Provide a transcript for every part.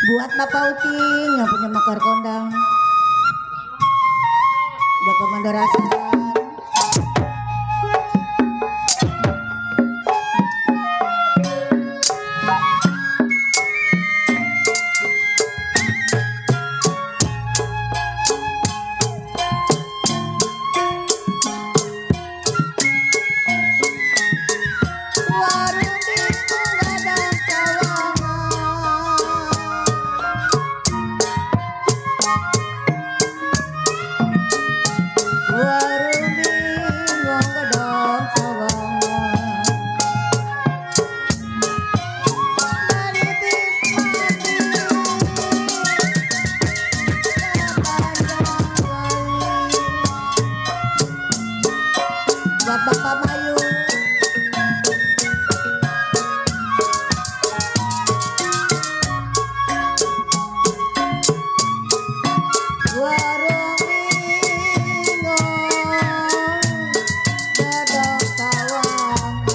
Buat Bapak Uking yang punya makar kondang, Bapak Mandarasan. Buat Bapak Bayu, warung Mingo Gadang Sawangan.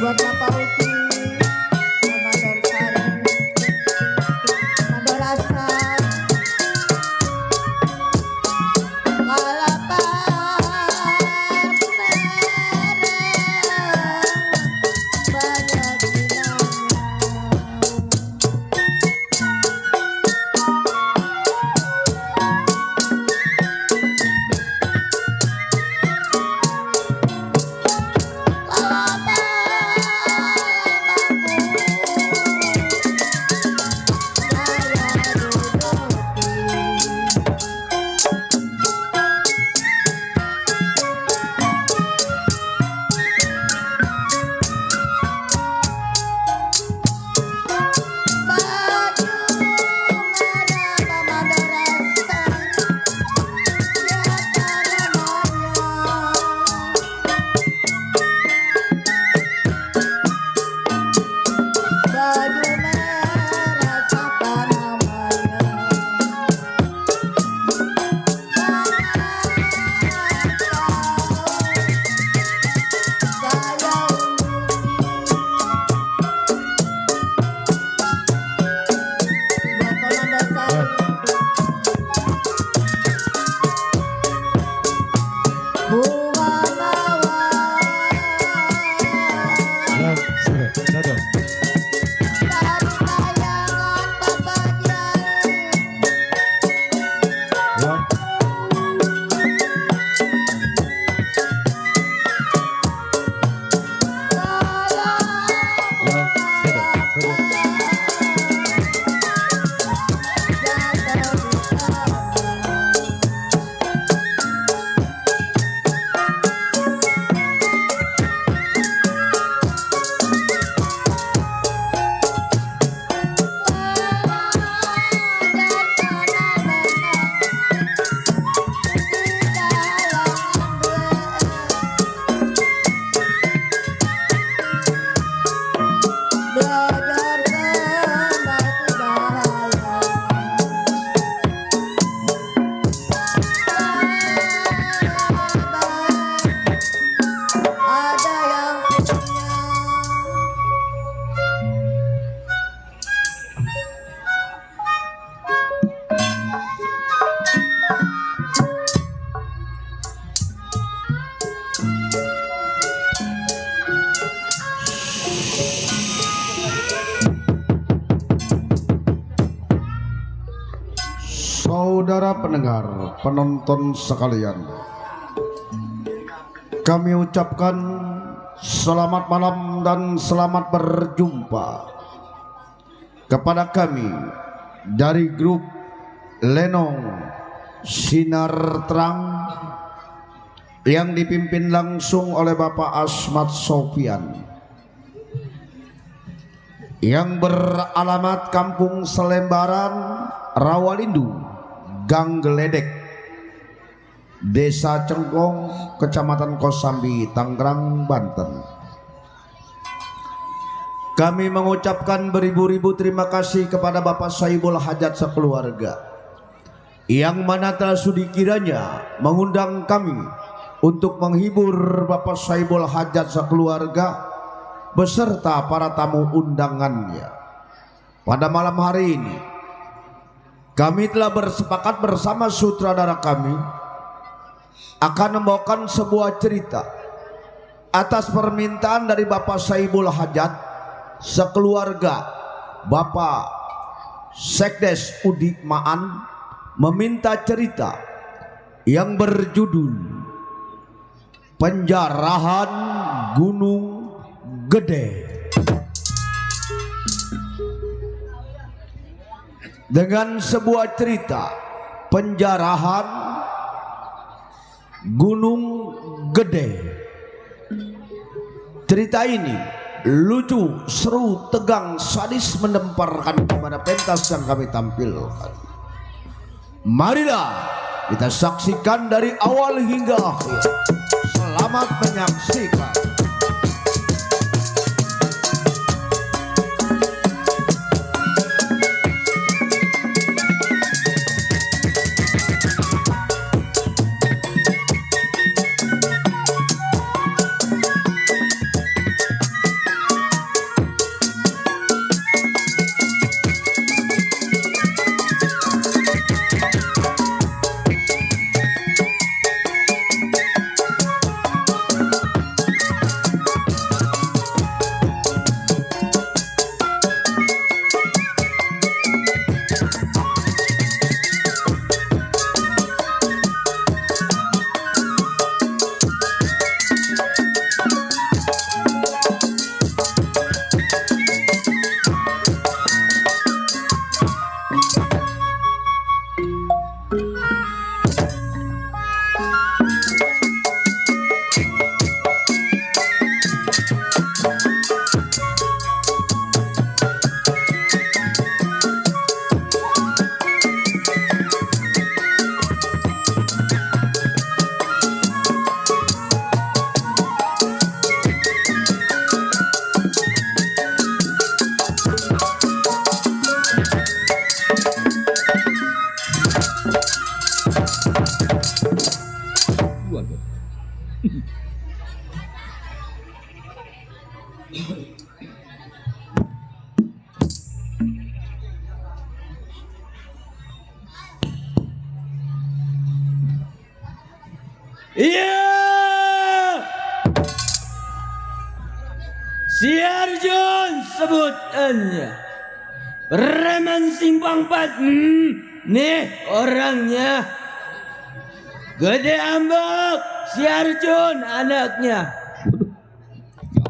Buat Bapak Uki, Mandor Sari, Mandarasan, Kalapan merah, banyak ginanya. Saudara pendengar, penonton sekalian, kami ucapkan selamat malam dan selamat berjumpa kepada kami dari grup Lenong Sinar Terang yang dipimpin langsung oleh Bapak Asmat Sofian, yang beralamat Kampung Selembaran, Rawalindu, Gang Geledek, Desa Cengkong, Kecamatan Kosambi, Tangerang, Banten. Kami mengucapkan beribu-ribu terima kasih kepada Bapak Saibul Hajat sekeluarga, yang mana telah sudi kiranya mengundang kami untuk menghibur Bapak Saibul Hajat sekeluarga beserta para tamu undangannya. Pada malam hari ini kami telah bersepakat bersama sutradara kami akan membawakan sebuah cerita atas permintaan dari Bapak Saibul Hajat sekeluarga. Bapak Sekdes Udik Maan meminta cerita yang berjudul Penjarahan Gunung Gede. Dengan sebuah cerita penjarahan Gunung Gede. Cerita ini lucu, seru, tegang, sadis, mendemparkan kepada pentas yang kami tampilkan. Marilah kita saksikan dari awal hingga akhir. Selamat menyaksikan. Iya, si Arjun sebutannya preman simpang 4. Nih orangnya Gede Ambek, si Arjun anaknya.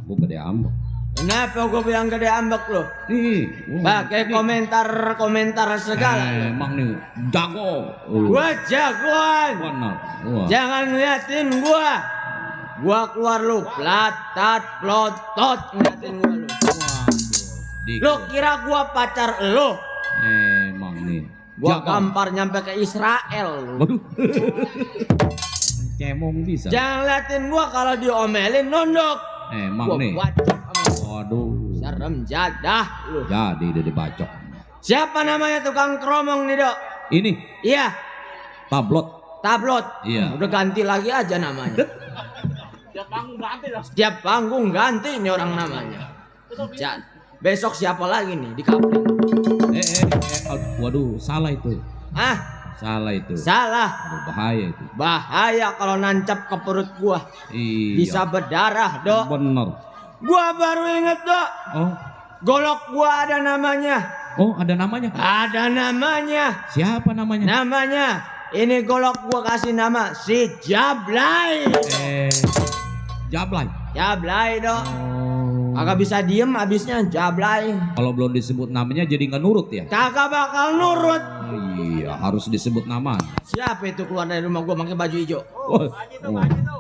Aku Gede Ambek. Kenapa gue bilang Gede Ambek lo? Pakai komentar segala. Emang nih jago. Gua jagoan. Benar. Wah. Jangan ngeliatin gua. Gua keluar lu platat plotot ngeliatin gua lu. Lu kira gua pacar lu? Emang nih. Gua gampar nyampe ke Israel lu. Waduh. Cemong bisa. Jangan liatin gua kalau diomelin nunduk. Emang Gua nih. bacok sama gua. Waduh. Serem jadah lu. Jadi udah dibacok. Siapa namanya tukang kromong nih, Dok? Ini Iya, tablot. Tablot. Iya. Udah ganti lagi aja namanya. Setiap panggung ganti nih orang namanya. Besok siapa lagi nih di kapling? Waduh, salah itu. Ah, Salah itu. salah. Aduh, bahaya itu. Bahaya kalau nancap ke perut gua. Iya. Bisa berdarah, Dok. Bener. Gua baru inget, Dok. Oh, Golok gua ada namanya Oh, ada namanya. Ada namanya. Siapa namanya? Namanya. Ini golok gua kasih nama si Jablay. Jablay. Jablay dong. Oh. Kagak bisa diem abisnya Jablay. Kalau belum disebut namanya jadi nggak nurut ya? Kagak bakal nurut. Iya, harus disebut nama. Siapa itu keluar dari rumah gua pakai baju hijau? Oh.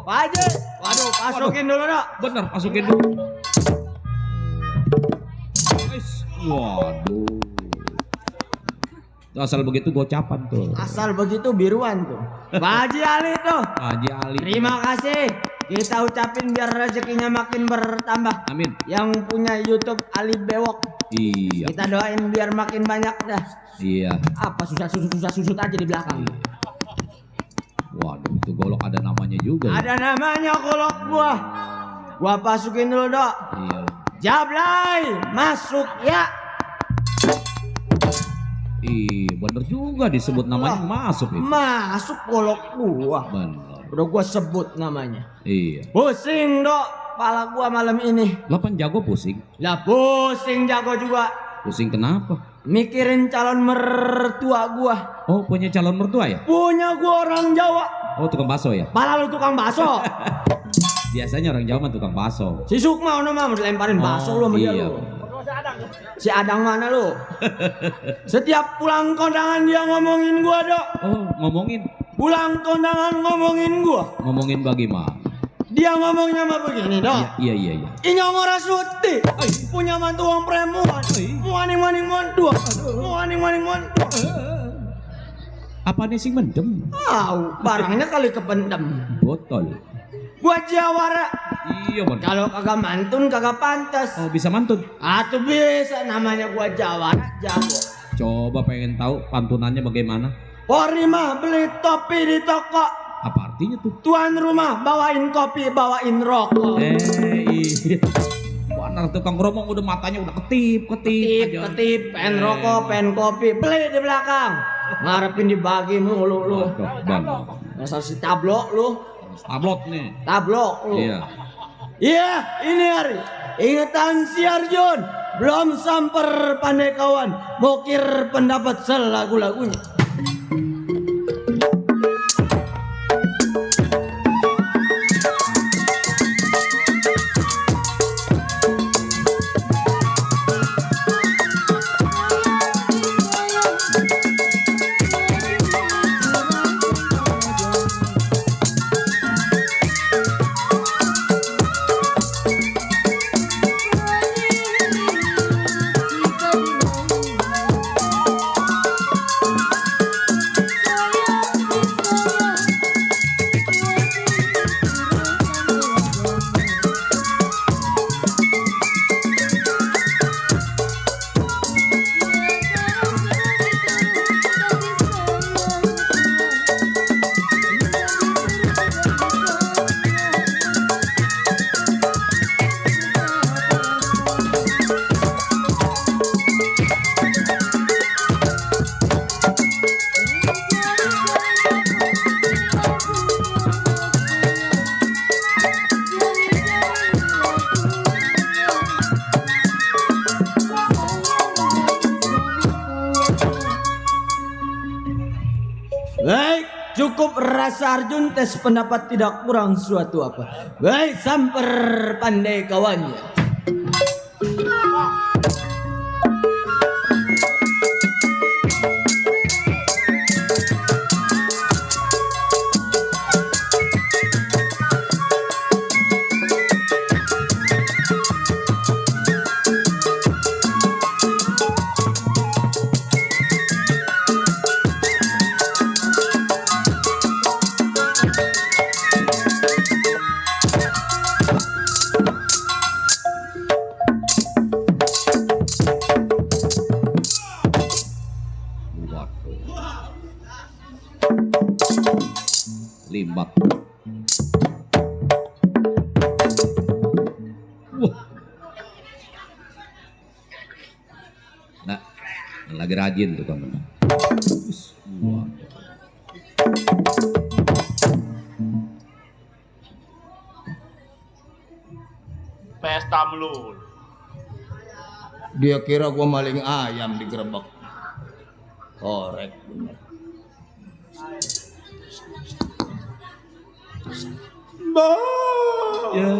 Pak Haji. Waduh, masukin dulu dok. Bener, masukin dulu. Waduh. Asal begitu gocapan tuh. Asal begitu biruan tuh. Pak Haji Ali tuh. Haji Ali. Terima kasih. Kita ucapin biar rezekinya makin bertambah. Amin. Yang punya YouTube Ali Bewok. Iya. Kita doain biar makin banyak dah. Iya. Apa susut aja di belakang. Waduh, itu golok ada namanya juga. Ada namanya golok gua. Gua masukin dulu dok. Iya. Jablay masuk ya. Bener juga disebut namanya masuk itu. Masuk golok gua. Bener. Udah gua sebut namanya. Iya. Pusing dok, kepala gua malam ini. Lo kan jago pusing. Lah pusing jago juga. Pusing kenapa? Mikirin calon mertua gua. Oh, punya calon mertua ya? Punya gua orang Jawa. Oh, tukang bakso ya? Malah lu tukang bakso. Biasanya orang Jawa mah tukang bakso. Si Sukma ono mah dilemparin bakso lu sama dia iya. lu. Si Adang mana lu? Setiap pulang kondangan dia ngomongin gua dok. Oh, ngomongin. Pulang kondangan ngomongin gua. Ngomongin bagaimana? Dia ngomongnya mah begini dok. Iya. Inyong ora suti. Punya mantu wong premuan. Muaning-maning montua. Muaning-maning montua. Apa nih sing mendem? Barangnya kali kependem. Botol. Gua Jawara. Iya bener. Kalau kagak mantun kagak pantas. Oh, bisa mantun. Atuh bisa namanya gua Jawara jago. Coba pengen tahu pantunannya bagaimana? Pori mah beli topi di toko. Apa artinya tuh? Tuan rumah bawain kopi, bawain rokok. Iya. Benar tukang gromong udah matanya udah ketip aja. Ketip, pen rokok, pen kopi, beli di belakang. Ngarepin dibagi mulu lu. Bang. Dasar si tablok lu. Tablot nih. Tablok lu. Iya. Iya, ini hari. Ingatan si Arjun. Belum samper pandai kawan. Mokir pendapat selagu-lagunya. Baik, cukup rasa Arjun tes pendapat tidak kurang suatu apa. Baik, samper pandai kawannya. Limbat. Wah. Nah, lagi rajin tuh kamu. Wah. Pesta melulu. Dia kira gua maling ayam digerebek. Korek bener. Ya.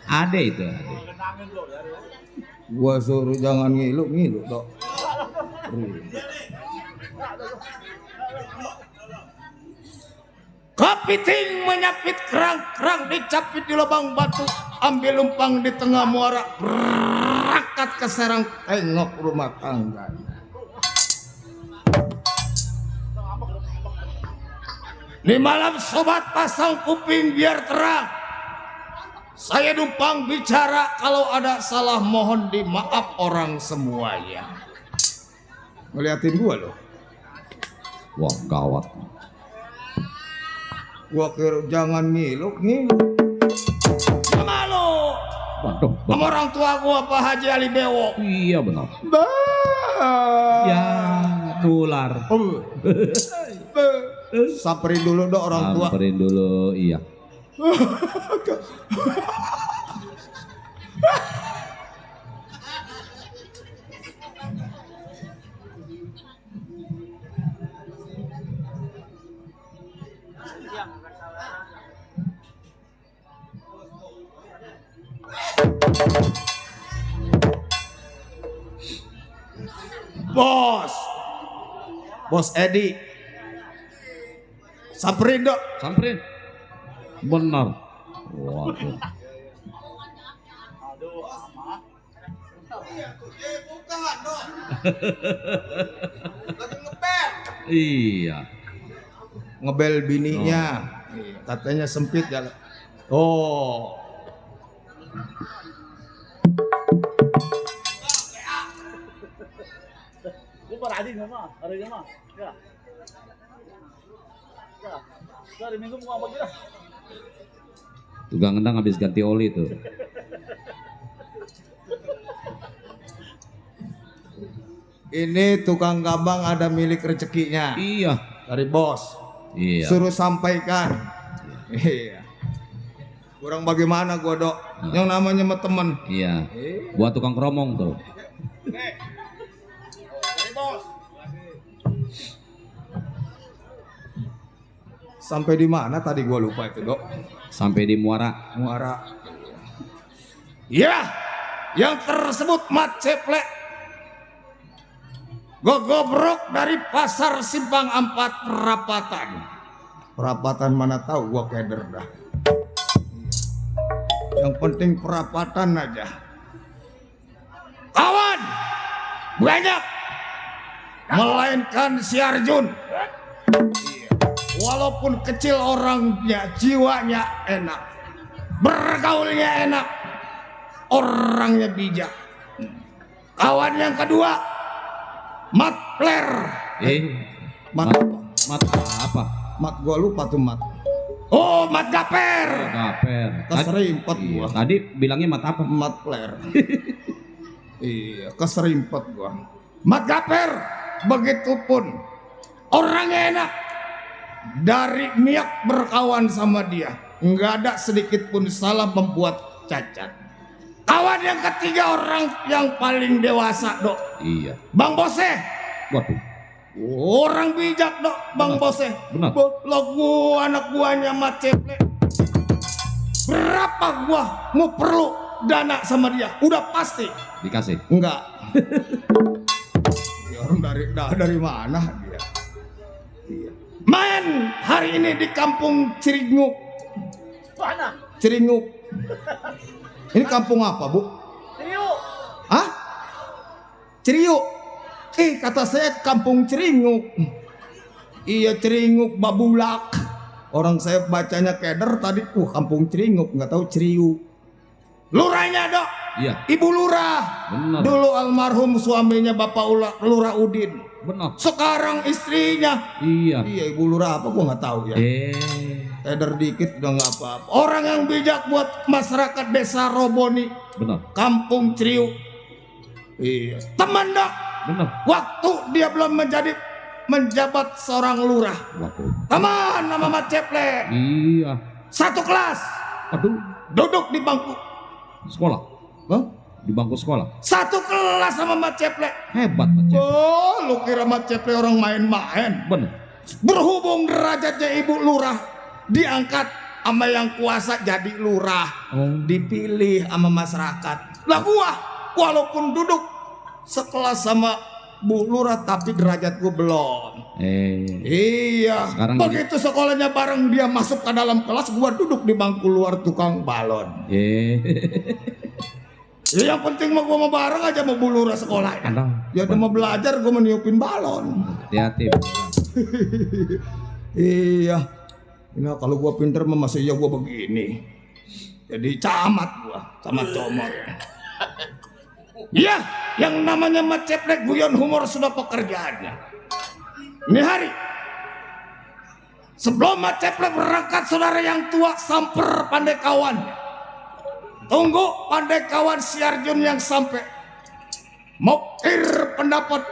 Ada itu. Ada. Gua suruh jangan ngilu dok. Kepiting menyapit kerang dicapit di lubang batu, ambil lumpang di tengah muara, berangkat ke Serang, tengok rumah tangga. Di malam sobat pasang kuping biar terang. Saya numpang bicara, kalau ada salah mohon dimaaf orang semuanya. Ngeliatin gua loh. Wah, gawat. Gua kira jangan ngilu. Malu. Waduh, Sama orang tua gua Pak Haji Ali Bewo. iya benar. Ya, tular. Samperin dulu dong orang tua. Samperin dulu, iya. Bos Edi. Samperin dok. Samperin. Benar. Waduh. Iya. Ngebel bininya. Katanya sempit jalan. Oh. Tukang ngendang habis ganti oli tuh. Ini tukang gabang ada milik rezekinya. Iya. Dari bos. Iya. Suruh sampaikan. Iya. Kurang bagaimana gua dok? Yang namanya sama temen. Iya. Buat tukang keromong tuh. Sampai di mana tadi gua lupa itu dok. Sampai di Muara. Muara. Ya, yang tersebut Mat Ceplek. Gogobrok dari pasar Simpang 4 Perapatan. Perapatan mana tahu gua keder dah. Yang penting perapatan aja. Kawan banyak, melainkan si Arjun. Walaupun kecil orangnya, jiwanya enak, bergaulnya enak, orangnya bijak. Kawan yang kedua, Mat Pler. Mat apa? Mat gua lupa tuh Mat. Oh, Mat Gaper. Gaper. Keserimpet Iya. gua. Tadi bilangnya mat apa? Mat Pler. Iya, keserimpet gua. Mat Gaper, begitupun orangnya enak. Dari niat berkawan sama dia, nggak ada sedikit pun salah membuat cacat. Kawan yang ketiga, orang yang paling dewasa dok. Iya. Bang Bose. Waduh. Orang bijak dok, Bang Bose. Benar. Lo gua anak buahnya Mat Ceplek. Berapa gua mau perlu dana sama dia? Udah pasti. Dikasih. Enggak. Ya, orang dari mana dia? Iya. Main hari ini di kampung Ciringuk. Mana? Ciringuk. Ini kampung apa, Bu? Ciriuk. Hah? Ciriuk. Kata saya kampung Ciringuk. Iya, Ciringuk Babulak. Orang saya bacanya keder tadi. Kampung Ciringuk, nggak tahu Ciriuk. Lurahnya, Dok. Iya. Ibu Lurah. Benar. Dulu almarhum suaminya Bapak Lurah Udin. Benar. Sekarang istrinya. Iya. Iya, Ibu Lurah apa gua nggak tahu ya. Eder dikit udah nggak apa-apa. Orang yang bijak buat masyarakat desa Roboni. Benar. Kampung Ciriuk. Iya. Teman dok. Bener. Waktu dia belum menjabat seorang lurah. Waduh. Teman nama Mat Ceplek. Iya. Satu kelas. Aduh. Duduk di bangku. Sekolah. Hah? Di bangku sekolah. Satu kelas sama Mat Ceplek. Hebat Mat Ceplek. Oh, lu kira Mat Ceplek orang main-main. Bener. Berhubung derajatnya ibu lurah diangkat sama yang kuasa jadi lurah. Oh. Dipilih sama masyarakat. Lah gua walaupun duduk sekelas sama Bu Lurah tapi derajat gua belum. Iya. Sekarang begitu sekolahnya bareng dia masuk ke dalam kelas, gua duduk di bangku luar tukang balon. Ya, yang penting mah gua mau bareng aja sama Bu Lurah sekolah. Ya udah mau belajar gua meniupin balon. Hati-hati. Iya. Nah kalau gua pinter mah masih ya gua begini. Jadi camat gua, camat comot. Iya, yang namanya Mat Ceplek guyon humor sudah pekerjaannya. Ini hari sebelum Mat Ceplek berangkat, saudara yang tua samper pandai kawan. Tunggu pandai kawan si Arjun yang sampai. Mokir pendapat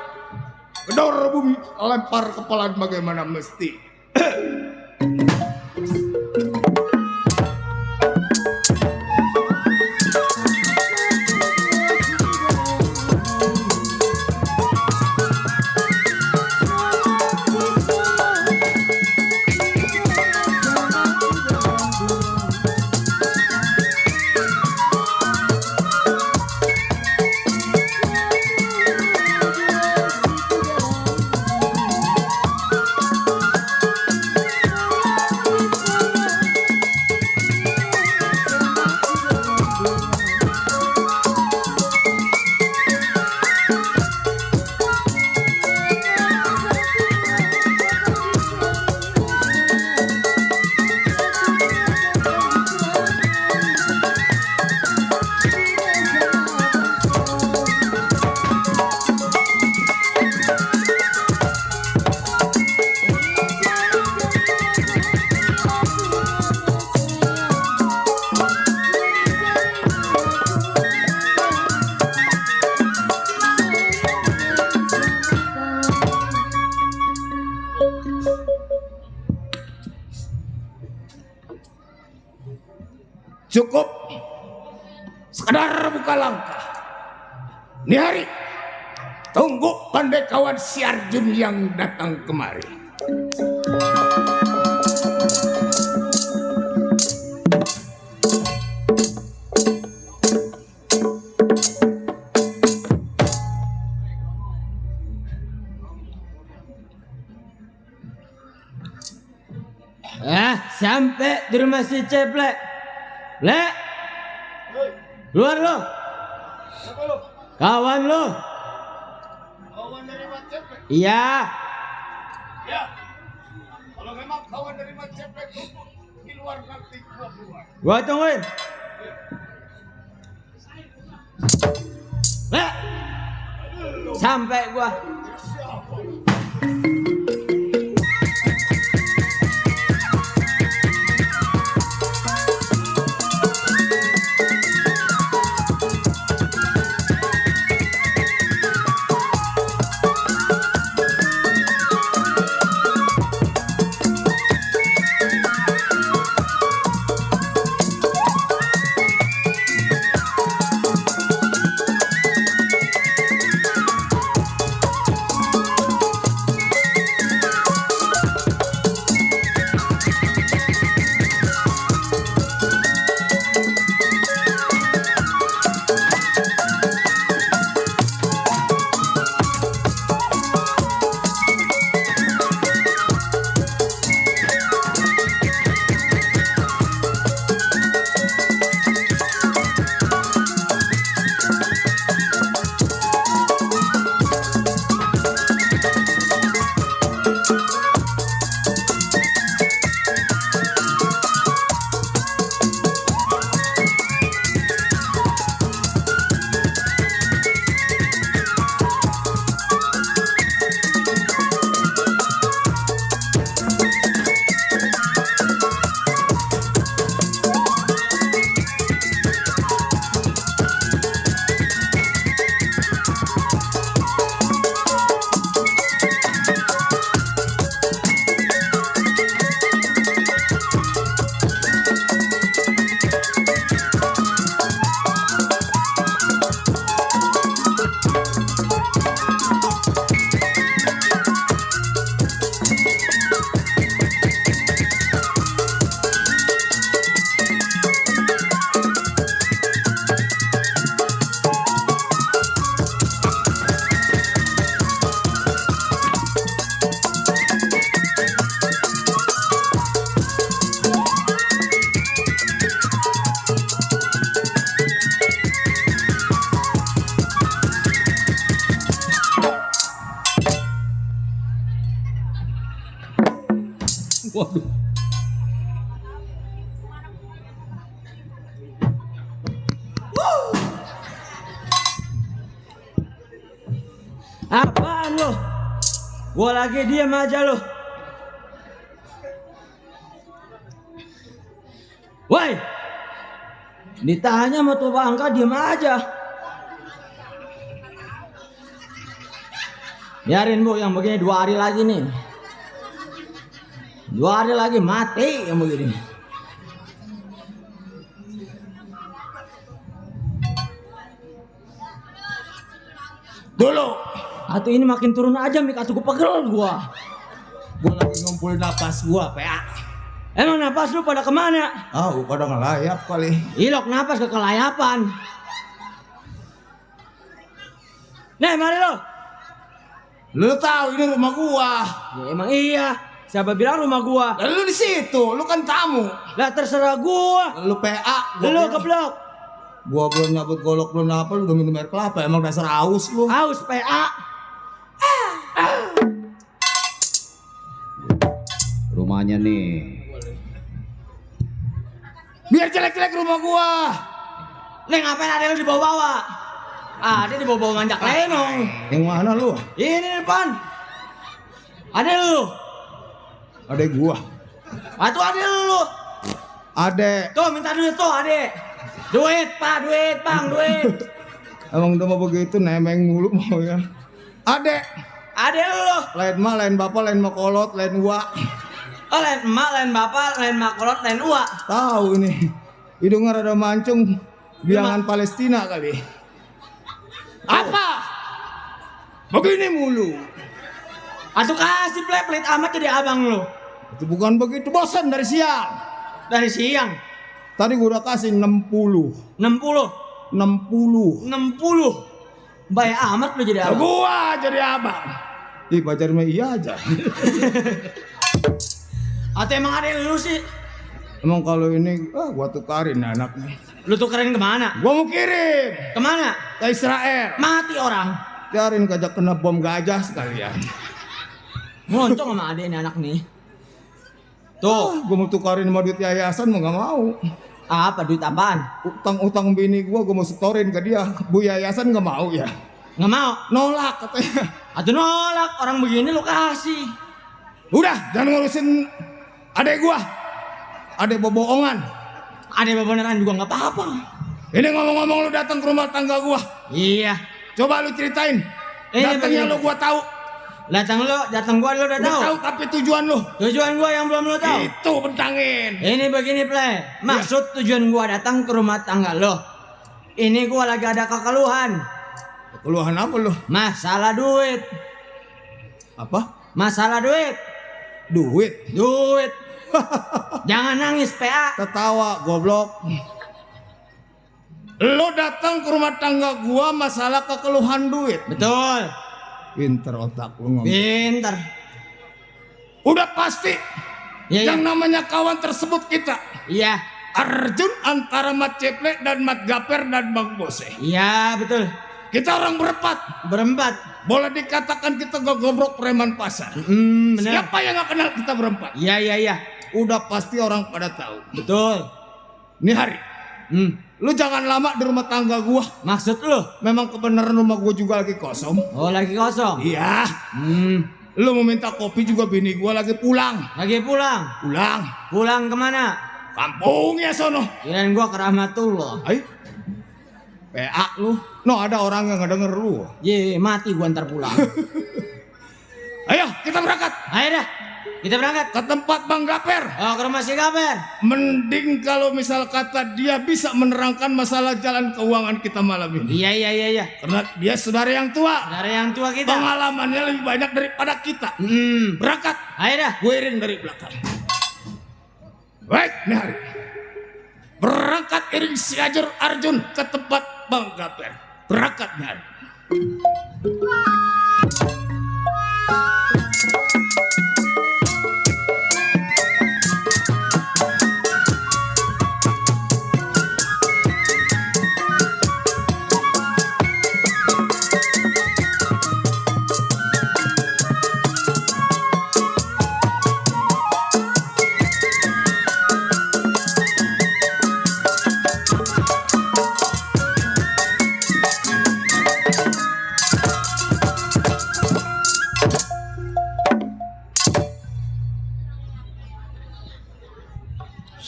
gedor bumi, lempar kepala bagaimana mesti. Cukup sekedar buka langkah. Ini hari tunggu pandai kawan si Arjun yang datang kemari. Sampai di rumah si Ceplek. Lek, keluar lo. Kawan lo. Kawan dari Mat Ceplek. Iya. Ya. Kalau memang kawan dari Mat Ceplek tunggu di luar nanti gua keluar. Gua tungguin. Lek. Sampai gua. Waduh. Apaan lo? Gua lagi diam aja lo. Woi, ditanya sama tuh bangka diam aja. Biarin bu, yang begini 2 hari lagi nih. 2 hari lagi mati yang begini. Dulu Atau ini makin turun aja mik, atau gue pegel gua. gua lagi ngumpulin napas gua, PA. Emang napas lu pada kemana? Pada ngelayap kali. Ilok napas ke kelayapan. Nih mari lo. Lu tahu ini rumah gua. Ya, emang iya. Siapa bilang rumah gua? Lu di situ, lu kan tamu. Lah terserah gua. Lu PA, Lu keblok. Gua belum nyabut golok belum apa, lu udah minum air kelapa. Emang dasar haus lu. Haus PA. Rumahnya nih. Biar jelek-jelek rumah gua. Nih ngapain ada lu dibawa-bawa? Ada dibawa-bawa manjak lenong. Yang mana lu? Ini depan. Ada lu. Adek gua. Atau ada lu. Adek. Tuh minta duit tuh adek. Duit pak, duit bang, duit. Emang udah mau begitu nemeng mulu mau ya. Adek. Ada lu. Lain mah, lain bapak, lain mah kolot, lain gua. Oh lain emak, lain bapak, lain makolot, lain uak. Tahu ini. Hidungnya rada mancung. Biangan Palestina kali. Apa? Begini mulu. Atau kasih pelit amat jadi abang lu. Itu bukan begitu, bosan dari siang. Dari siang. Tadi gua udah kasih 60. 60. 60. Bayar amat lu jadi abang. Gua jadi abang. Ih, pacar mah iya aja. Atau emang ada lu sih? Emang kalau ini, gua tukarin anaknya. Lu tukerin kemana? Gua mau kirim Kemana? ke Israel. Mati orang. Biarin kajak kena bom gajah sekalian. Moncong sama ade ini anak nih. Tuh. Gua mau tukarin sama duit yayasan mau gak mau. Apa duit apaan? Utang-utang bini gua mau setorin ke dia. Bu yayasan gak mau ya. Nggak mau. Nolak katanya. Atau nolak orang begini lu kasih. Udah, jangan ngurusin adek gua. Adek bohongan. Ada beneran juga nggak apa-apa. Ini ngomong-ngomong lu datang ke rumah tangga gua. Iya. Coba lu ceritain. Ini Datangnya begini. lu gua tahu. Datang gua lu udah Udah tahu. tahu tapi tujuan lu. Tujuan gua yang belum lu tahu. Itu bentangin. Ini begini play. Maksud tujuan gua datang ke rumah tangga lo. Ini gua lagi ada kekeluhan. Keluhan apa lu? Masalah duit. Apa? Masalah duit. Duit. Duit. Jangan nangis PA. Ketawa goblok. Lu datang ke rumah tangga gua masalah kekeluhan duit. Betul. Pinter otak lu ngomong. Pinter. Udah pasti. Iya, Yang iya. namanya kawan tersebut kita. Iya. Arjun antara Mat Ceple dan Mat Gaper dan Bang Bose. Iya betul. Kita orang berempat. Berempat. Boleh dikatakan kita goblok preman pasar. Bener. Siapa yang gak kenal kita berempat? Iya iya iya. Udah pasti orang pada tahu. Betul. Nih Hari, Hmm. lu jangan lama di rumah tangga gua. Maksud lu? Memang kebenaran rumah gua juga lagi kosong. Oh lagi kosong. Iya. Hmm. Lu mau minta kopi juga bini gua lagi pulang. Lagi pulang. Pulang. Pulang kemana? Kampungnya sono. Kirain gua ke Rahmatullah. Ayo. PA lu. No ada orang yang ngedenger lu. Ye mati gua ntar pulang. Ayo kita berangkat Ayo dah. Kita berangkat. ke tempat Bang Gaper. Oh ke rumah si Gaper. Mending kalau misal kata dia bisa menerangkan masalah jalan keuangan kita malam ini. Iya iya iya iya. Karena dia saudara yang tua. Dari yang tua kita. Pengalamannya lebih banyak daripada kita. Berangkat. Ayo dah. Gue iring dari belakang. Baik, nih Hari. Berangkat iring si Arjun ke tempat Bang Gaper. Berangkat nih Hari.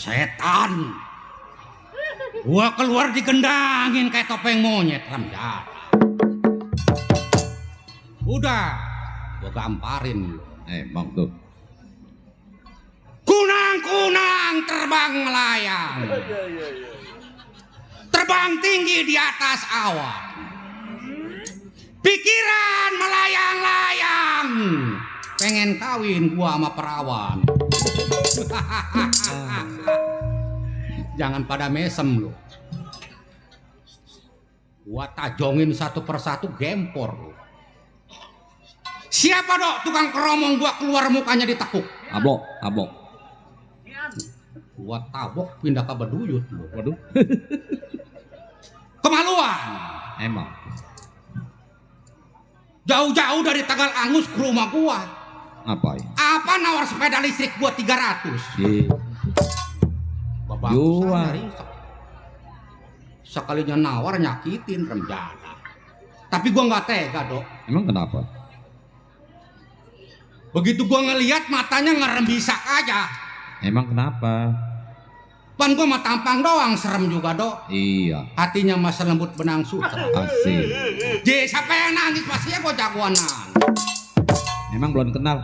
Setan. Gua keluar digendangin kayak topeng monyet Ramjada. Udah, gua gamparin lu. Emang tuh. Kunang-kunang terbang melayang. Terbang tinggi di atas awan. Pikiran melayang-layang. Pengen kawin gua sama perawan. Jangan pada mesem lu. Gua tajongin satu persatu gempor lu. Siapa dok tukang keromong gua keluar mukanya ditekuk. Abok, abok. Gua tabok pindah ke beduyut lu. Waduh. Kemaluan. Emang. Jauh-jauh dari Tegal Angus ke rumah gua. Apa ya? Apa nawar sepeda listrik gua 300. Babak Jual. Sekalinya nawar nyakitin Ramjada. Tapi gua nggak tega dok. Emang kenapa? Begitu gua ngelihat matanya ngerembisak aja. Emang kenapa? Pan gua mah tampang doang serem juga dok. Iya. Hatinya mah selembut benang sutra. Asik. Siapa yang nangis pasti ya gua jagoanan. Emang belum kenal?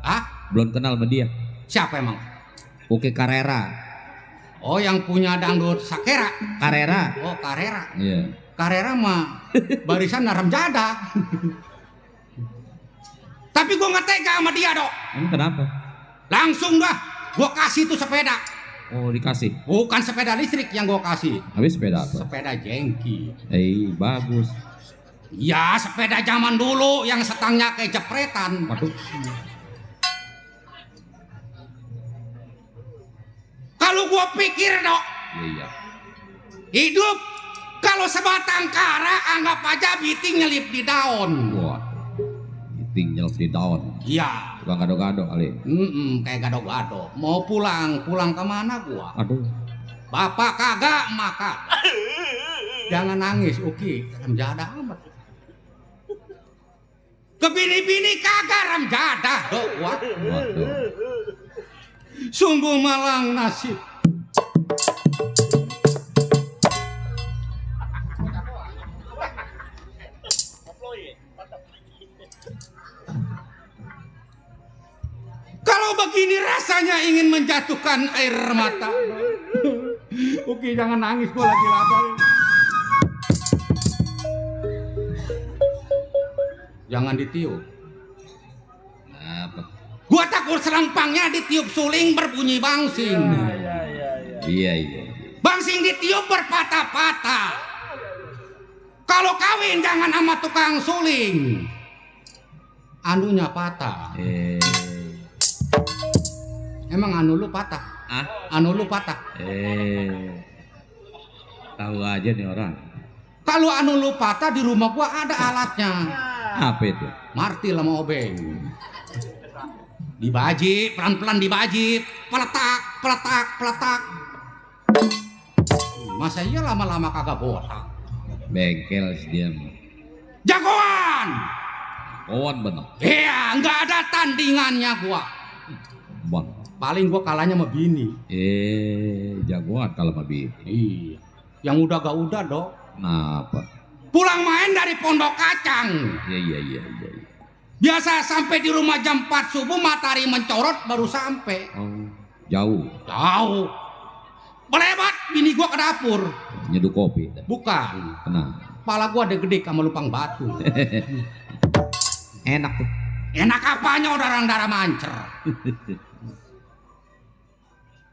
Hah? Belum kenal sama dia? Siapa emang? Oke Carrera. Oh yang punya dangdut Sakera. Carrera. Oh Carrera. Iya. Carrera mah barisan Ramjada. Tapi gua nggak tega sama dia dok. Emang kenapa? Langsung dah gua kasih tuh sepeda. Oh dikasih. Bukan sepeda listrik yang gua kasih. Habis sepeda apa? Sepeda jengki. Bagus. Ya sepeda zaman dulu yang setangnya kayak jepretan. Waduh. Kalau gua pikir dok, Iya. hidup kalau sebatang kara anggap aja biting nyelip di daun. Wah. Tinggal di daun. Iya. Tukang gado-gado kali. Kayak gado-gado. Mau pulang kemana gua? Aduh. Bapak kagak maka. Jangan nangis, Uki. Ramjada amat. Ke bini-bini kagak Ramjada, dok. Waduh. Sungguh malang nasib. Kalau begini rasanya ingin menjatuhkan air mata. Oke, jangan nangis, gua lagi lapar. Jangan ditiup. Apa? Gua takut selampangnya ditiup suling berbunyi bangsing. Iya. Bangsing ditiup berpatah-patah. Kalau kawin jangan sama tukang suling. Anunya patah. Emang anu lu patah? Ah? Anu lu patah? Tahu aja nih orang. Kalau anu lu patah di rumah gua ada alatnya. Apa itu? Martil sama obeng. Dibaji, pelan-pelan dibaji, peletak, peletak, peletak. Masa iya lama-lama kagak botak? Bengkel sih dia. Jagoan! Kawan bener. Iya, nggak ada tandingannya gua. Bang. Paling gua kalahnya sama bini. Jagoan kalau sama bini. Iya. Yang udah gak udah dok. Kenapa? Pulang main dari Pondok Kacang. Iya. Biasa sampai di rumah jam 4 subuh matahari mencorot baru sampai. Oh, jauh. Jauh. Belebat bini gua ke dapur. Nyeduh kopi. Bukan. Kenapa? Kepala gua ada gede sama lupang batu. Enak tuh. Enak apanya orang darah mancer.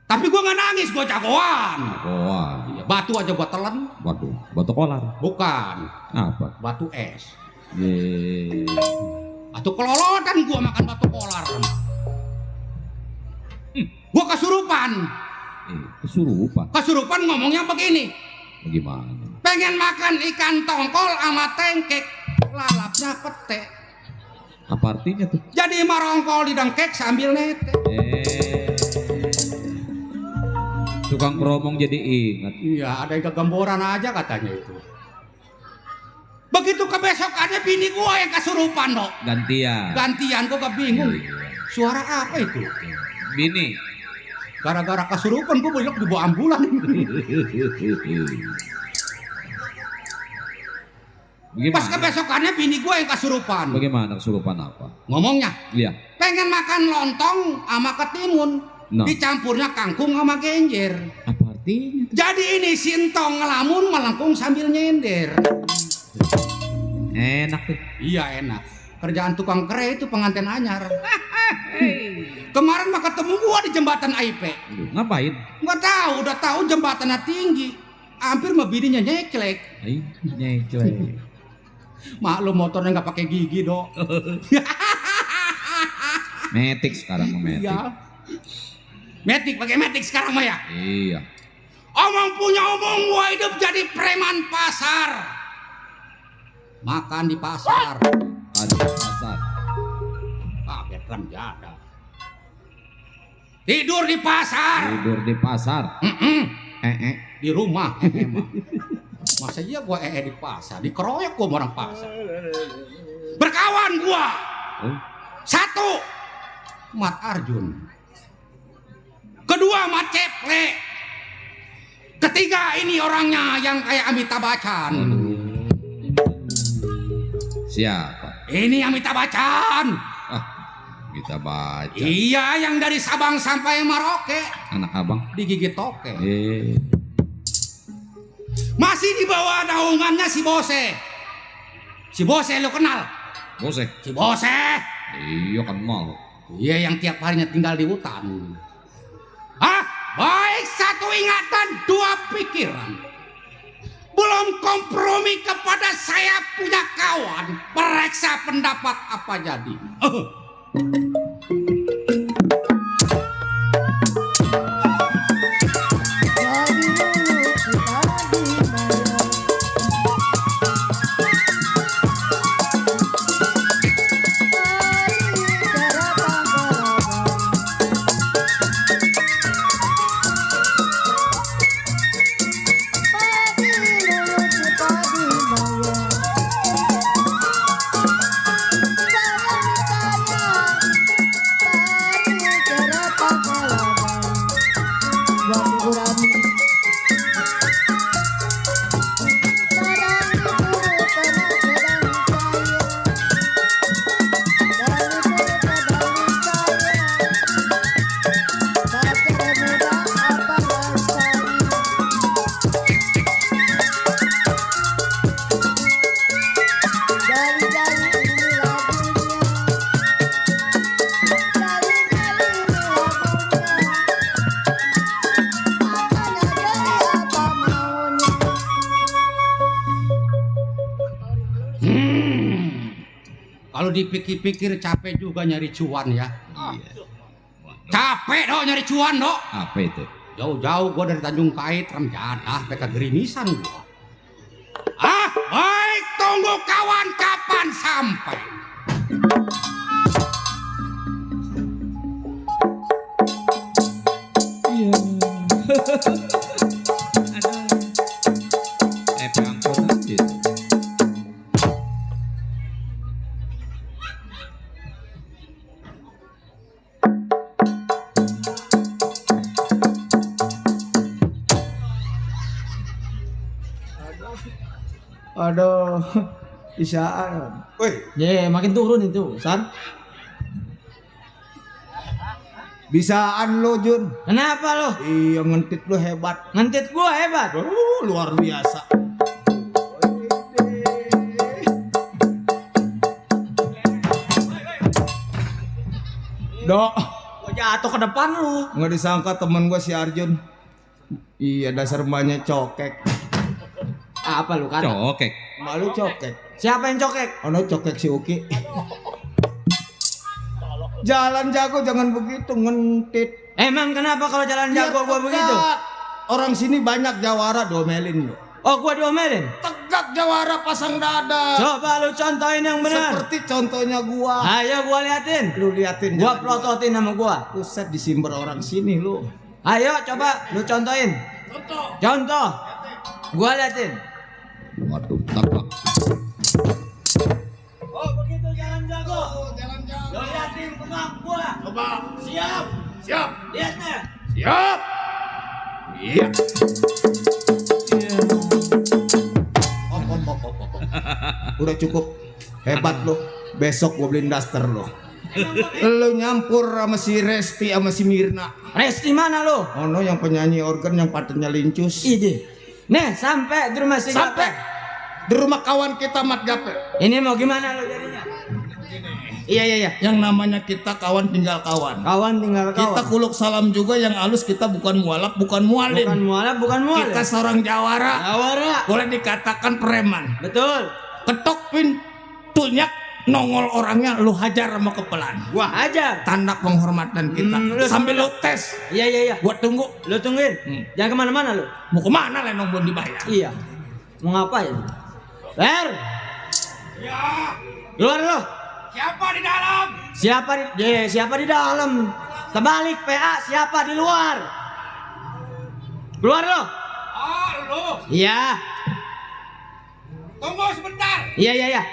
Tapi gua nggak nangis, gua jagoan. Jagoan. Iya, batu aja gua telan. Waduh, batu kolar. Bukan. Apa? Batu es. Ye. Batu kelolotan gua makan batu kolar. Gua kesurupan. Kesurupan. Kesurupan ngomongnya begini. Bagaimana? Pengen makan ikan tongkol sama tengkek. Lalapnya pete. Apa artinya tuh? Jadi marongkol di dengkek sambil nete. Tukang keromong jadi ingat. Iya, ada yang kegemboran aja katanya itu. Begitu kebesokannya bini gua yang kesurupan dok. Gantian. Gantian gua kebingung. Suara apa itu? Bini. Gara-gara kesurupan gue banyak dibawa ambulan. Pas kebesokannya bini gue yang kesurupan. Bagaimana kesurupan apa? Ngomongnya, Iya. pengen makan lontong sama ketimun. Nah. Dicampurnya kangkung sama genjer. Apa artinya? Jadi ini si entong ngelamun melengkung sambil nyender. Enak tuh. Iya enak. Kerjaan tukang kere itu pengantin anyar. Kemarin mah ketemu gua di jembatan AIP. Aduh, ngapain? Nggak tahu, udah tahu jembatannya tinggi. Hampir mah bininya nyeklek. Ay, nyeklek. Maklum motornya nggak pakai gigi dok. Metik sekarang mau metik. Iya. Metik pakai metik sekarang mah ya. Iya. Omong punya omong, gua hidup jadi preman pasar. Makan di pasar. Ada pasar. Ah, Betram jada. Tidur di pasar. Tidur di pasar. Di rumah emang. Masa iya gua di pasar, dikeroyok gua sama orang pasar. Berkawan gua. Oh. Satu, Mat Arjun. Kedua, Mat Ceple. Ketiga, ini orangnya yang kayak Amitabh Bachchan. Siapa? Ini Amitabh Bachchan. Ah, kita baca. Iya, yang dari Sabang sampai Merauke Anak abang. digigit toke. Masih di bawah naungannya si Bose. Si Bose lo kenal? Bosek. Si Bose. Iya kenal. Iya, yang tiap harinya tinggal di hutan. Ah, baik, satu ingatan, dua pikiran. Belum kompromi kepada saya punya kawan. Periksa pendapat apa jadi. Jadi dulu kita di mana? Hari cara pangkalan. Padi dulu kita di mana? Sayang sayang, hari cara pangkalan. Buat Ibu Rami. Kadang diburu karena sedang saya. Dan diburu kadang saya. Tak semudah apa rasanya. Jali-jali ini lagunya. Jali-jali ini lagunya. Makanya jadi apa maunya. Kalau dipikir-pikir capek juga nyari cuan ya. Iya. Capek dong nyari cuan dok. Apa itu? Jauh-jauh gua dari Tanjung Kait, Remjadah, PK Gerimisan gua. Ah, baik, tunggu kawan kapan sampai. Iya. Ada. Angkot aja. Aduh, isaan. Woi, Ye, makin turun itu, San. bisaan lo Jun. Kenapa lo? Iya ngentit lo hebat. Ngentit gua hebat. Luar biasa. Dok, Gua jatuh ke depan lu. nggak disangka temen gua si Arjun. Iya dasar banyak cokek. Apa lu kata? Cokek. Malu cokek. Siapa yang cokek? Ono cokek si Uki. Jalan jago jangan begitu ngentit. Emang kenapa kalau jalan jago gua Tegak. begitu? Orang sini banyak jawara domelin lo. Oh, gua diomelin. Tegak jawara pasang dada. Coba lu contohin yang benar. Seperti contohnya gua. Ayo gua liatin. Lu liatin. Gua jangan plototin sama gua. Buset disimper orang sini lu. Ayo coba lu contohin. Contoh. Gua liatin. Waduh, takak. Oh, begitu jalan jago. Jalan jago. Lu liatin kemampuan gua. Coba. Siap. Siap. Lihat nih. Siap. Iya. Op. Udah cukup. Hebat lo. Besok gua beliin daster lo. Lo nyampur sama si Resti sama si Mirna. Resti mana lo? Oh no, yang penyanyi organ yang patennya lincus. Ide. Nih sampai di rumah si Sampai Gaper. di rumah kawan kita Mat Gaper. Ini mau gimana lo jadinya? Iya. Yang namanya kita kawan tinggal kawan. Kawan tinggal kawan. Kita kuluk salam juga yang halus, kita bukan mualaf, bukan mualim. Bukan mualaf. Kita seorang jawara. Jawara. Boleh dikatakan preman. Betul. Ketok pintunya, nongol orangnya, lu hajar sama kepelan. Gua hajar. Tanda penghormatan kita. Lu Sambil sama- lu tes. Iya. Gua tunggu. Lo tungguin. Jangan kemana-mana lo. Mau kemana Lenong belum dibayar? Iya. Mau ngapain? Ler. Ya, Keluar lo. siapa di dalam? Siapa di dalam? Terbalik PA, siapa di luar? Keluar lo. Oh, lu. Iya. Tunggu sebentar. Iya.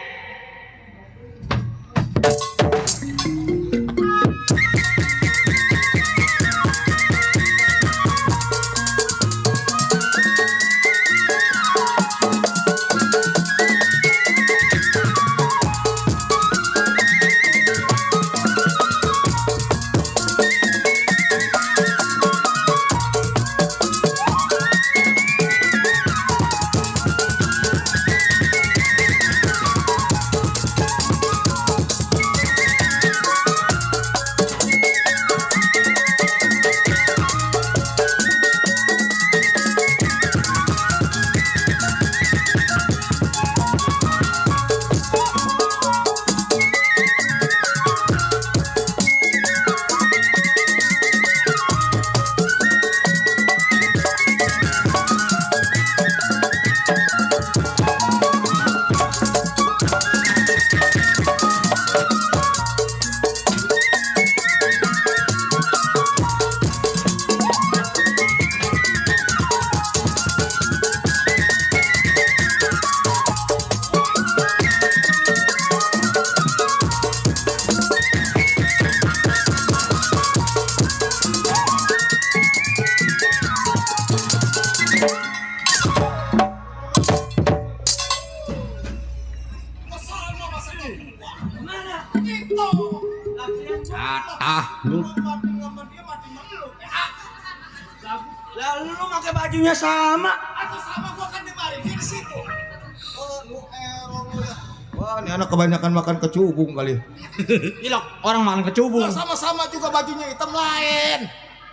Lalu lu pakai bajunya sama. Wah, ini anak kebanyakan makan kecubung kali. Ilok, orang makan kecubung. Sama-sama juga bajunya hitam lain.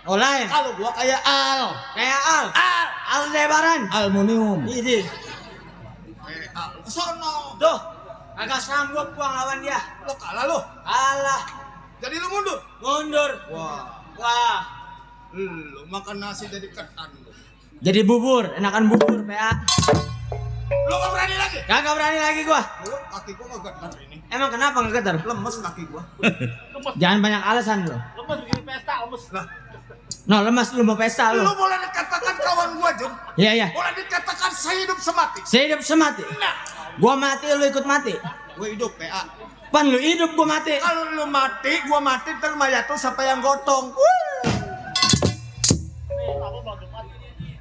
Oh lain. Kalau gua kayak Al. Kayak Aldebaran. Aluminium. Ini. Sono. Tuh, agak sanggup gua ngelawan dia. Lo kalah lo. Alah, Jadi lu mundur. mundur. Wah. Lu makan nasi jadi ketan lu. Jadi bubur, enakan bubur PA. Lu gak berani lagi. Kagak berani lagi gua. Lu kaki gua gak getar ini. Emang kenapa nggak getar? Lemes kaki gua. Jangan banyak alasan lo. Lemes bikin pesta, lemes. Lah, No, lemas lu mau pesta lu lu. boleh dikatakan kawan gua, Jun. Iya. Boleh dikatakan sehidup semati. Sehidup semati. Gua mati lu ikut mati. Gua hidup, PA. Pan lu hidup gua mati. Kalau lu mati, gua mati, ntar mayat tuh siapa yang gotong.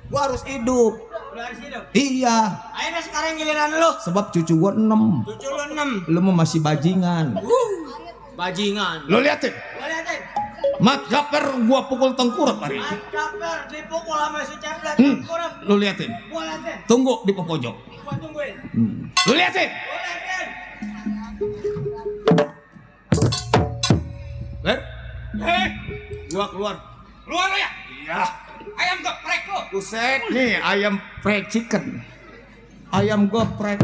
Gua harus hidup. Lu harus hidup. Iya, Ayo deh sekarang giliran lu. sebab cucu gua 6. Cucu lu 6. Lu mau masih bajingan. Bajingan. Lu liatin. Gua liatin. Mat Gaper gua pukul tengkurap hari ini. Caper dipukul sama si Ceplet. Kurang. Lu liatin. Gua liatin. Tunggu di pojok. Gua tungguin. Lu liatin. Gua liatin. Ler. Gua keluar. Keluar lo ya. Iya. Ayam geprek lo. Buset, nih ayam fried chicken. Ayam geprek.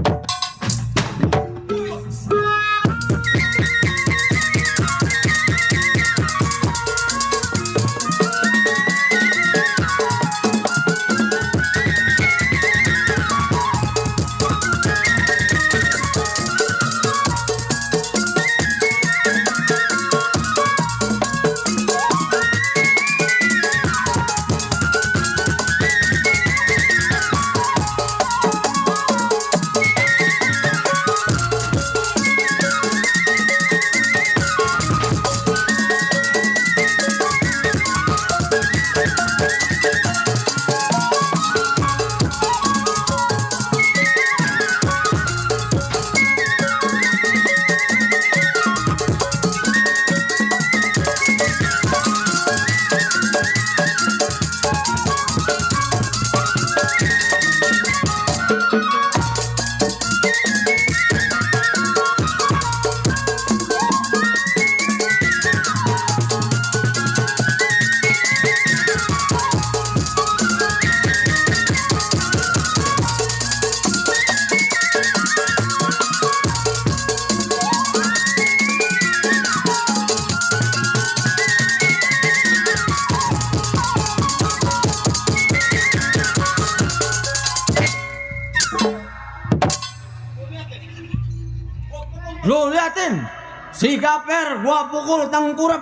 Si Gaper gua pukul tengkurap.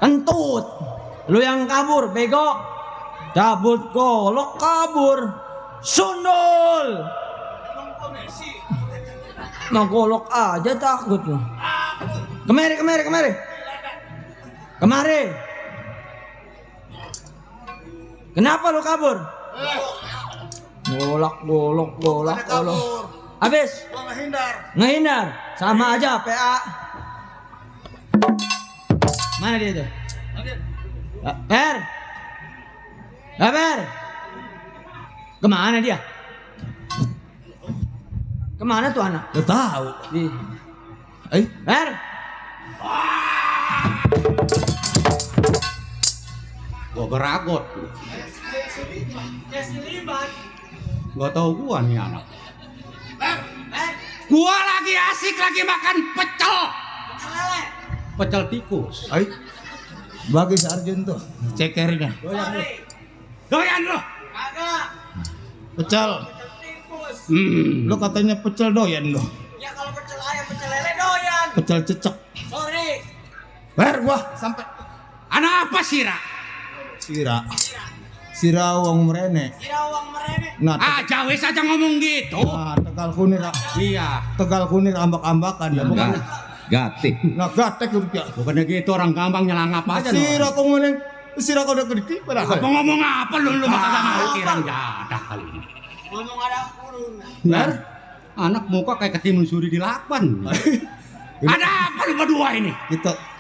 Kentut. Lu yang kabur, bego. Cabut golok kabur. Sundul. Nah golok aja takut lu. Kemari. Kenapa lu kabur? Golok. Habis? Ngehindar. Sama aja PA. Mana dia tuh? Per. Kemana dia? Kemana tuh anak? Gak tahu. Per. Gua geragot. Gak tahu gua nih anak. Gua lagi asik lagi makan pecel. Pecel tikus. Ayo. Bagi sarjen tuh cekernya. Doyan lo. Pecel. Lo katanya pecel doyan lo. Ya kalau pecel ayam, pecel lele doyan. Pecel cecek. Sorry. Ber gua sampai. Anak apa sira? Sira wong merene. Sirawang merene. Nah, Jawa saja ngomong gitu. Tegal Kunir. Iya. Tegal Kunir ambak-ambakan ya bukan. Gatik. Nah, gatek rupiah. Bukannya gitu orang gampang nyelangap aja. Sira kok ngomong sira kok udah gede padahal. Apa ngomong apa lu makan sama kirang jadah kali ini. Ngomong ada kurung. Ber. Anak muka kayak ketimun suri di lakban. Ada apa lu berdua ini?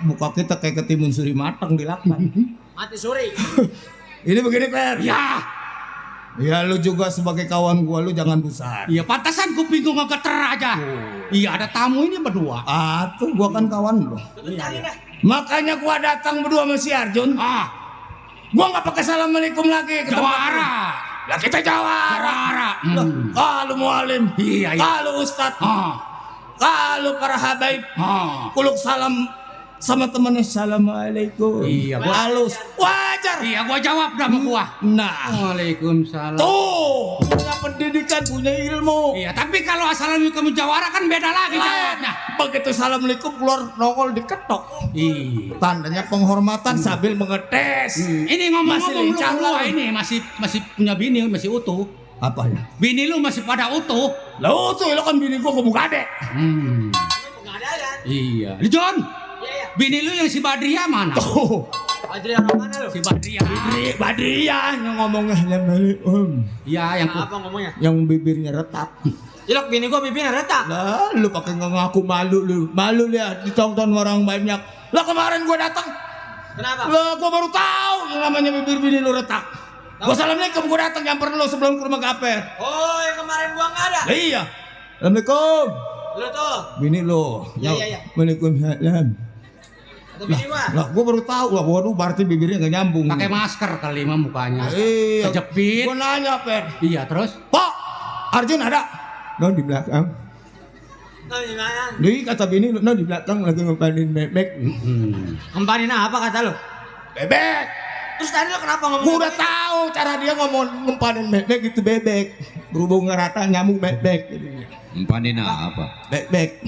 Muka kita kayak ketimun suri matang di lakban. Mati suri. Ini begini Per. Ya. Ya lu juga sebagai kawan gua lu jangan busar. Iya pantasan kuping gua ngegeter aja. Iya ada tamu ini berdua. Tuh gua kan kawan lu. Makanya gua datang berdua sama si Arjun. Gua nggak pakai assalamualaikum lagi. Jawara. Lah kita jawara. Kalau mualim. Iya. Kalau ustad. Kalau para habaib. Kuluk salam sama temannya assalamualaikum. Iya, gua halus. Wajar. Iya gua jawab dah sama gua. Nah. Waalaikumsalam. Tuh, punya pendidikan, punya ilmu. Iya, tapi kalau assalamualaikum jawara kan beda lagi jawabnya. Begitu assalamualaikum keluar nongol diketok. Iya. Tandanya penghormatan sambil mengetes. Ini ngomong-ngomong lu lincah berdua lu. ini masih punya bini masih utuh. Apa ya? Bini lu masih pada utuh. Lo tuh lo kan bini gua buka dek. Pengadaian. Iya. John. Iya. Bini lu yang si Badria mana? Tuh. Adrian mana lu? Si Badria. Badrian yang ngomongnya assalamualaikum. Iya, yang Apa ngomongnya? Yang bibirnya retak. Ilok bini gua bibirnya retak. Lah, lu pakai ngaku malu lu. Malu lihat ditonton orang banyak. Lah kemarin gua datang. Kenapa? Lah gua baru tahu yang namanya bibir bini lu retak. Gua assalamualaikum gua datang nyamper lu sebelum ke rumah Gaper. Oh, yang kemarin gua nggak ada. Lah iya. Assalamualaikum. Lu tuh. Bini lu. Iya. Waalaikumsalam. Atau bini gua. Lah gua baru tahu lah waduh berarti bibirnya enggak nyambung. pakai masker kali mah mukanya. Iya. Kejepit. Gua nanya, Per. Iya, terus? Pak, Arjun ada? No di belakang. Nah, gimana? Jadi kata bini lu, no di belakang lagi ngempanin bebek. Ngempanin apa kata lu? Bebek. Terus tadi lu kenapa ngomong? Gua udah tahu cara dia ngomong ngempanin bebek itu bebek. Berhubung ngerata nyamuk bebek. Empanin apa? Bebek.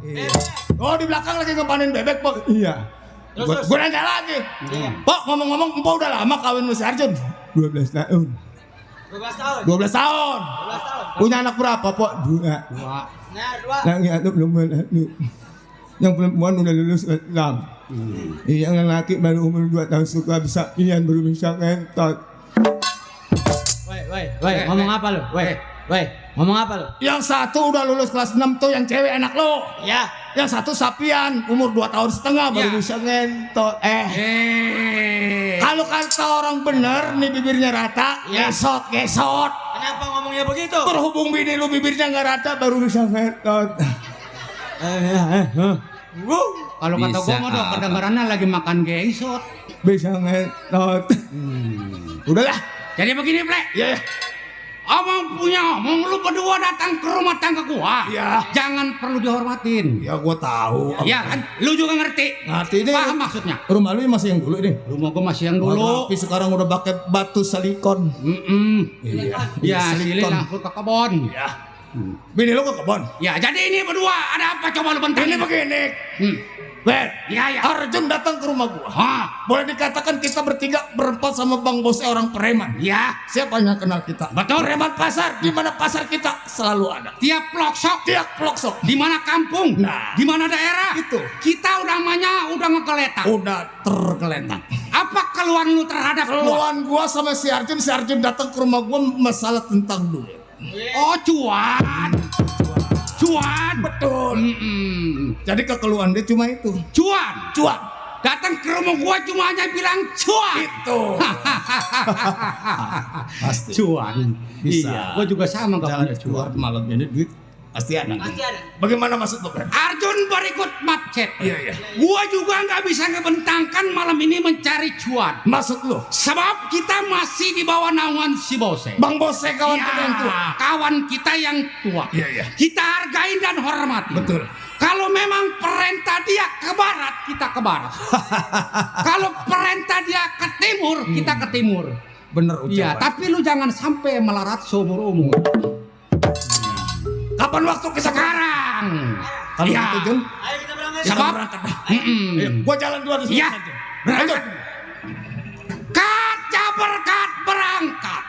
Iya. Oh di belakang lagi ngempanin bebek, Pak. Iya. Terus. Gua nanya lagi. Pak, ngomong-ngomong, Empok udah lama kawin sama si Arjun? 12 tahun. 12 tahun. 12 tahun. 12 tahun. Punya anak berapa, Pak? 2. Wah. Nah, 2. Yang satu belum berlalu. Yang perempuan udah lulus Islam. Yang laki baru umur 2 tahun suka bisa pian baru bisa ngentot. Woi, ngomong apa lu? Woi, ngomong apa lu? Yang satu udah lulus kelas 6 tuh yang cewek anak lo. Ya. Yang satu sapian umur 2 tahun setengah baru Ya. bisa ngentot. Kalau kata orang bener nih bibirnya rata, Ya. gesot. Kenapa ngomongnya begitu? Berhubung bini lu bibirnya nggak rata baru bisa ngentot. Kalau kata gua Bisa mah udah apa? kedengarannya lagi makan gesot. Bisa ngentot. Udahlah. Jadi begini, Plek. Ya. Omong punya omong, lu berdua datang ke rumah tangga gua. Iya. Jangan perlu dihormatin. Ya gua tahu. Iya kan? Lu juga ngerti. Ngerti ini. Paham maksudnya? Rumah lu masih yang dulu nih. Rumah gua masih yang dulu. Tapi sekarang udah pakai batu silikon. Mm-mm. Iya. Ya, silih langsung ke kebon. Ya. Bini lu ke kebon. Ya, jadi ini berdua ada apa coba lu bentar? Ini begini. Ben, Iya. Arjun datang ke rumah gua. Hah? Boleh dikatakan kita bertiga berempat sama Bang Bose orang preman. Ya, Siapa yang kenal kita? Betul. Preman pasar. Di mana pasar kita selalu ada. tiap pelosok, Tiap pelosok. di mana kampung, Nah. di mana daerah, Itu. kita udah ngegeletak. Udah tergeletak. Apa keluhan lu terhadap gua? Keluhan gua sama si Arjun datang ke rumah gua masalah tentang duit. Oh, cuan. Betul. Mm-mm. Jadi kekeluhan dia cuma itu. Cuan. Cuan. Datang ke rumah gua cuma hanya bilang cuan. Itu. Pasti. Cuan. Bisa. Iya, gua juga sama gak Jalan punya cuan. keluar malam ini duit pasti ada. Bagaimana maksud lo, Ben? Arjun berikut macet. Iya. Gua juga nggak bisa ngebentangkan malam ini mencari cuan. Maksud lo? Sebab kita masih di bawah naungan si Bose. Bang Bose kawan Ya, kita yang tua. kawan kita yang tua. Iya. Kita hargain dan hormati. Betul. Kalau memang perintah dia ke barat, kita ke barat. Kalau perintah dia ke timur, kita ke timur. Bener Iya, ucapan. tapi lu jangan sampai melarat seumur umur. Kapan waktu kita Sekarang. Kalau Iya. gitu, Jun, Ayo kita berangkat. kita Sebab- berangkat dah. Mm-mm. Ayo, gua jalan duluan di Iya. sana. Berangkat. Kaca berkat berangkat.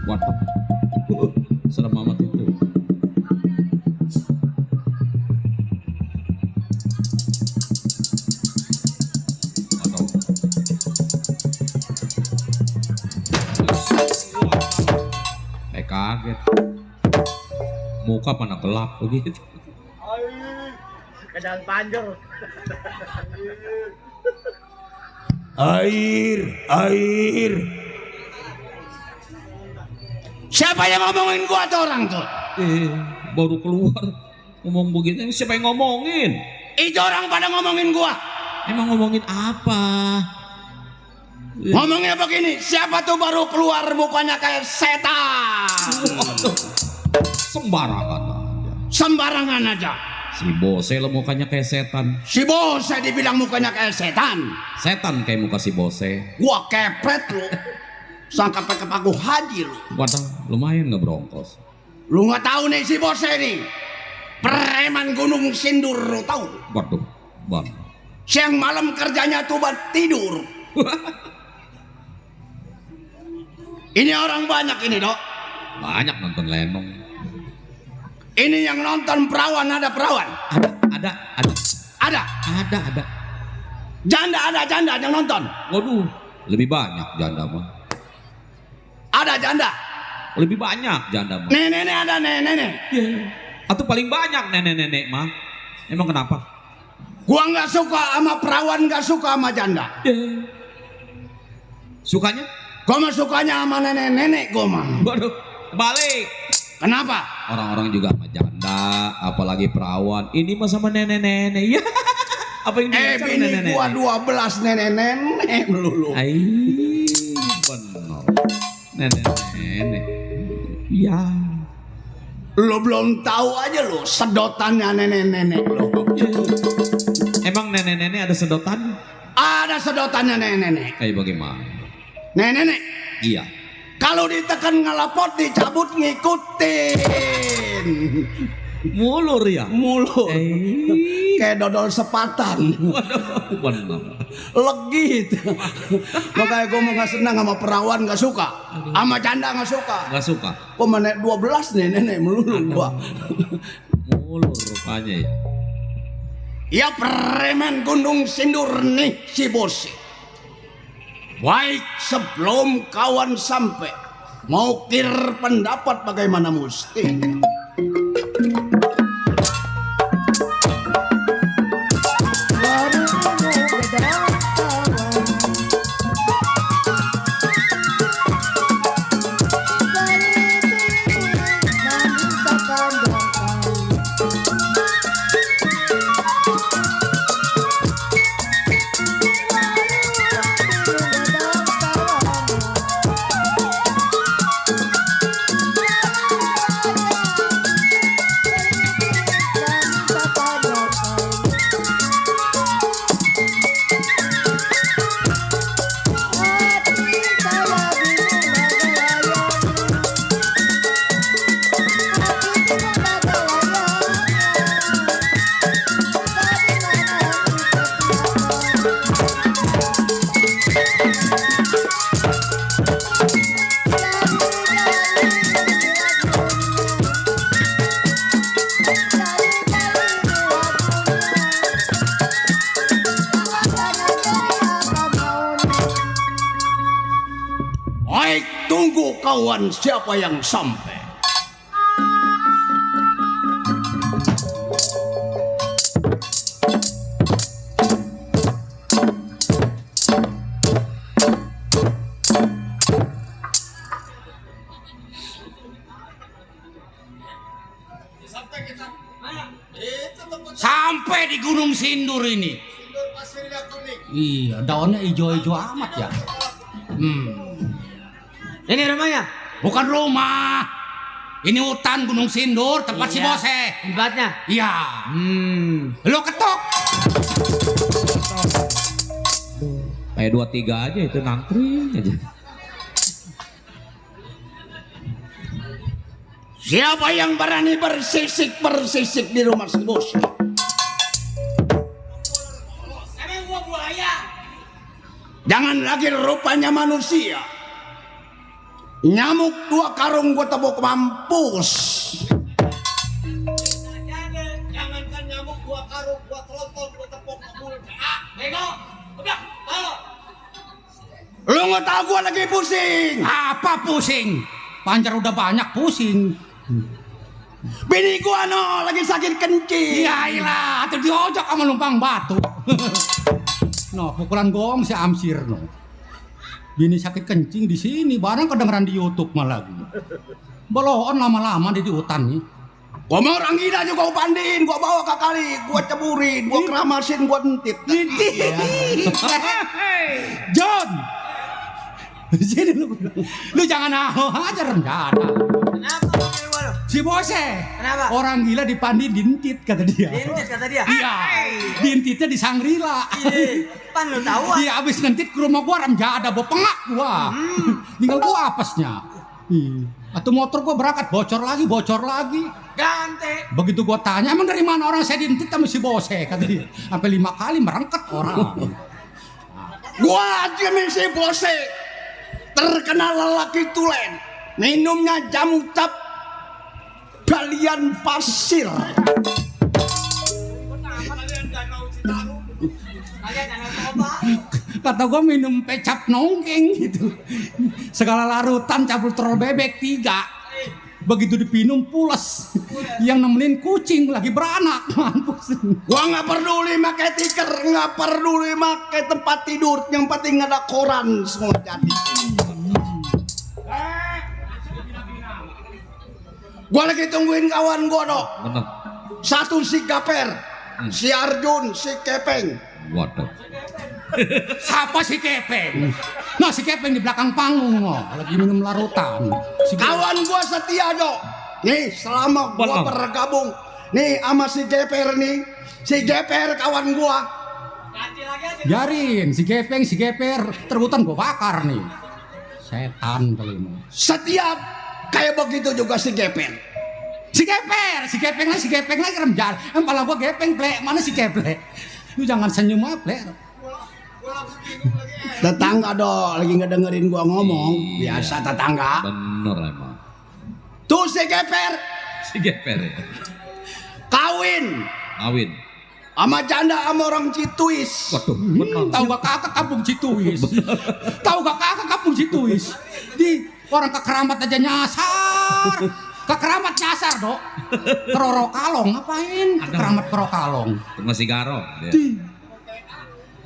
Waduh. Serem amat itu. Waduh. Kaget. Muka mana gelap begitu. Kedan panjang. Air. Siapa yang ngomongin gua tuh orang tuh? Baru keluar ngomong begini. Siapa yang ngomongin? Itu orang pada ngomongin gua. Emang ngomongin apa? Ngomongnya begini, siapa tuh baru keluar mukanya kayak setan? Waduh. Sembarangan aja. Sembarangan aja. Si Bose lo mukanya kayak setan. Si Bose dibilang mukanya kayak setan. Setan kayak muka si Bose. Gua kepret lu. Sangka pakai paku haji lu. Waduh, lumayan ngebronkos. Lu nggak tahu nih si Bose nih. Preman Gunung Sindur lu tahu. Waduh, bang. Siang malam kerjanya tuh buat tidur. Ini orang banyak ini, Dok. Banyak nonton Lenong. Ini yang nonton perawan, ada perawan. Ada. Ada. Janda yang nonton. Waduh, lebih banyak janda mah. Ada janda. Lebih banyak janda mah. Nenek ada nenek. Atau paling banyak nenek-nenek mah. Emang kenapa? Gua nggak suka sama perawan, nggak suka sama janda. Sukanya? Gua mah sukanya sama nenek-nenek gua mah. Waduh, balik. Kenapa? Orang-orang juga sama janda, apalagi perawan. Ini mah sama nenek-nenek. Ya. Apa yang diincar Bini gua 12 nenek-nenek melulu. Ai, bener. Nenek-nenek. Ya. Lo belum tahu aja lo sedotannya nenek-nenek lo. Emang nenek-nenek ada sedotan? Ada sedotannya nenek-nenek. Kayak bagaimana? Nenek-nenek. Iya. Kalau ditekan ngelapot dicabut ngikutin. Mulur ya? Mulur. Kayak dodol sepatan. Waduh, bener. Legit. Makanya gue gak senang sama perawan, gak suka. Sama janda gak suka. Gak suka? Kok menek 12 nih nenek melulu gua. Mulur rupanya ya. Ya preman Gunung Sindur nih si Bose. Baik, sebelum kawan sampai mau kir pendapat bagaimana mesti. Baru nemu beda kawan. kawan siapa yang sampai. Sampai di Gunung Sindur ini. Iya, daunnya hijau-hijau amat ya. Ini rumahnya? Bukan rumah. Ini hutan Gunung Sindur, tempat si Iya. Bose. Tempatnya? Iya. Lo ketok. Kayak 2-3 aja itu nangkring aja. Siapa yang berani bersisik di rumah si Bose? Emang gua buaya? Jangan lagi rupanya manusia. Nyamuk 2 karung gua tepuk mampus. Jangankan nyamuk 2 karung, 2 kelontong gua tepuk mulut. Bego. Udah, ayo. Lu nggak tahu gua lagi pusing. Apa pusing? Pancar udah banyak pusing. Bini gua no lagi sakit kencing. Iya ilah, atau diojok sama lumpang batu. No, pukulan gong si Amsir no. Bini sakit kencing di sini, barang kedengeran di YouTube malah lagi. Beloon lama-lama di hutan nih. Gua mau orang gila juga gua pandiin, gua bawa ke kali, gua ceburin, gua keramasin, gua entit. John, sini lu jangan aja rendah. Kenapa lu nyuruh gua lu? Si Bose, Kenapa? orang gila dipandi dintit kata dia. Dintit kata dia. Iya, dintitnya di Sangrila. Iya, pan lu tahu. Dia abis ngentit ke rumah gua ada bawa pengak gua. Tinggal gua apesnya. Atau motor gua berangkat bocor lagi. Ganti. Begitu gua tanya, emang dari mana orang saya dintit sama si Bose kata dia. Sampai 5 kali merengket orang. Gua aja si Bose terkenal lelaki tulen. Minumnya jamu tap galian pasir. Kata gua minum pecap nongkeng gitu. Segala larutan campur telur bebek 3. Begitu dipinum pules. Yang nemenin kucing lagi beranak. Mampus. Gua nggak peduli pakai tiker, nggak peduli pakai tempat tidur. Yang penting ada koran semua jadi. Gua lagi tungguin kawan gua dok. Bener. Satu si Gaper, si Arjun, si Kepeng. Waduh. Siapa si Kepeng? Nah si Kepeng di belakang panggung lagi minum larutan. Kawan gua setia dok. Nih selama gua Bener. bergabung nih sama si Geper nih. Si Geper kawan gua. Ganti lagi aja. Biarin si Geper terhutan gua bakar nih. Setan kali ini. Setiap kayak begitu juga si Geper. Si Gepeng lagi remjar. Kepala gua gepeng, plek. Mana si Geplek? Lu jangan senyum aja, plek. Tetangga dong, lagi ngedengerin gua ngomong. Iya. Biasa tetangga. Bener emang. Tuh si Geper Si Geper ya. kawin Awin. sama janda sama orang Cituis. Waduh, bener. Tahu gak kakak kampung Cituis? Tahu gak kakak kampung Cituis? Di orang ke Keramat aja nyasar. Ke Keramat nyasar dok. Keroro Kalong ngapain? Ke Keramat Keroro Kalong. Masih garo. Dia. Di.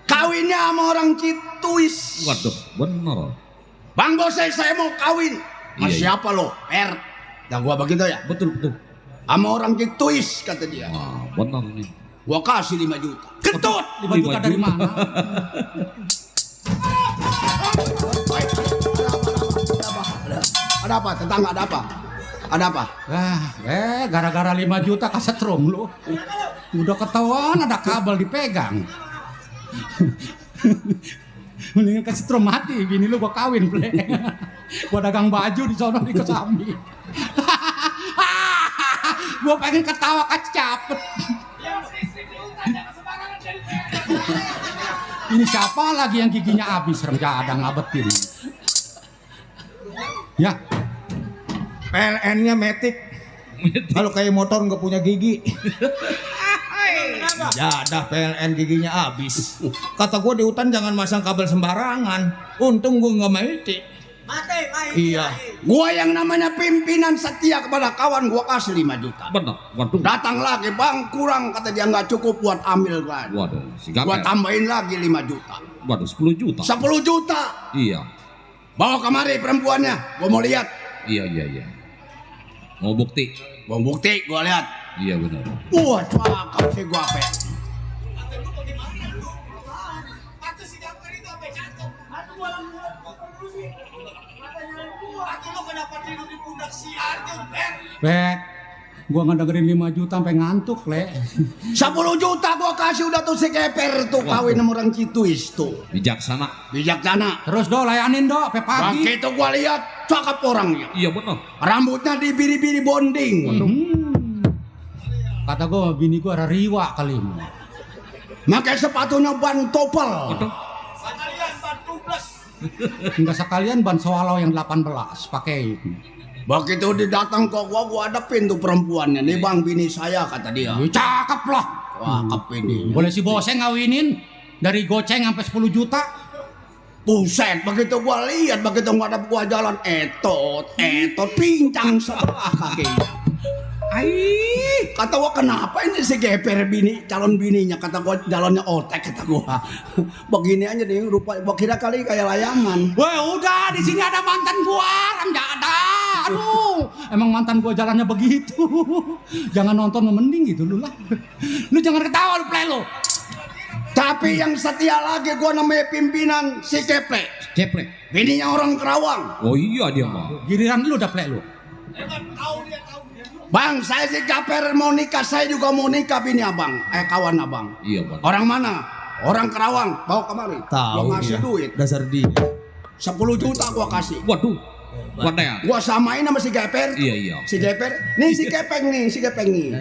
Kawinnya sama orang Cituis. Waduh, bener. Bang Bose saya mau kawin. Mas Iya, iya. siapa lo? Dah gua begitu ya. Betul. Sama orang Cituis kata dia. Wah, bener nih. Gua kasih 5 juta. Kentut 5 juta dari mana? Ada apa? Tetangga ada apa? Ada apa? Gara-gara 5 juta kasetrum lu. Udah ketahuan ada kabel dipegang. Mendingan kesetrum mati, bini lu gua kawin, ple. Gua dagang baju di sono di Kosambi. Gua pengen ketawa kecapet. Ini siapa lagi yang giginya habis ada ngabetin. Ya, PLN-nya metik. Kalau kayak motor nggak punya gigi. Ya dah PLN giginya habis. Kata gua di hutan jangan masang kabel sembarangan. Untung gua nggak metik. Mati, main. Iya. Gua yang namanya pimpinan setia kepada kawan gua kasih 5 juta. Benar. Waduh. Datang lagi, Bang, kurang, kata dia nggak cukup buat ambil kan. Waduh, si Gua Gaper. tambahin lagi 5 juta. Waduh, 10 juta. 10 juta. Iya. Bawa kemari perempuannya, gua mau lihat. Iya. Mau bukti? Gua bukti, gua lihat. Iya benar. Wah, cakep sih gua apa. Bet, gua ngedengerin 5 juta sampai ngantuk, Le. 10 juta gua kasih udah tuh si Keper tuh kawin sama orang Cituis tuh. Bijaksana. Bijaksana. Terus do layanin do sampai pagi. Begitu gua lihat cakep orangnya. Iya benar. Rambutnya dibiri-biri bonding. Kata gua bini gua ada riwa kali ini. Pakai sepatunya ban topel. Enggak sekalian ban swallow yang 18 pakai. Begitu didatang ke gua hadapin tuh perempuannya. Nih Bang, bini saya, kata dia. Ya, cakep lah. Cakep ini. Boleh si bosnya ngawinin dari goceng sampai 10 juta. Buset, begitu gua lihat, begitu ngadap gua jalan etot, pincang sebelah kakinya. Ai, kata gua kenapa ini si Geper bini, calon bininya, kata gua jalannya otek, kata gua. Begini aja nih, rupa, gua kira kali kayak layangan. Wah udah di sini ada mantan gua, Ramjada. Aduh, emang mantan gua jalannya begitu. Jangan nonton mending gitu lu lah. Lu jangan ketawa lu play lu. Tapi yang setia lagi gua namanya pimpinan si Keple. Ceprek. Bininya orang Kerawang. Oh iya dia mah. Giliran lu udah play lu. Bang, saya si Keper mau nikah, saya juga mau nikah bini abang, kawan abang. Iya benar. Orang mana? Orang Kerawang, bawa kemari. Gua ngasih duit. Dasar dia. 10 juta gua kasih. Waduh. Wadah. Gua samain sama si Geper. Iya. Si Geper, nih si Kepeng nih.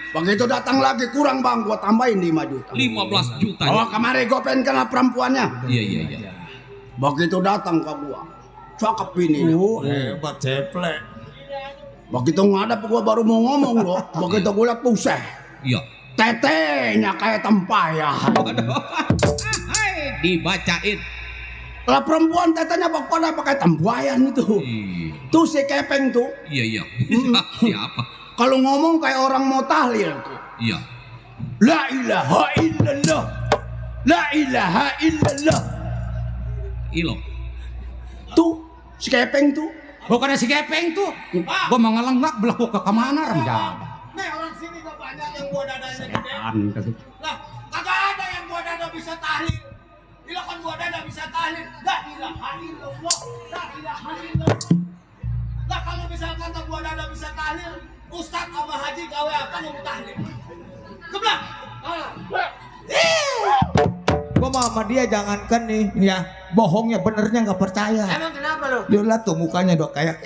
Begitu datang lagi kurang Bang, gua tambahin 5 juta. 15 juta. Oh, kemarin gua pengen kenal perempuannya. Iya. Begitu datang ke gua, cakep ini. Hebat ceplek. Begitu ngadap gua baru mau ngomong gua. Begitu gua liat puseh. Iya. Tetenya kayak tempayan. Hai, dibacain. Lah perempuan tetenya pada pakai tempayan itu. Iya. Tuh si Kepeng tuh. Iya. Siapa? Kalau ngomong kayak orang mau tahlil tuh. Iya. La ilaha illallah. La ilaha illallah. Ilo. Tuh si Kepeng tuh. Bukannya si Gepeng tuh. Gua mau ngelenggak belah gua ke kemana Ramjada. Nih orang sini gak banyak yang gua dadanya gede. Kan. Lah kagak ada yang gua dada bisa tahlil. Bila kan gua dada bisa tahlil. La ilaha illallah. La ilaha illallah. Lah kalau misalkan gua dada bisa tahlil, Ustadz sama Haji gawe apa mau tahlil? Geblak. Gua sama dia jangankan nih, ya bohongnya benernya nggak percaya. Emang kenapa lo? Dia lihat tuh mukanya dok kayak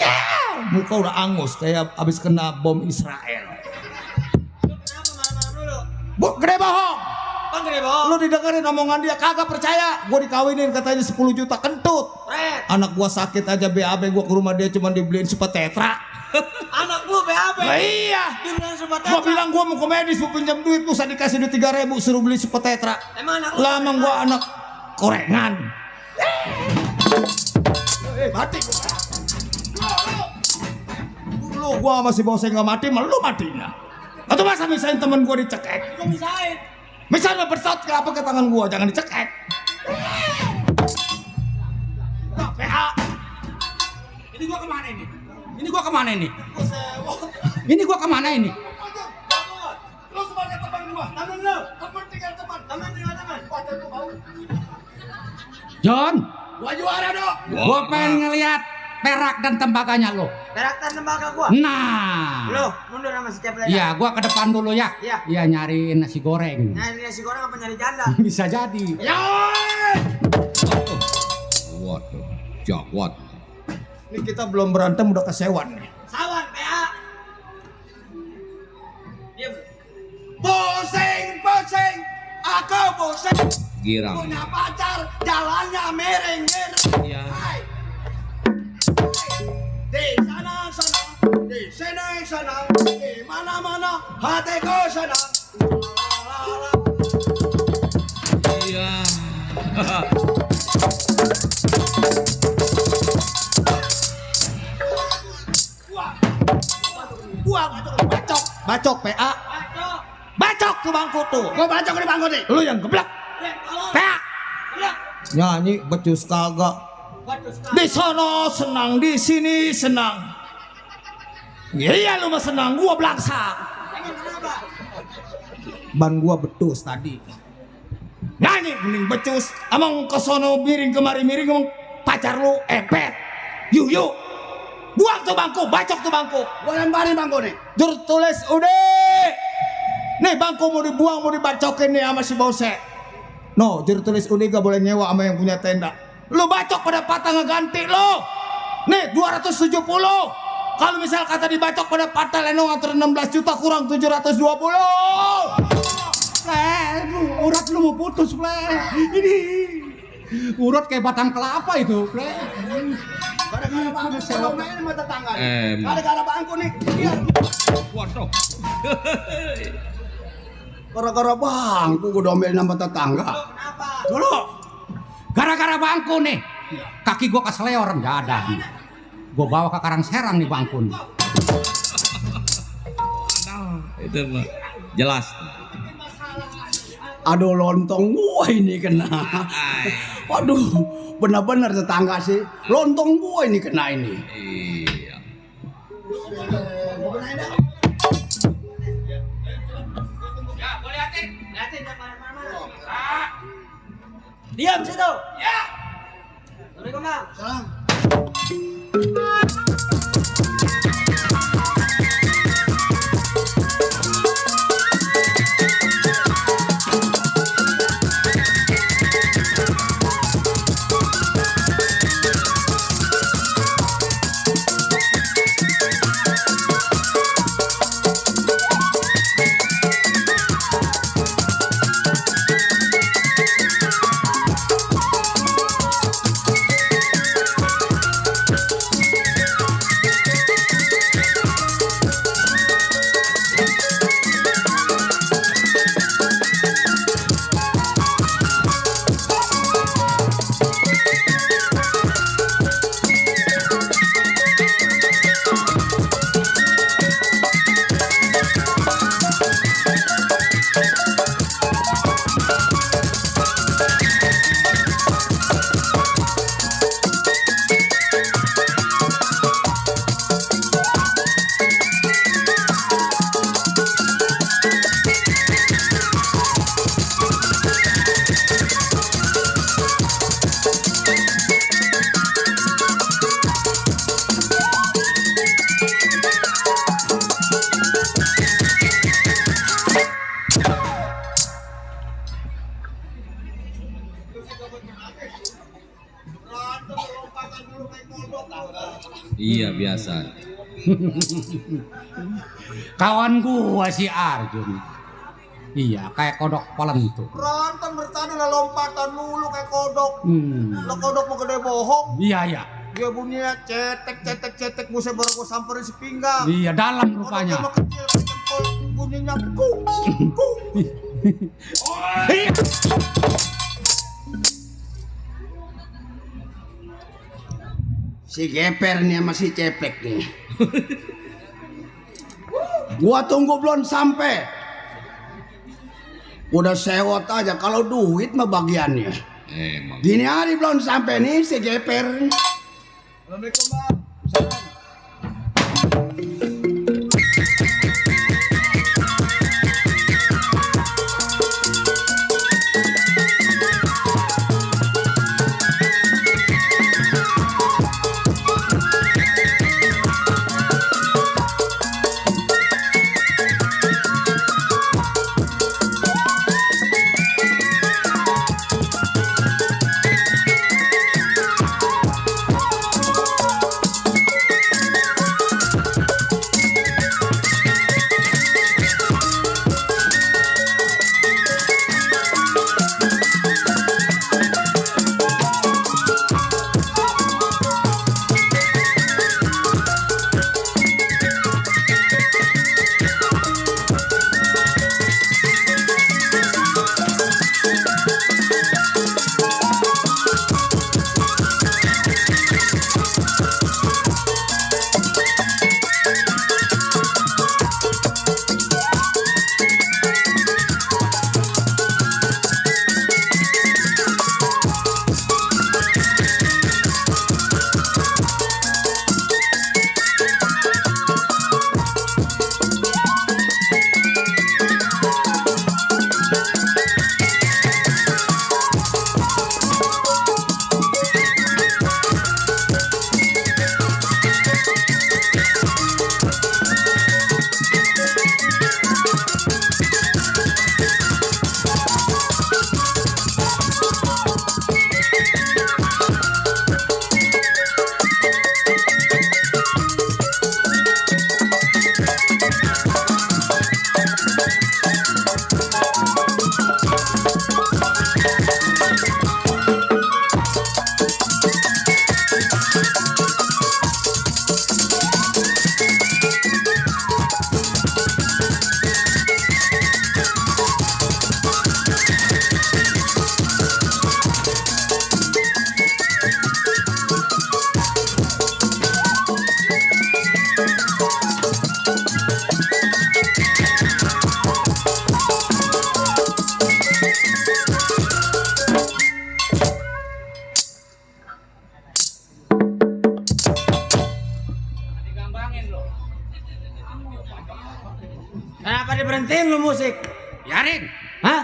muka udah angus kayak abis kena bom Israel. Kenapa malam-malam lu? Gede bohong. Bang gede bohong. Lu didengerin omongan dia kagak percaya. Gua dikawinin katanya 10 juta kentut. Red. Anak gua sakit aja BAB, gua ke rumah dia cuma dibeliin sepetetra. Anak lu BAB. Nah, iya. Dibilang sempat Gua bilang gua mau ke medis, mau pinjam duit, pusat dikasih duit 3.000 suruh beli sepetetra. Emang anak lu? Lama gua anak korengan. Mati lu gua masih boseng nggak mati, malu matinya. Atau masa misain temen gua dicekek? Gua misain. Misalnya bersot ke apa ke tangan gua, jangan dicekek. Nah, PA. Ini gua kemana ini? Ini gua kemana ini? Gua sewot. Ini gua kemana ini? Lu sebagai teman gua, temen lu, temen tinggal teman, temen tinggal teman. Pacar lu bau. John, Gua juara dong. gua pengen ngeliat perak dan tembaganya lo. Perak dan tembaga gua. Nah. Lu mundur sama si Ceplek. Iya, gua ke depan dulu ya. Iya. Iya, nyariin nasi goreng. Nyari nasi goreng apa nyari janda? Bisa jadi. Ya. Waduh. Jawat. Ini kita belum berantem udah kesewan nih. Sawan PA. Diam. Pusing. Aku pusing. Girang. Punya pacar, jalannya miring-miring. Iya. Hai. Di sana, di sini senang, di mana-mana hatiku senang. Iya. Bacok PA. Bacok tuh bangku tuh. Gua bacok di bangku nih. Lu yang geblek. PA. Nyanyi becus kagak. Di sono senang, di sini senang. Iya lu mah senang, gua belaksa. Ban gua betus tadi. Nyanyi mending becus. Emang ke sono miring kemari miring emang pacar lu epet. Yuk. Buang tuh bangku, bacok tuh bangku. Gua lemparin bangku nih. Jur tulis udah. Nih bangku mau dibuang, mau dibacokin nih sama si Bose. No, jur tulis udah gak boleh nyewa sama yang punya tenda. Lu bacok pada patah ngeganti lo. Nih 270. Kalau misal kata dibacok pada patah Leno ngatur 16 juta kurang 720. Urat lu mau putus, Ple. Ini urat kayak batang kelapa itu, Ple. Gara-gara bangku sewa ini sama tetangga. Gara-gara bangku nih. Iya. Waduh. Gara-gara bangku gua domelin sama tetangga. Kenapa? Dulu. Gara-gara bangku nih. Kaki gua keseleor enggak ada. Gua bawa ke Karangserang nih bangku nih. Itu mah jelas. Aduh lontong gua ini kena. Waduh, benar-benar tetangga sih. Lontong gua ini kena ini. Iya. Diam situ. Ya. Assalamualaikum, Bang. Salam. Iya biasa. Kawan gua si Arjun. Iya, kayak kodok pelentu. Berantem bertanding lah lompatan mulu kayak kodok. Lah kodok mau gede bohong. Iya, iya. Dia bunyinya cetek buset baru gua samperin sepinggang. Iya, dalam Kodoknya rupanya. mah kecil kayak jempol bunyinya kung. Si geper nih sama si cepek nih. Gua tunggu belum sampai. Udah sewot aja kalau duit mah bagiannya. Emang. Gini hari belum sampai nih si geper. Assalamualaikum, Bang. musik. Biarin. Hah?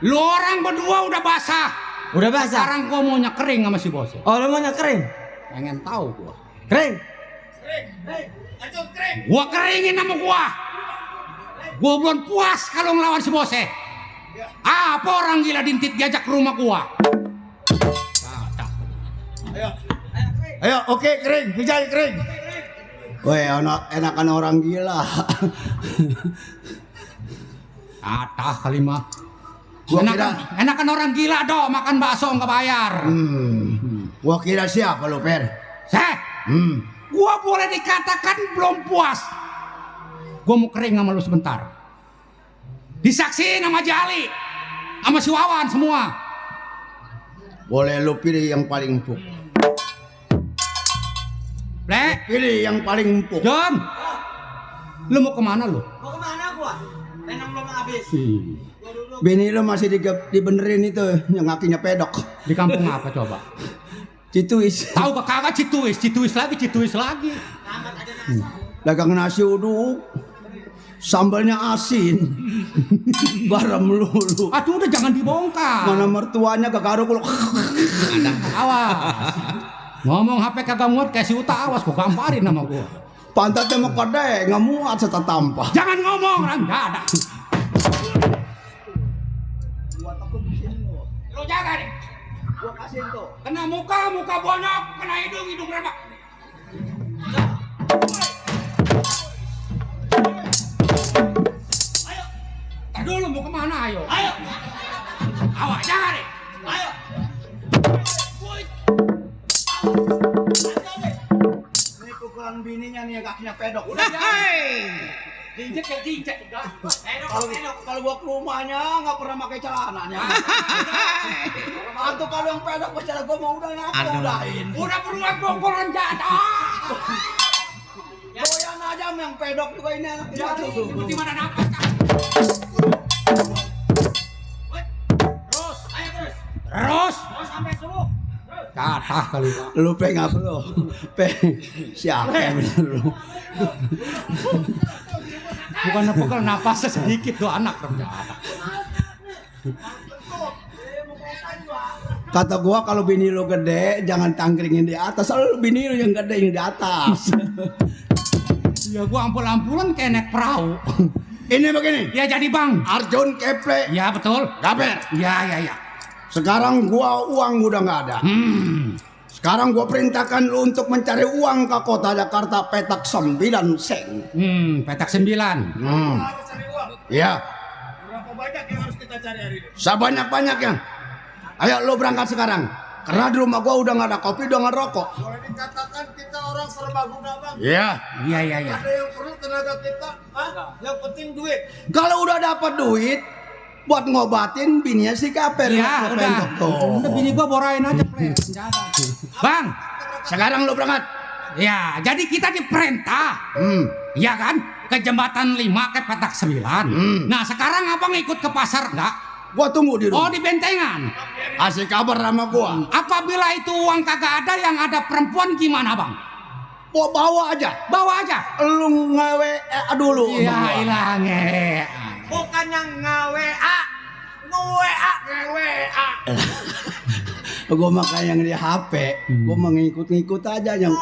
Lu orang berdua udah basah. Udah basah? Sekarang gua mau nyekering sama si bosnya. Oh, lu mau kering? Pengen tahu gua. Kering? Gua keringin sama gua. Gua belum puas kalau ngelawan si bosnya. Apa orang gila dintit diajak ke rumah gua? Ayo, oke, kering, Vijay, kering. Woi, enakan orang gila. Atah kalimah. Gua kira, Enakan orang gila dong makan bakso nggak bayar. gua kira siapa lu, Per? Gua boleh dikatakan belum puas. Gua mau kering sama lu sebentar. Disaksiin sama Jali, sama si Wawan semua. Boleh lu pilih yang paling empuk. Blek, Pilih yang paling empuk. John, lu mau kemana lu? Mau kemana gua? Renang belum habis. Bini lu masih dibenerin itu yang kakinya pedok. Di kampung apa coba? Cituis. Tahu ke kagak Cituis lagi. Dagang nasi uduk. Sambalnya asin. Garam melulu. Aduh udah jangan dibongkar. Mana mertuanya kegaruk lu. Awas. Ngomong HP kagak muat kayak si Uta, awas gua gamparin sama gua. Pantatnya mau kode, nggak muat serta tampah. Jangan ngomong orang ada. Lu jaga deh. Gua kasihin tuh. Kena muka bonyok, kena hidung rebak. Ayo. Dulu mau kemana ayo? Ayo. Awas jaga deh. Ayo. Ini pukulan bininya nih yang kakinya pedok. Udah hei. Diinjek. Kalau gua ke rumahnya nggak pernah pakai celananya. Atau kalau yang pedok pacar gua mau udahin. Udah beruang pukulan jatuh. Doyan aja yang pedok juga ini anak jatuh. Di mana napas kan? Terus, ayo terus. Terus sampai subuh. Katah kali. Lu peng apa lu? Peng siapa yang bener lu? Bukan pukul napasnya sedikit tuh anak ternyata. Kata gua kalau bini lu gede jangan tangkringin di atas, selalu bini lu yang gede yang di atas. Ya gua ampul-ampulan kayak naik perahu. Ini begini, Ya jadi bang. Arjun Keple, Ya betul. Gaber. Ya. Sekarang gua uang udah nggak ada. Sekarang gua perintahkan lu untuk mencari uang ke kota Jakarta petak 9 seng. Petak 9. Iya, Berapa banyak yang harus kita cari hari ini? sebanyak-banyaknya. Ayo lu berangkat sekarang. Karena di rumah gua udah nggak ada kopi, udah nggak rokok. Boleh dikatakan kita orang serbaguna bang. Iya. Iya. Ada yang perlu tenaga kita, yang penting duit. Kalau udah dapat duit buat ngobatin bininya si Kaper. Ya udah. Udah bini gua borain aja plek. Bang, Sekarang lu berangkat. ya jadi kita diperintah. Iya kan? Ke jembatan 5 ke petak 9. Nah sekarang abang ikut ke pasar enggak? Gua tunggu di Oh rumah. di bentengan. Kasih kabar sama gua. Apabila itu uang kagak ada yang ada perempuan gimana bang? Gua bawa aja. Bawa aja. Lu ngewe dulu. sama Iya gua. ilangnya. Bukan yang nge-WA. Nge-WA. Gua makan yang di HP. Gua mengikut-ngikut aja yang.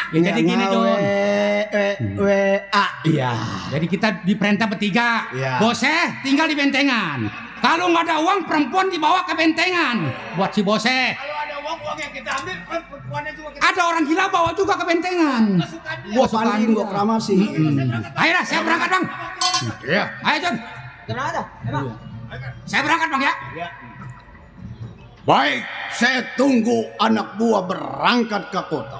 Ya jadi gini Don. WA. Iya. Jadi kita diperintah bertiga. Iya. Bosnya tinggal di bentengan. Kalau nggak ada uang perempuan dibawa ke bentengan. Buat si bosnya. Kalau ada uang yang kita ambil, perempuannya juga kita Ada orang gila bawa juga ke bentengan. suka dia. Gua pandiin, gua kramasi. Ayolah saya berangkat bang. Iya. Ayo John. Kenapa? Emang? Saya berangkat bang ya. Baik, saya tunggu anak buah berangkat ke kota.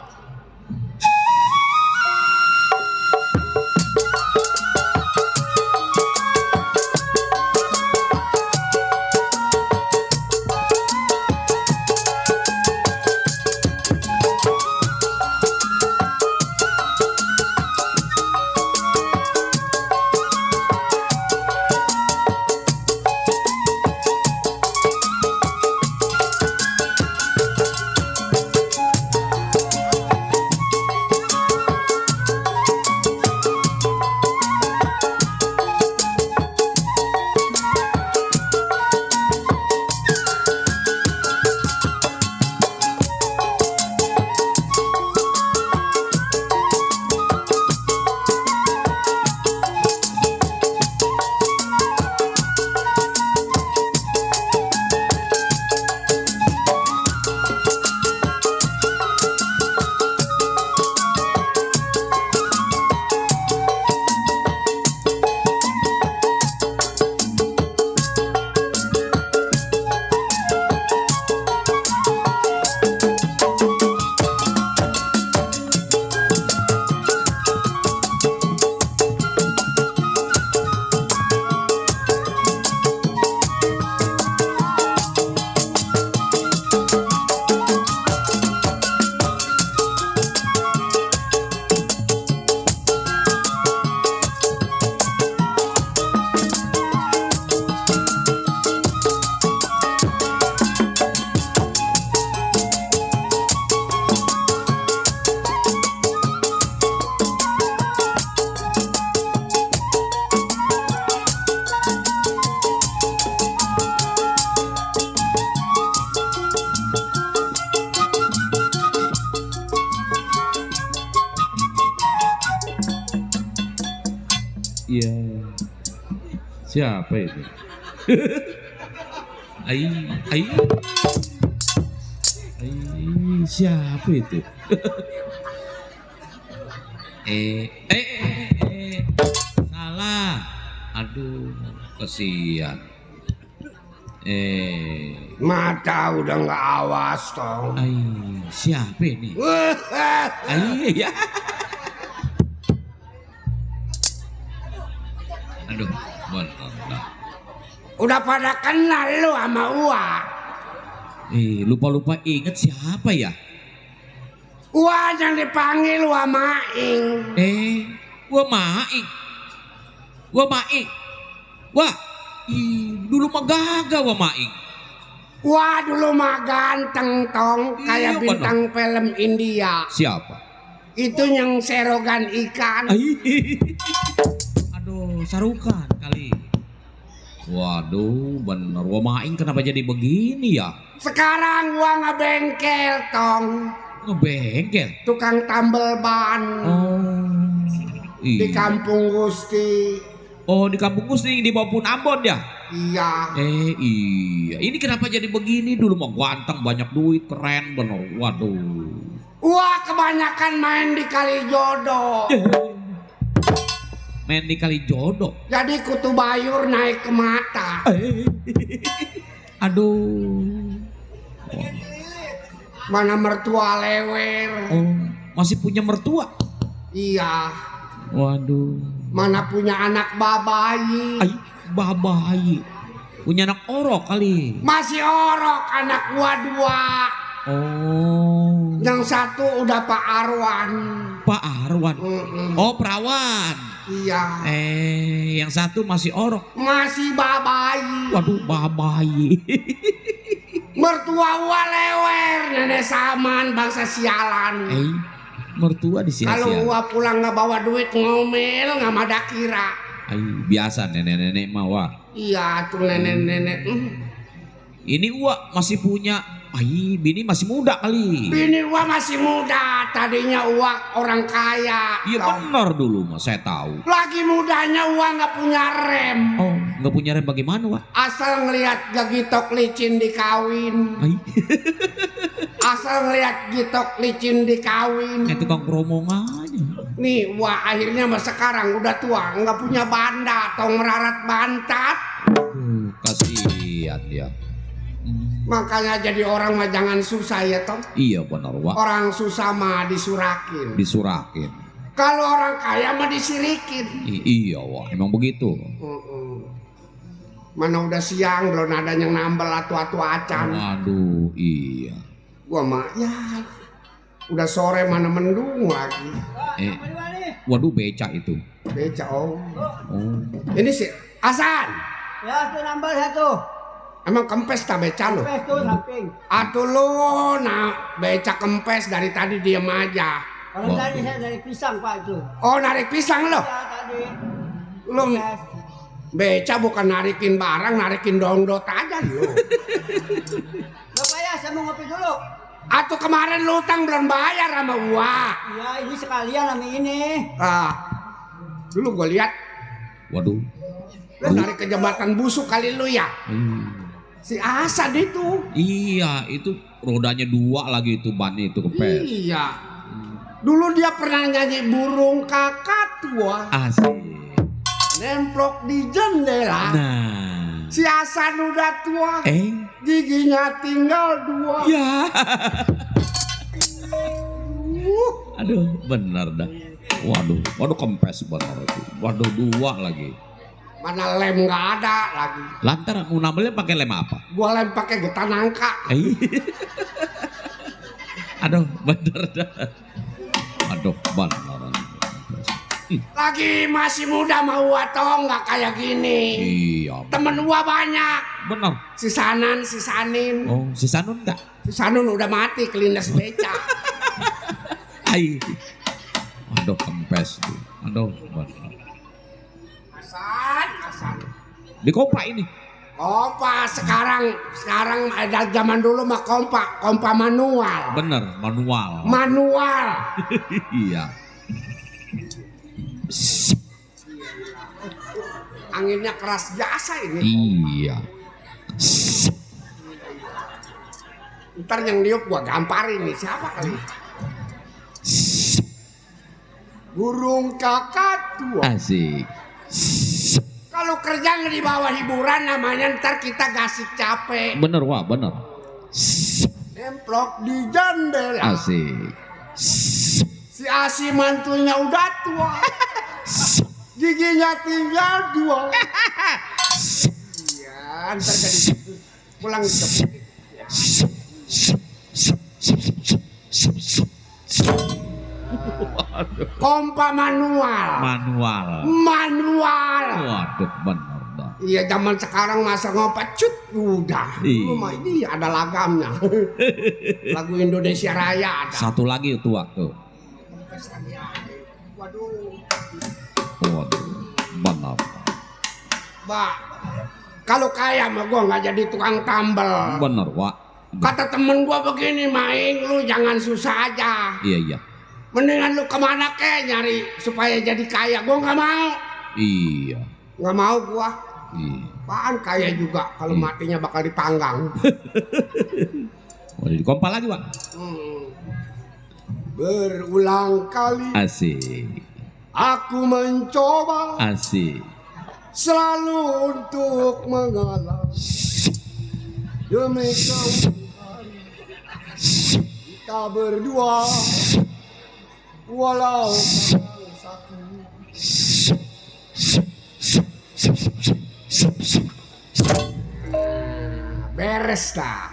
Siapa itu? Ai, ai. Ai, siapa itu? Salah. Aduh, kesian. Mata udah nggak awas toh. Ai, siapa ini? Ai, ya. Aduh, benar. Udah pada kenal lu sama Uwa. Lupa-lupa inget siapa ya? Uwa yang dipanggil Uwa Maing. Gua Maing. Wah, dulu mah gagah Wah Maing. Wah dulu mah ganteng tong, kayak Iya, bintang film India. Siapa? Itu yang serogan ikan. Aduh, sarukan kali. Waduh, bener. Wah Maing kenapa jadi begini ya? Sekarang gua ngebengkel tong, Ngebengkel. tukang tambel ban Di di Kampung Gusti. di Kampung Gusti di Bawapun Ambon ya? Iya. Iya. Ini kenapa jadi begini? Dulu mah ganteng, banyak duit, keren bener. Waduh. Wah kebanyakan main di Kalijodo. Main di Kalijodo. Jadi kutu bayur naik ke mata. Aduh. Mana mertua lewer. Masih punya mertua? Iya. Waduh. Mana punya anak babayi. Babayi. Punya anak orok kali. Masih orok anak gua 2. Yang satu udah Pak Arwan. Pak Arwan. Perawan. Iya. Yang satu masih orok. Masih babayi. Waduh, babayi. Mertua gua lewer, nenek saman, bangsa sialan. Mertua di sini. Kalau gua pulang nggak bawa duit ngomel, nggak ada kira. Biasa nenek-nenek mah wah. Iya tuh nenek-nenek. Ini Wak masih punya, bini masih muda kali. Bini gua masih muda, tadinya Uwa orang kaya. Iya benar dulu mah saya tahu. Lagi mudanya Uwa nggak punya rem. Nggak punya rem bagaimana Wak? Asal ngelihat gagitok licin dikawin. Asal ngelihat gitok licin dikawin. Kayak tukang promong aja. Nih Uwa akhirnya mas sekarang udah tua, nggak punya banda atau merarat bantat. Kasihan ya. Makanya jadi orang mah jangan susah ya toh. Iya benar Wak. Orang susah mah disurakin. Disurakin. Kalau orang kaya mah disirikin. Iya Wak, emang begitu. Mana udah siang belum ada yang nambel atu-atu acan. Waduh, iya. Gua mah ya udah sore mana mendung lagi. Waduh beca itu. Beca Ini sih Hasan. Ya tuh nambah satu. Emang kempes tak beca lo? Kempes tuh samping. Atuh lu beca kempes dari tadi diem aja. Kalau tadi saya dari pisang Pak itu. Oh narik pisang lo? Ya tadi. Lu beca bukan narikin barang, narikin dongdot aja lo. Bapak ya saya mau ngopi dulu. Atuh kemarin lu utang belum bayar sama gua. Iya ini sekalian sama ini. Dulu gua lihat. Waduh. Lu dari ke jembatan busuk kali lu ya. Si Asad itu. Iya, itu rodanya 2 lagi itu bannya itu kempes. Iya. Dulu dia pernah nyanyi burung kakak tua. Asik. Nemplok di jendela. Nah. Si Hasan udah tua. Giginya tinggal 2. Ya. Aduh, benar dah. Waduh kempes benar itu. Waduh 2 lagi. Mana lem nggak ada lagi. Lantaran mau nambelnya pakai lem apa? Gua lem pakai getah nangka. Aduh, bener dah. Aduh, bener. Lagi masih muda mau atau nggak kayak gini. Iya. Temen gua banyak. Bener. Si Sanan, si Sanin. Si Sanun enggak? Si Sanun udah mati kelindas beca. Aduh, kempes tuh. Aduh, bener. Hasan. Di kompa ini. Kompa sekarang ada zaman dulu mah kompa manual. Bener, manual. Manual. Iya. Anginnya keras jasa ini. Iya. Ntar yang niup gua gamparin nih. Siapa kali? Burung kakak tua. Asik. Kalau kerja di bawah hiburan namanya ntar kita gasik capek. Bener wah, bener. Nemplok di jendela. Asik. Si Asi mantunya udah tua. Giginya tinggal 2. Iya, ntar jadi pulang ke pompa manual. Manual. Waduh, bener dah. Iya, zaman sekarang masa ngompat cut udah. Dulu mah ini ada lagamnya. Lagu Indonesia Raya ada. Satu lagi tua tuh. Waduh. Waduh, bener. Mbak, kalau kaya mah gua nggak jadi tukang tambel. Bener wah. Kata temen gua begini, Maing, lu jangan susah aja. Iya. Mendingan lu kemana kek nyari supaya jadi kaya. Gua nggak mau. Iya. Nggak mau gua. Iya. Apaan kaya juga kalau matinya bakal dipanggang. Waduh, dikompal lagi, Pak. Berulang kali Asik. aku mencoba Asik. selalu untuk mengalah demi keutuhan kita berdua walau satu. Beres dah.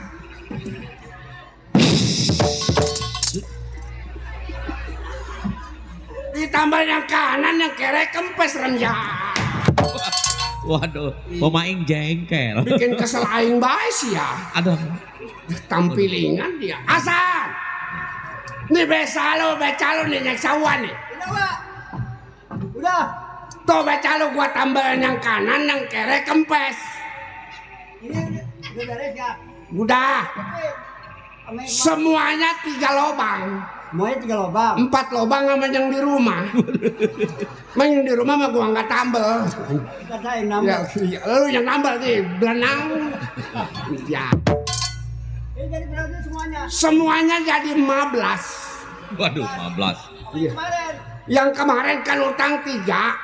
Ditambah yang kanan yang kere kempes renjang. Waduh, pemain jengkel. Bikin kesel aing bae sih ya. Aduh. Tampilingan dia. Hasan. Nih beca lo nih nyeksawan nih. Udah, Pak. Udah. Tuh beca lo gua tambahin yang kanan yang kere kempes. Ini udah beres ya. Udah. Oke. Semuanya 3 lobang. Semuanya 3 lubang. 4 lobang sama yang di rumah. Emang yang di rumah mah gua nggak tambel. Kata yang nambah. Ya, lu yang nambel nih, berenang. Ya. Ini jadi berarti semuanya. Semuanya jadi 15. Waduh, 15. Kemarin. Yang kemarin kan utang 3.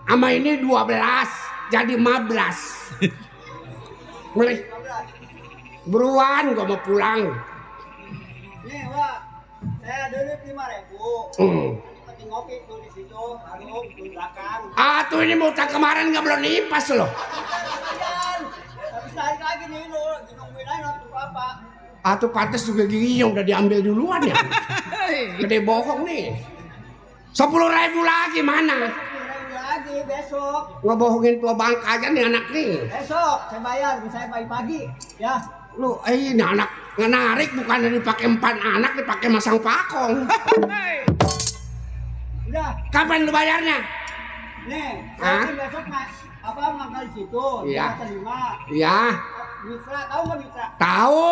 Sama ini 12. Jadi 15. Mulai. Buruan gua mau pulang. Nih, Pak. Saya dulu 5.000. Lagi ngopi tuh di situ, warung di belakang. Ah tuh ini mau utang kemarin nggak belum nimpas loh. Kalian, habis naik lagi nih lo, lagi nungguin aja untuk apa? Ah tuh pantes juga gigi yang udah diambil duluan ya. Gede bohong nih. 10.000 lagi mana? 10.000 lagi besok. Ngebohongin tua bangka aja nih anak nih. Besok saya bayar, misalnya pagi-pagi. Ya. Lu ini anak ngenarik bukan dipakai 4 anak dipakai masang pakong. Udah. Kapan lu bayarnya? Nih, Hah? saya besok mas. Apa mangkal di situ? Iya. Dia terima. Iya. Mitra, tahu nggak Mitra? Tahu.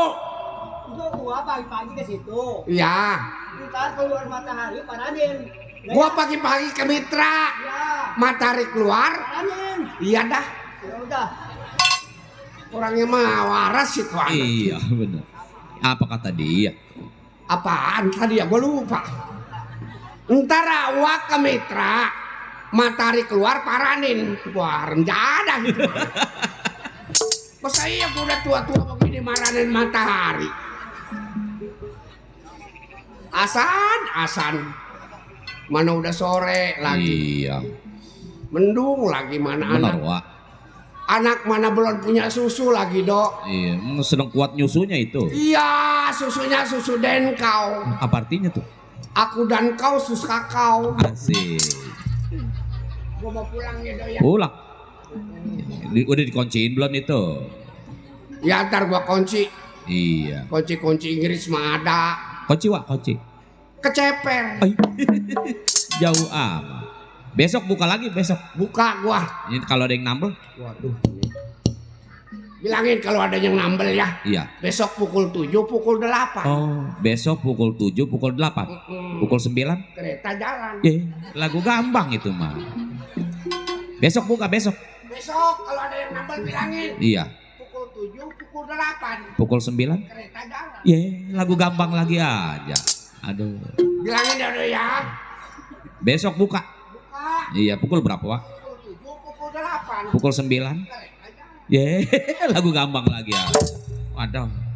Itu gua pagi-pagi ke situ. Iya. Ntar keluar matahari paranin. Gua pagi-pagi ke Mitra. Ya. Matahari keluar. Paranin. Iya dah. Ya udah. Orangnya mah waras sih tuh anak. Iya, bener. Apa kata dia? Apaan tadi ya gua lupa. Ntar awak ke Mitra. Matahari keluar paranin. Wah rendah gitu. Masa iya gua udah tua-tua begini maranin matahari. Asan. Mana udah sore lagi. Iya. Mendung lagi mana Bener, anak. Wak. Anak mana belum punya susu lagi, Dok. Iya, sedang kuat nyusunya itu. Iya, susunya susu denkau. Apa artinya tuh? Aku dan kau sus kakao. Asik. Gua mau pulang ya, Dok ya. Pulang. Udah dikunciin belum itu? Ya ntar gua kunci. Iya. Kunci Inggris mah ada. Kunci Wak, kunci. Keceper. Ay. Jauh amat. Besok buka lagi besok. Buka gua. Ini kalau ada yang nambel? Waduh. Bilangin kalau ada yang nambel ya. Iya. Besok pukul 7, pukul 8. Oh, besok pukul 7, pukul 8. Pukul 9? Kereta jalan. Lagu gampang itu mah. Besok buka besok. Besok kalau ada yang nambal bilangin. Iya. Pukul 7, pukul 8. Pukul 9. Kereta jalan. Lagu gampang lagi aja. Aduh. Bilangin Dodo ya. Besok buka. Buka. Iya, pukul berapa, Pak? Pukul 7, pukul 8. Pukul 9. Kereta jalan. Lagu gampang lagi ya. Waduh.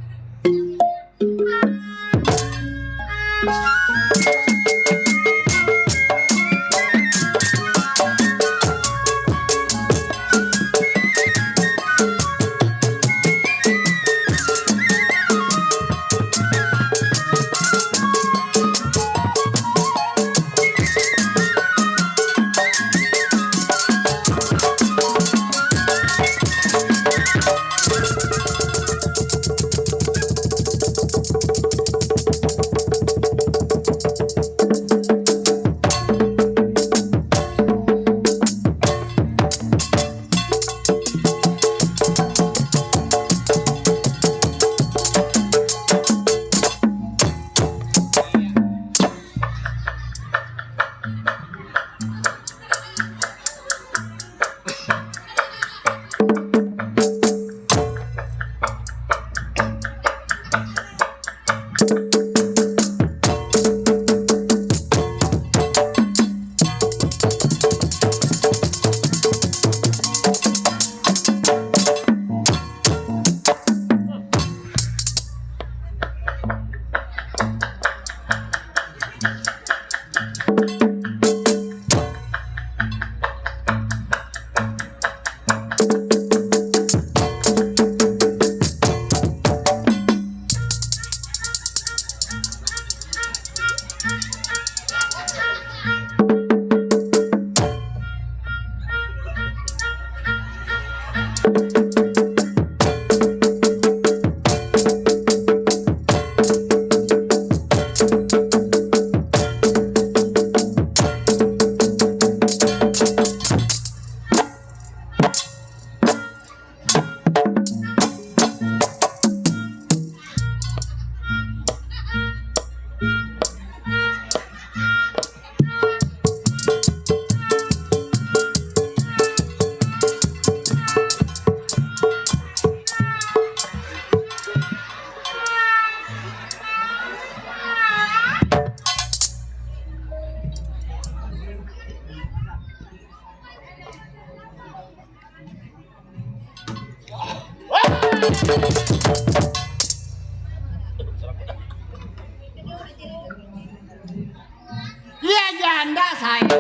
Dia janda saya.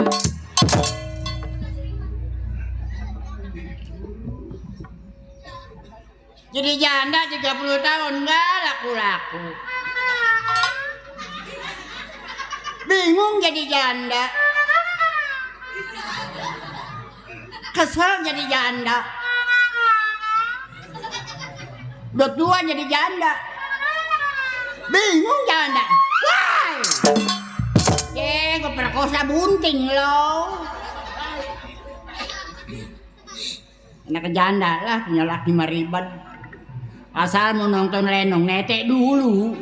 Jadi janda 30 tahun nggak laku-laku. Bingung jadi janda. Kesel jadi janda. Udah tua jadi janda. Bingung janda. Why? Gue perkosa bunting lo. Anak janda lah punya laki maribad. Asal mau nonton lenong netek dulu.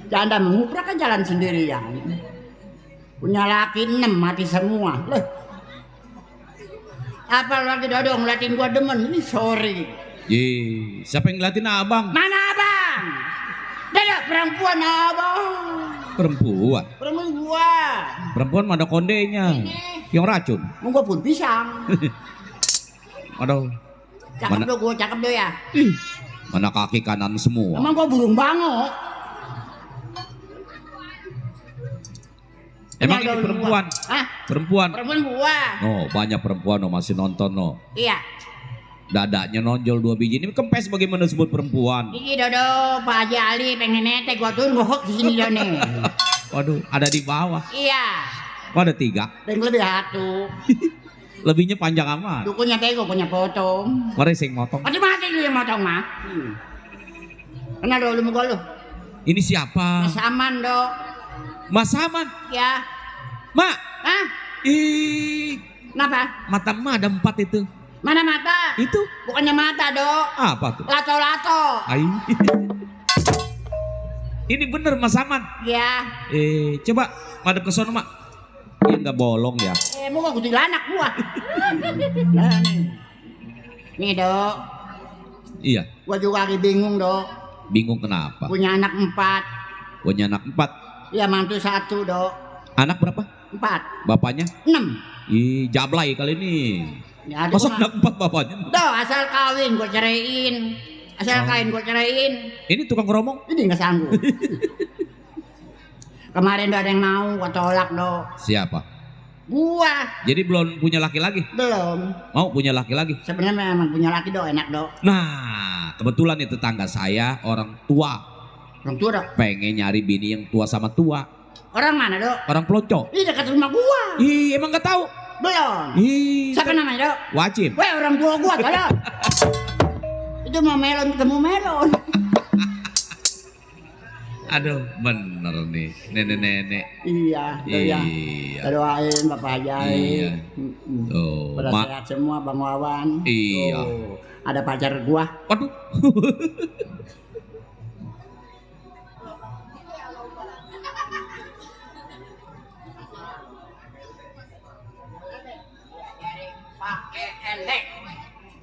Janda menguprak ke jalan sendirian. Punya laki 6 mati semua. Loh. Apa lagi Dodo ngeliatin gua demen? Ini sorry. Siapa yang ngeliatin abang? Mana abang? Dodo perempuan abang. Perempuan. Perempuan gua. Perempuan mana kondenya? Ini. Yang racun. Mau gua pun pisang. Aduh. Cakep do gua, cakep do ya. Mana kaki kanan semua. Emang gua burung bango. Emang ini perempuan? Hah? Perempuan. Perempuan gua. No, banyak perempuan no masih nonton no. Iya. Dadanya nonjol 2 biji. Ini kempes bagaimana disebut perempuan? Iki Dodo, Pak Haji Ali pengen netek gua turun gua di sini Done. Waduh, ada di bawah. Iya. Oh, ada 3. Pengen lebih satu. Lebihnya panjang amat. Dukunya tego punya potong. Mari sing motong. Mati lu yang motong mah. Kenal do lu muka lu. Ini siapa? Mas Aman do. Mas Aman. Ya. Mak. Hah? Ih, Kenapa? mata emak ada 4 itu. Mana mata? Itu Bukannya mata do. apa tuh? Lato-lato. Ai. Ini bener Mas Aman. Ya. Coba madep ke sono, Mak. Iya nggak bolong ya. Mau gak kuntilanak gua. Nah, nih dok, Iya. gua juga lagi bingung dok. Bingung kenapa? Punya anak 4. Punya anak 4. Ya mantu 1 dok. Anak berapa? 4. Bapaknya? 6. Ih, jablay kali ini. Ya, ada Masa gua anak 4 bapaknya? Dok, asal kawin gua ceraiin. Asal kawin gua ceraiin. Ini tukang ngomong? Ini nggak sanggup. Kemarin udah ada yang mau, gua tolak dok. Siapa? Gua Jadi belum punya laki lagi? belum. Mau punya laki lagi? Sebenarnya memang punya laki dok, enak dok. Nah, kebetulan nih tetangga saya orang tua. Orang tua dok. Pengen nyari bini yang tua sama tua. Orang mana dok? Orang pelocok. Ini dekat rumah gua. Ih, emang gak tahu? Belum. Ih, Siapa namanya dok? wajib. Weh orang tua gua tolong. Itu mau melon ketemu melon. Aduh, bener nih. Nenek-nenek. Iya, tuh ya. Iya. Kita doain Bapak Jai. Iya. Tuh, Pada sehat semua Bang Wawan. Iya. Tuh, ada pacar gua. Waduh.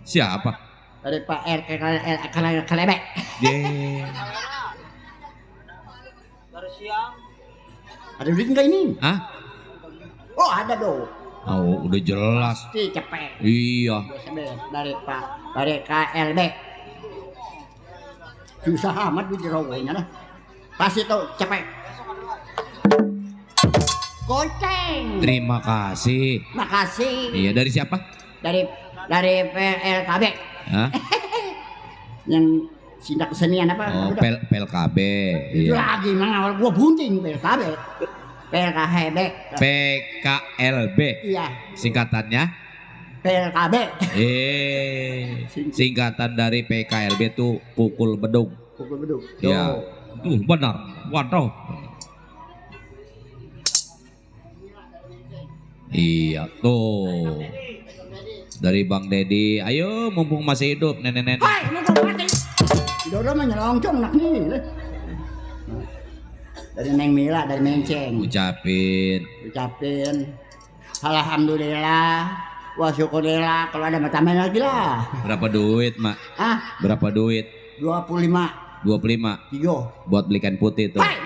Siapa? Dari Pak RK Kelebek. Ye. Baru siang. Ada duit enggak ini? Hah? Oh, ada dong. Oh, udah jelas. Pasti cepet. Iya. Dari Pak dari KLB. Susah amat duit rogonya dah. Pasti tuh cepet. Goceng. Terima kasih. Makasih. Iya, dari siapa? Dari PLKB. Hah? Yang sindak kesenian apa? Oh, Udah. PLKB. Itu Iya. lagi mang awal gua bunting PLKB. PLKB. PKLB. Iya, Singkatannya? PLKB. Singkatan dari PKLB tuh pukul bedung. Pukul beduk. Ya. Tuh, benar. Waduh. Iya, tuh. Dari Bang Dedi, ayo mumpung masih hidup nenek-nenek. Hai, lu kok mati? Dodo mah nyelongcong nak nih. Dari Neng Mila, dari Menceng. Ucapin alhamdulillah wa syukurillah, kalau ada tambahin lagi lah. Berapa duit, Mak? Ah, Berapa duit? 25 25 3. buat beli kain putih tuh. Hai,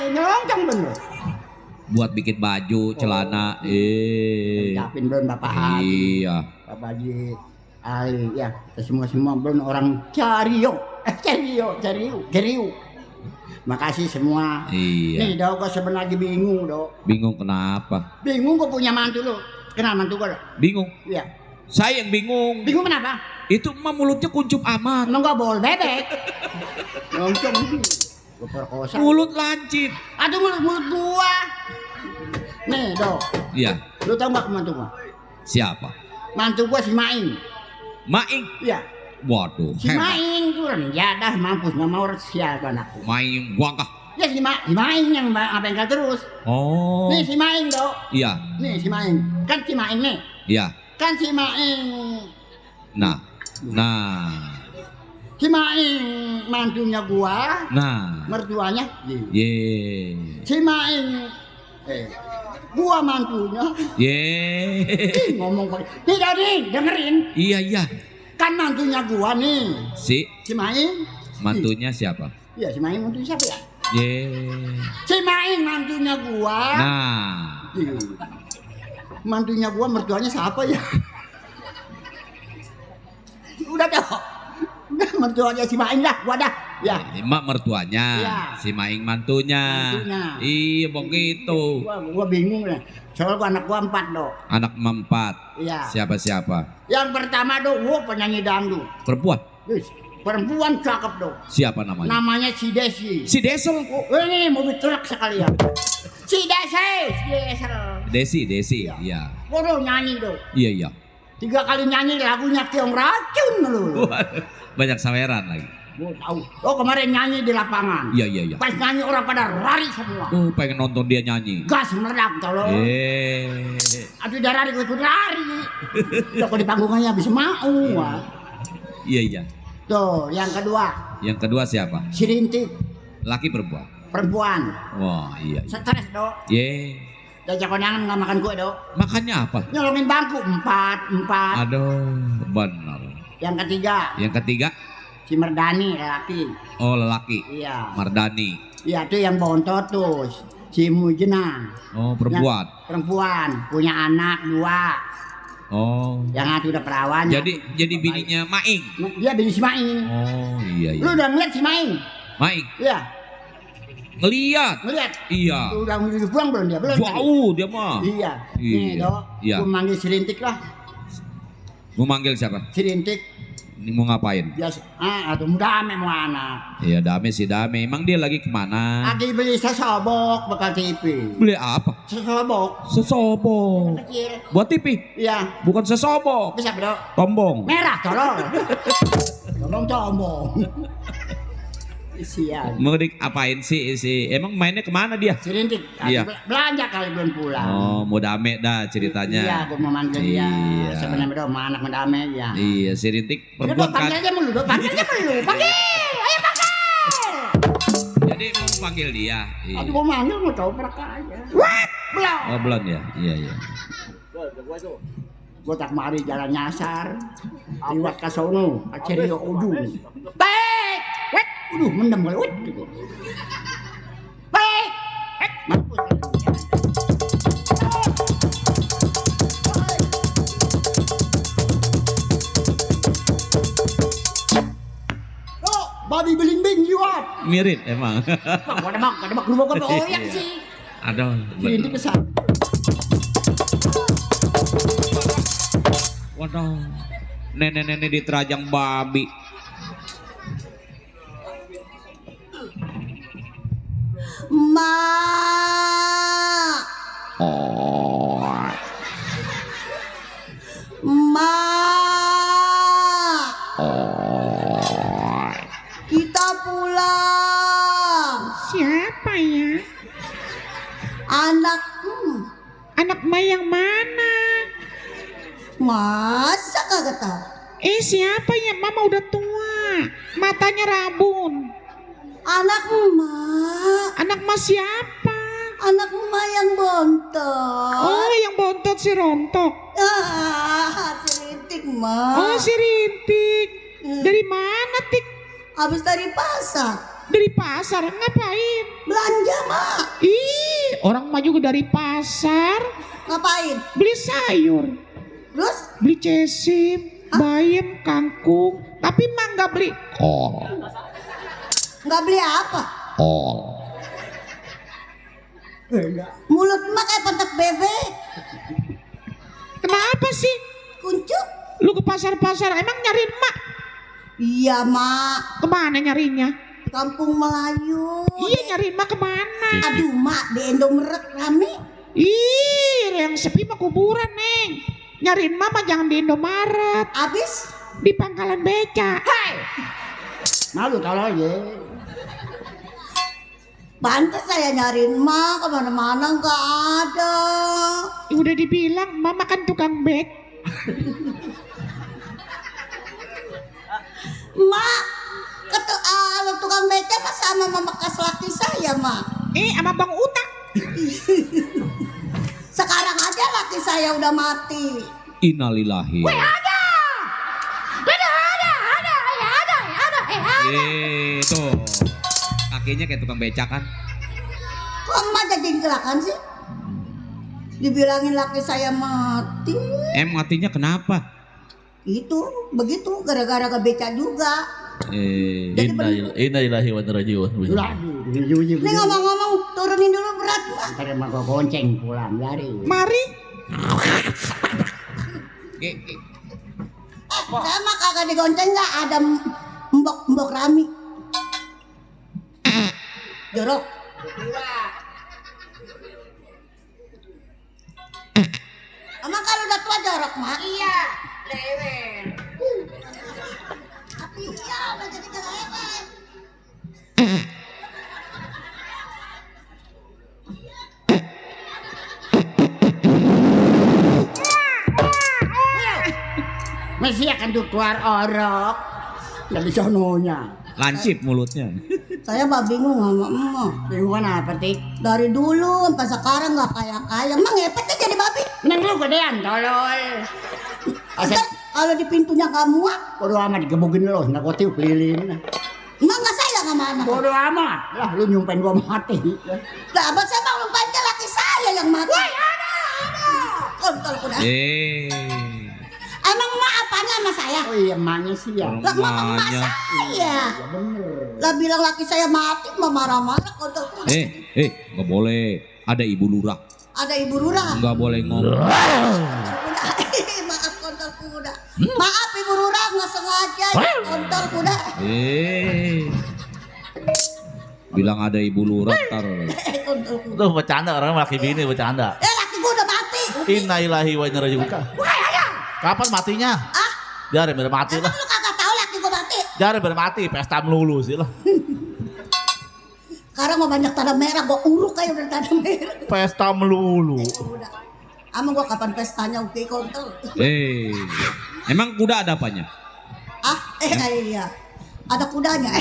nyelongcong bener. Buat bikin baju, celana. Ucapin belum Bapak Haji, Iya. Bapak Haji Ali, ya kita semua belum orang Cario. Makasih semua. Iya. Nih dok, gue sebenarnya bingung dok. Bingung kenapa? Bingung gue punya mantu lu. Kenal mantu gue dok? Bingung. Iya. Saya yang bingung. Bingung kenapa? Itu mah mulutnya kuncup amat. Emang gue bol bebek. Ngomong gue perkosa. Mulut lancip. Aduh mulut gua. Nih dok, Iya. lu tau gak mantu gua? Siapa? Mantu gua si Maing. Maing. Iya. Waduh. Si Hebat. Maing tuh ya dah mampus nggak mau sial tuh anakku. Maing wangkah. Ya si Maing yang bengkel terus. Oh. Nih si Maing dok. Iya. Nih si Maing. Kan si Maing nih. Iya. Kan si Maing. Nah. Si Maing mantunya gua. Nah. Mertuanya. Ye. Si Maing. Gua mantunya. Ye. Ngomong pakai. Nih nih dengerin. Iya. Kan mantunya gua nih. Si Maing. mantunya siapa? Iya si Maing mantunya siapa ya? Ye. Si Maing mantunya gua. Nah. Iya. Mantunya gua mertuanya siapa ya? Udah dong. Udah mertuanya si Maing dah, gua dah. Ya. Mak mertuanya, Iya. si Maing mantunya. Mantunya. Iya begitu. Gua bingung ya. Soalnya gua anak gua 4 dok. Anak 4. Iya. Siapa? Yang pertama dok, gua penyanyi dangdut. Perempuan. Yes. Perempuan cakep dok. Siapa namanya? Namanya si Desi. Si Desel. Oh, ini mobil truk sekalian. Si Desi. Desi. Iya. Gua udah nyanyi dok. Iya. 3 kali nyanyi lagunya Tiong Racun lu. Banyak saweran lagi. Gua tahu. Oh kemarin nyanyi di lapangan. Iya. Pas nyanyi orang pada lari semua. Pengen nonton dia nyanyi. Gas meledak tolong. Aduh dia lari ikut lari. Udah kok di panggungnya bisa mau. Wah. Iya. Tuh yang kedua. Yang kedua siapa? Si Rintik. Laki perempuan. Perempuan. Wah iya. Stres dok. Ye. Diajak kondangan nggak makan kue dong. Makannya apa? Nyolongin bangku 4. Aduh, benar. Yang ketiga Yang ketiga, si Merdani lelaki. oh lelaki, Iya. Mardani. Iya tuh yang bontot tuh si Mujena. Oh perempuan. Perempuan punya anak 2. Oh. Yang satu udah perawan. Jadi bininya Maing. Dia bini si Maing. Oh iya Lu iya. udah ngeliat si Maing? Maing Iya. ngeliat. Ngeliat. Iya. Lu udah pulang belum dia? Belum. kan? Jauh dia mah. Iya. Iya. Nih dok. Iya. Gua manggil si Rintik lah. Mau manggil siapa? Si Rintik. Ini mau ngapain? Biasa. Atau muda ame mau anak. Iya Dame si Dame. Emang dia lagi kemana? Lagi beli sesobok bekal TV. Beli apa? Sesobok. Sesobok. Kecil. Buat TV? Iya. Bukan sesobok. Bisa dok. Tombong. Merah tolong. Tolong tombong. Isian. Mau apain sih si? Emang mainnya kemana dia? Si Rintik. Iya. Belanja kali belum pulang. Oh, mau Dame dah ceritanya. Iya, gua mau manggil dia. Iya. Sebenarnya dong, sama anak mendame ya. Iya, si Rintik Udah, perempuan Dok, panggil kan. aja mulu, Dok. Panggil aja mulu. Panggil. Ayo panggil. Jadi mau panggil dia. Iya. Aduh, gua manggil mau coba aja. What? Belum. Oh, belum ya? Iya, iya. Gua tak mari jalan nyasar. Liwat ka sono, acerio ujung. Baik. Wet. Uduh, mendem kali. Wet. Gitu. Baik. Wet. Mampus. Oh, babi beling-beling liwat. Mirip emang. Gua demak lu mau ke oyang sih. Aduh. Ini kesan. Waduh. Nenek-nenek diterajang babi. Ma. Oh. Ma. Oh. Kita pulang. Siapa ya? Anak Anak Ma yang mana? masa kagak tahu? Siapa ya? Mama udah tua. Matanya rabun. Anak emak. Anak Ma siapa? Anak emak yang bontot. Oh, yang bontot si Rontok. Selitik mak. Oh, si Rintik. Dari mana, Tik? Habis dari pasar. Dari pasar. Ngapain? Belanja mak. Ih, orang Ma juga dari pasar. Ngapain? Beli sayur. Terus? Beli cesim, bayam, kangkung. Tapi Ma nggak beli kol. Nggak beli apa? Kol. Mulut mak kayak pantat bebek. Kenapa sih? Kuncup. Lu ke pasar-pasar emang nyariin mak? Iya mak. Kemana nyarinya? Kampung Melayu. Iya nyariin mak kemana? Aduh mak, di Indomaret rame. Ih, yang sepi mah kuburan, Neng. Nyariin mama jangan di Indomaret, Abis? di pangkalan beca. Malu kalau ya. Pantes saya nyariin mak kemana-mana nggak ada. Udah dibilang mama kan tukang bek. Mak, kalau tukang beca mah sama mama bekas laki saya mak. Sama Bang Utak. Sekarang aja laki saya udah mati. Innalillahi. Gitu. Kakinya kayak tukang becak kan? Kok emak jadi gelakan sih? Dibilangin laki saya mati. Matinya kenapa? Itu begitu gara-gara ke beca juga. Innalillahi wa inna ilaihi raji'un. Ini ngomong-ngomong turunin dulu berat mak. Ntar emang gua gonceng pulang dari. Mari. Saya mah kagak digonceng nggak ada mbok rami. Jorok. Emang kalau udah tua jorok mak? Iya, lewer. Tapi iya udah jadi lewer. Masih akan tuh keluar orok dari sononya. Lancip mulutnya. Saya mah bingung sama emak. Bingungan apa, Tik? Dari dulu sampai sekarang nggak kaya-kaya. Emang ngepet ya jadi babi. Neng lu gedean, tolol. Ntar kalau di pintunya kamu muat, Bodo amat digebukin lo, nggak kau tiup lilin. emang nggak sayang sama anak. Bodo amat. Lah lu nyumpain gua mati. Lah abang saya mau lupainnya laki saya yang mati. Woi ada. Kontol kuda. Emang emak apanya sama saya? Oh iya, emaknya sih ya. Lah emak saya. Ya bener. Lah bilang laki saya mati, emak marah-marah kontol kuda. Nggak boleh. Ada ibu lurah. Ada ibu Rura. Nggak boleh ngomong. Maaf kontol kuda. Maaf ibu Rura nggak sengaja kontol kuda. Bilang ada ibu lurah ntar. Kontol kuda. Tuh bercanda orang laki bini bercanda. Laki gua udah mati. Innalillahi wa inna ilaihi raji'un. Kapan matinya? Ah? Biarin mati lah. Emang lu kagak tahu laki gua mati? Biarin mati, pesta melulu sih lah. Sekarang mau banyak tanda merah, gua uruk kayak udah tanda merah. Pesta melulu. Udah. Ama gua kapan pestanya oke kontol. Emang kuda ada apanya? Ah, iya. Ada kudanya.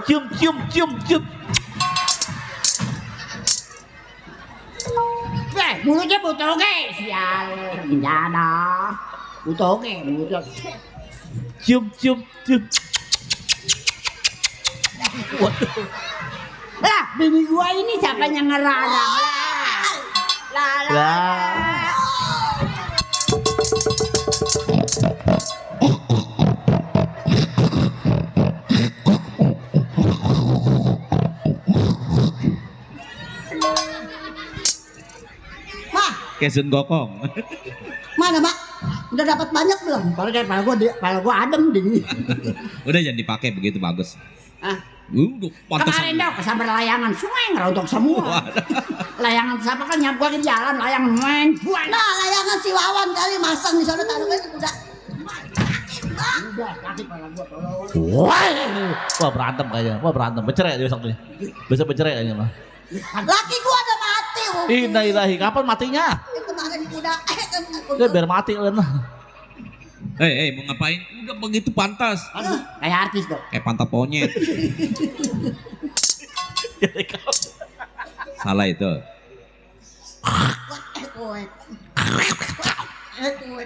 Cium. Mulutnya butoge, sial. Gimana? Butoge, mulutnya. Cium. Lah, bini gua ini siapa yang ngerarang? Lah. Mah, Kesun gokong. mana mak? Udah dapat banyak belum? Pala gua adem ding. Udah jangan dipakai begitu bagus. Ah, Udah pantas. kemarin dong kesambar layangan sungai ngerontok semua. Layangan siapa kan nyabuakin jalan layangan main. Nah, layangan si Wawan kali masang di sana taruh aja udah. Udah, kasih pala gua tolong. Wah berantem kayaknya. Wah berantem. Bercerai dia besok nih. Besok bercerai kayaknya mah. Laki gua udah mati. Innalillahi. Kapan matinya? Kemarin kuda. Dia biar mati kan. Mau ngapain? Udah begitu pantas. Kayak artis dong. Kayak pantat monyet. Salah itu.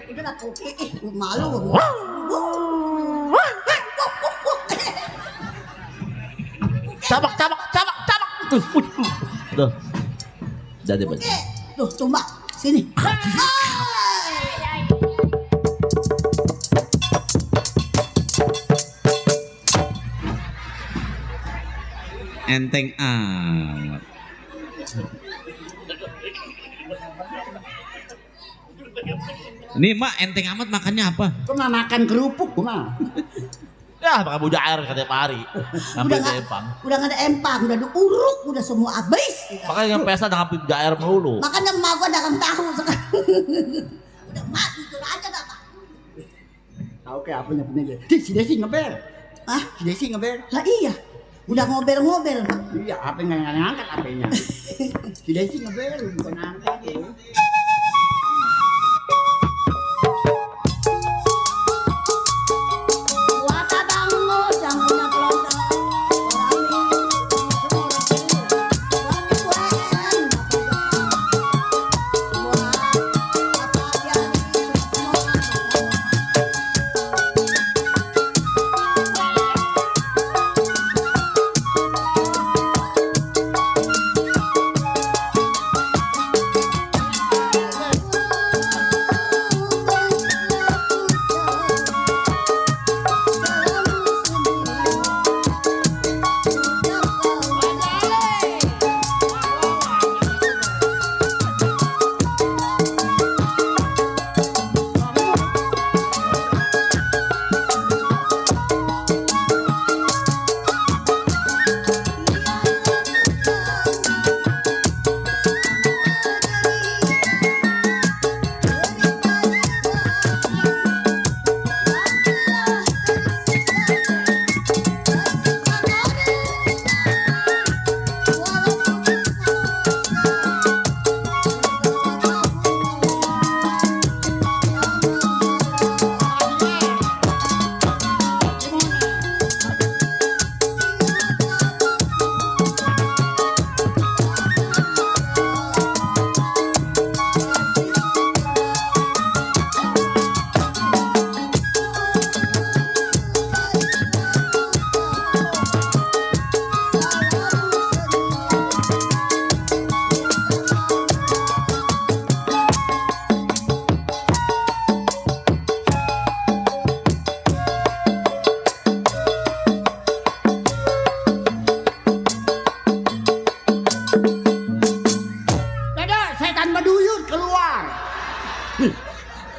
Udah lah kopi. Malu. Cabak. Tuh. Jadi bener. Tuh, coba sini. Enteng amat. Ini mak enteng amat makannya apa? Gua mah makan kerupuk gua mah. Ya makan buja air setiap hari. Sampai Udah ke nggak- empang. Udah nggak ada empang, udah diuruk, udah semua habis. Makanya yang pesta dengan buja air melulu. Makanya emak gua dagang tahu sekarang. Udah mati itu aja dah Pak. Tahu kayak apa punya dia. Si Desi ngebel. Hah? Si Desi ngebel. Lah iya. Udah ngobel-ngobel. Iya, apa yang ngangkat apanya? Si Desi ngebel bukan angkat ya.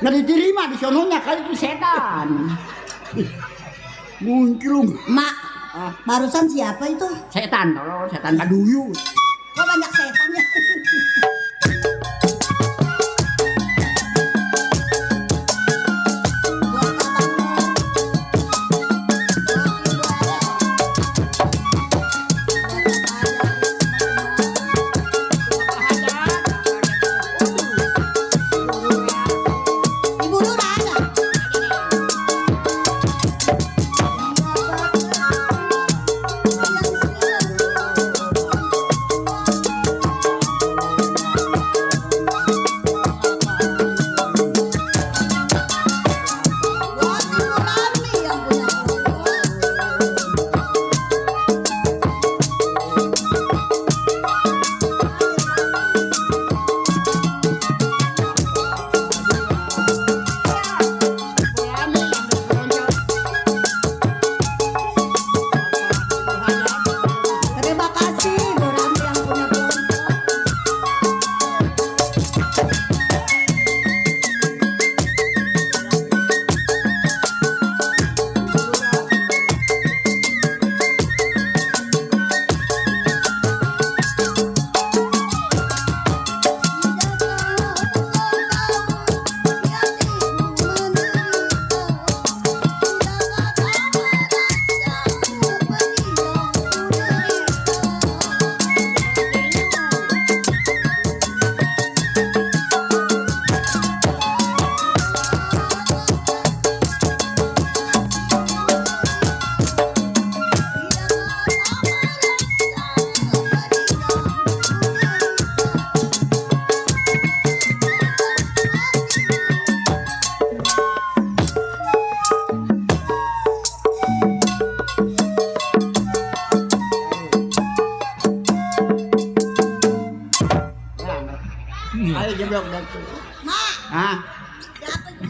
Nggak diterima di sononya kali itu setan. Muncul. Mak, barusan siapa itu? Setan, tolong setan baduyut. Kok banyak setan ya? Ibu Nur ada? Buat Ibu Rami yang punya Terima kasih Ibu Rami yang punya kelompok. Ayo jeblok datu. Mak, Hah? siapa itu?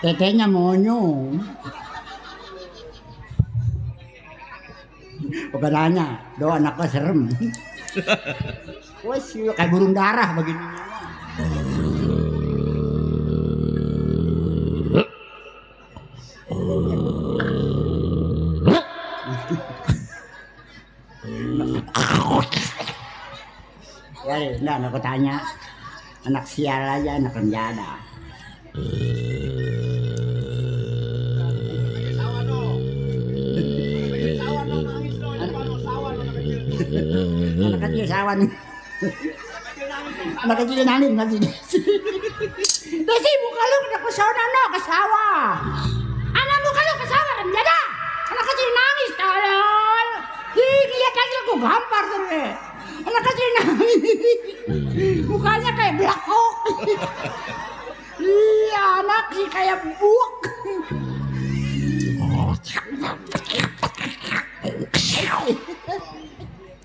Tetenya monyong. Bukan nanya, doa anaknya serem. Wes kayak burung darah begini. Ya, enggak aku tanya. Anak sial aja, anak renjada. Anak kecil sawan. Anak kecil nangis masih Desi muka lu kena pesona no ke sawah. Anak muka lu ke sawah renjada. Anak kecil nangis tolol. Ih, lihat lagi aku gampar terus. Anak kecil nangis. Mukanya kayak blakok. Iya, anak sih kayak buak.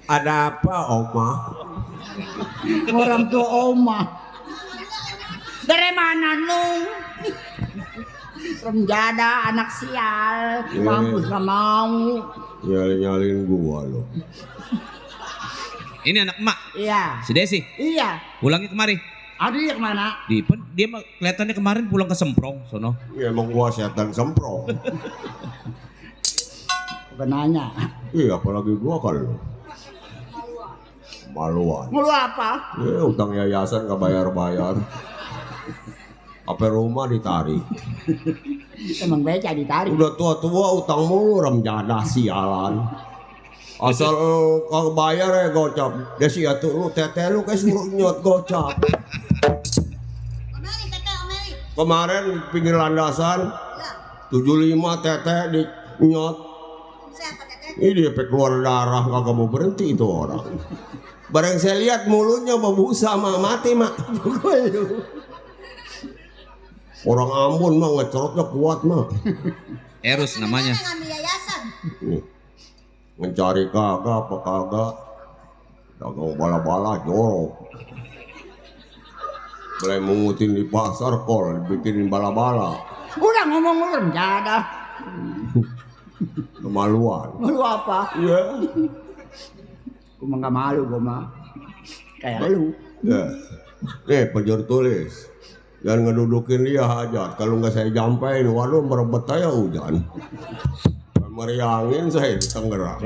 Ada apa, Oma? Orang tua Oma. Dari mana nung? Renjada anak sial. Mampus gak mau. Nyalin gua loh. Ini anak emak, Iya. si Desi. Iya. Pulangnya kemari. Aduh dia kemana? Dia mah kelihatannya kemarin pulang ke Semprong, sono. Ya emang gua setan semprong. Bukan nanya. Iya, apalagi gua kan lo. Maluan. Mau lu apa? Ya, utang yayasan gak bayar-bayar. Apa rumah ditarik. Emang beca ditarik. Udah tua-tua utang mulu remjada sialan. Asal kagak bayar ya gocap. Desi atuh lu teteh lu kayak suruh nyot gocap. Omeli, teteh, omeli. Kemarin di pinggir landasan 75 teteh di nyot. Siapa teteh? Ini dia sampai keluar darah kagak mau berhenti itu orang. Barang saya lihat mulutnya berbusa mah mati mak. Orang Ambon mah ngecerotnya kuat mah. Eros namanya. Ngambil yayasan. Nih, mencari kagak apa kagak. Dagang bala-bala jorok. Mulai mengutin di pasar kol, bikinin bala-bala. Udah ngomong lu renjada. Kemaluan. Malu apa? Iya. Gua mah gak malu gua mah. Kayak lu. Ya. Nih penjur tulis. Jangan ngedudukin dia hajat. Kalau nggak saya jampein, waduh merebet saya hujan. Meriangin saya di Tangerang.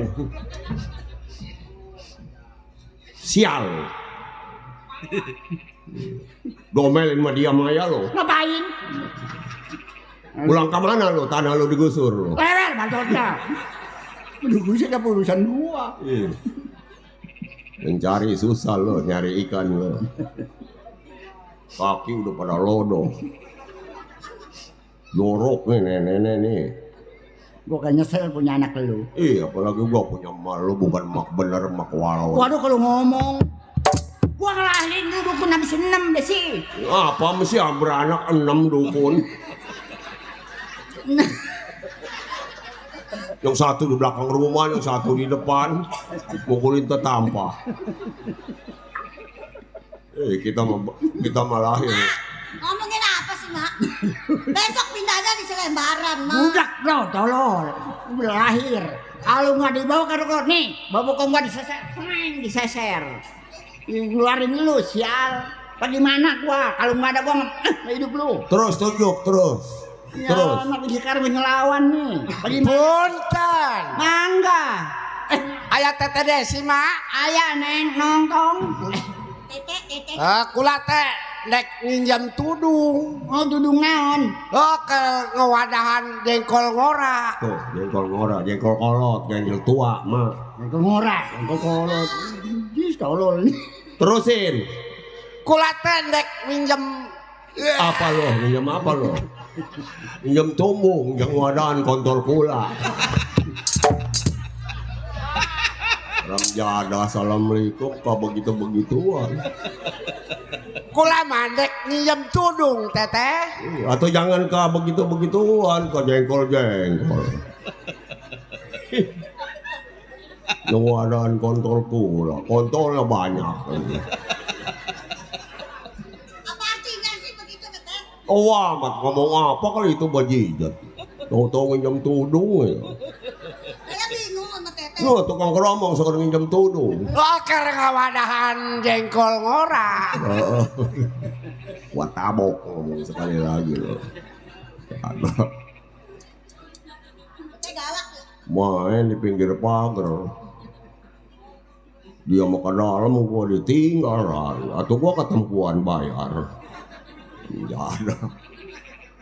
Sial. Domelin sama dia Maya lo. Ngapain? Pulang ke mana lo? Tanah lo digusur lo. Lewer bacotnya. Menunggu sih urusan gua. Iya. Mencari susah lo, nyari ikan lo. Kaki udah pada lodoh. Jorok nih nenek-nenek nih. Gua kan nyesel punya anak lu. Iya, apalagi gua punya emak lu bukan emak bener, emak walau. Waduh kalau ngomong, gua ngelahirin lu dukun habis 6 deh sih. Apa mesti beranak 6 dukun? Yang satu di belakang rumah, yang satu di depan, mukulin tetampa. Kita malahin. Ngomongin apa sih, Mak? Besok pindahnya di Selembaran, Mak. Budak bro, tolol. Udah lahir. Kalau nggak dibawa ke dokter nih, bawa kok nggak diseser. Ngeluarin lu sial. Bagaimana gua? Kalau nggak ada gua hidup lu. Terus tunjuk terus. Ya, Terus. anak sekarang ngelawan nih. Punten. Mangga. Ayah Tete Desi, Mak. Ayah neng nongtong. Tete. Kula teh nek nginjam tudung. Oh dudung naon. Oh ke ngewadahan jengkol ngora. Tuh, jengkol ngora, jengkol kolot, jengkol tua, mah. Engkau ngora, engkau kolot. Jis tolol nih. Terusin. Kula teh nek minjem Apa lo? Minjem apa lo? Minjem tumbung, yang wadahan kontol kula. Ramjada, assalamualaikum, kok begitu-begituan. kula mandek nginjem tudung, Teteh. Atau jangan ke begitu-begituan, ke jengkol-jengkol. Yang wadahan kontol kula, kontolnya banyak. Oh amat ngomong apa kali itu bajijat. Tahu-tahu nginjam tudung ya. Saya bingung sama Tete. Lu tukang keromong sekarang nginjam tudung. Oh karena ngewadahan jengkol ngora. Gua tabok ngomong sekali lagi lo. Tete galak ya. Main di pinggir pagar. Dia mau ke dalam gua ditinggal atau gua ketempuan bayar. Ya ada.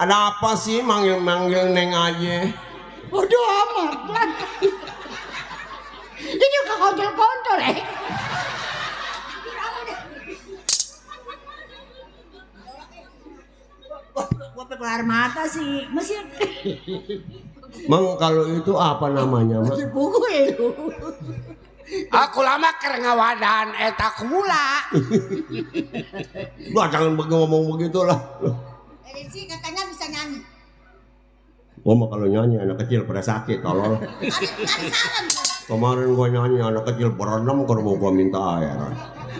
Ada apa sih manggil-manggil Neng aja? Bodoh amat. Ini juga kontol-kontol Gua pakai air mata sih, masih Mang kalau itu apa namanya? Mak? masih pukul lu. Aku lama karena ngewadahan eta kula. Lu jangan ngomong begitulah. Sih katanya bisa nyanyi. Gua mah kalau nyanyi anak kecil pada sakit tolol. Tadi salam. Kemarin gua nyanyi anak kecil berenam ke rumah gua minta air.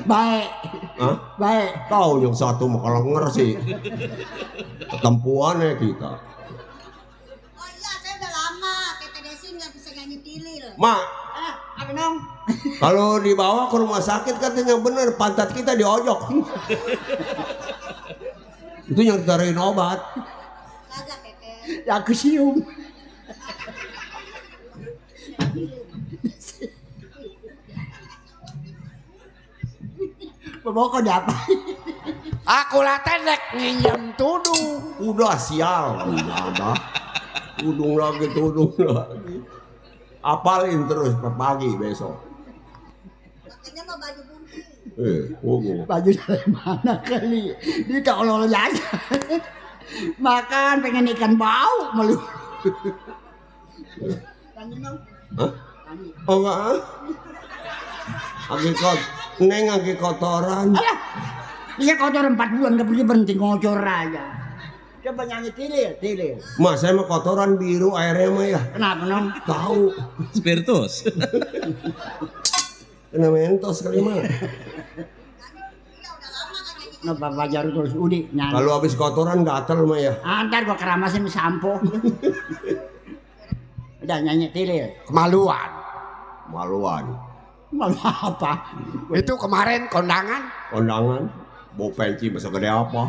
Baik. Hah? Baik. Tahu yang satu mah kelenger sih. Ketempuannya kita. Oh iya, saya udah lama Tete Desi nggak bisa nyanyi tilil. Mak, Apa dong? kalau dibawa ke rumah sakit katanya bener pantat kita diojok. Itu yang ditaruhin obat. Kagak Tete. Aku sium. Bawa kau dapat. Aku latih nek nginjem tudung. Udah sial, udah ada. Tudung lagi. Apalin terus pagi besok. Makanya mau baju putih. Baju dari mana kali? Dia tolol aja. Makan pengen ikan bau melulu. Hah? Oh enggak? Neng lagi kotoran. Alah, bisa kotor 4 bulan gak pergi berhenti ngocor aja. Coba nyanyi tilil. Mas, saya mah kotoran biru airnya mah ya. Kenapa nong? Tahu. Spiritus. Kena mentos kali mah. Napa Fajar terus Udi nyanyi. Kalau habis kotoran gatel mah ya. Ntar gua keramasin sampo. Udah nyanyi tilil. Kemaluan. Maluan. Malu apa? Itu kemarin kondangan. Kondangan. Bawa penci masa gede apa?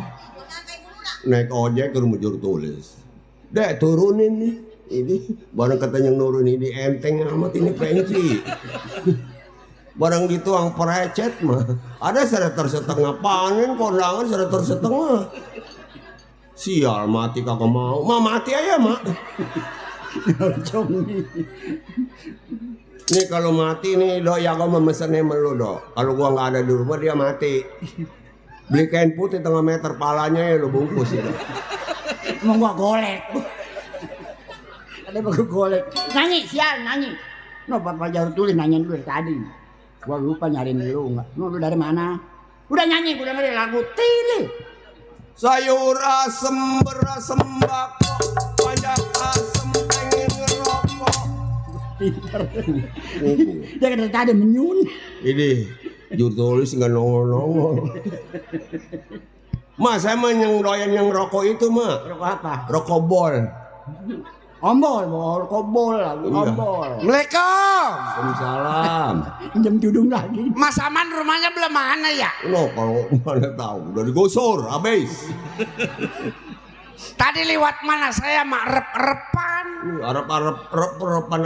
Naik ojek ke rumah juru tulis. Dek turunin nih. Ini barang katanya nurun ini enteng amat ini penci. Barang dituang perecet mah. Ada sereter setengah panen kondangan sereter setengah. Sial mati kagak mau. Ma mati aja mak. Nih kalau mati nih dok ya gua memesennya melu dok. Kalau gua nggak ada di rumah dia mati. Beli kain putih tengah meter palanya ya lo bungkus itu. Mau gua golek. Ada bagus golek. Nyanyi sial nyanyi. No Bapak Jarut tulis nanya dulu dari tadi. Gua lupa nyariin lu enggak. Lu dari mana? Udah nyanyi gua dengerin lagu Tili. Sayur asem beras sembako banyak asem pengen ngerokok. Dia dari tadi menyun. Ini juru tulis nggak nongol-nongol. Mas saya mah yang doyan yang rokok itu mah. Rokok apa? Rokok bol. Ombol, kobol lagu Iya. ombol. Assalamualaikum. Waalaikumsalam. Pinjam judung lagi. Mas Aman rumahnya belah mana ya? No, kalau mana tahu udah digosor habis. Tadi lewat mana saya mak rep-repan. Arep-arepan.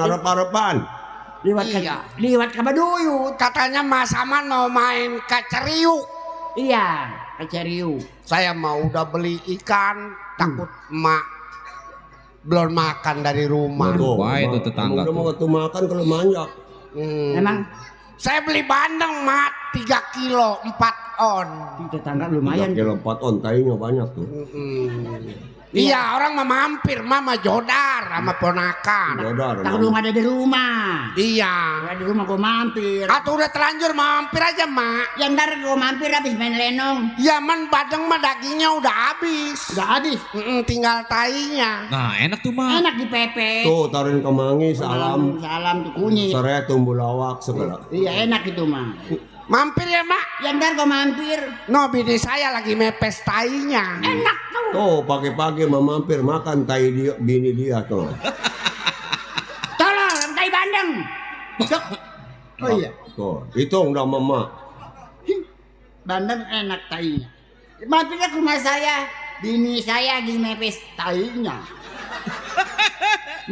Liwat ke Baduyut. Katanya Mas Aman mau main kaceriuk. Iya, kaceriuk. Saya mau udah beli ikan, takut emak belum makan dari rumah. Wah itu tetangga Udah mau tuh. waktu makan kalau manjak. Emang Saya beli bandeng mak 3 kilo 4 on. di tetangga lumayan. 3 kilo 4 on, tainya banyak tuh. Iya orang mah mampir mama jodar sama ponakan. Jodar. Tak belum ada di rumah. Iya. Ada di rumah gua mampir. Atau udah terlanjur mampir aja mak. Ya ntar gua mampir habis main lenong. Ya man badeng mah dagingnya udah habis. Udah habis. Tinggal tainya. Nah enak tuh mah. Enak dipepes. Tuh taruhin kemangi, salam. Salam tuh kunyit. Sore tumbuh lawak segala. Iya enak itu mah. Mampir ya mak. Ya ntar gua mampir. No bini saya lagi mepes tainya. Enak tuh. Tuh pagi-pagi mampir makan tai dia, bini dia tuh. Tolong tai bandeng. Oh iya. Tuh, hitung dah mama. Bandeng enak tainya. Mampirnya ke rumah saya. Bini saya lagi mepes tainya.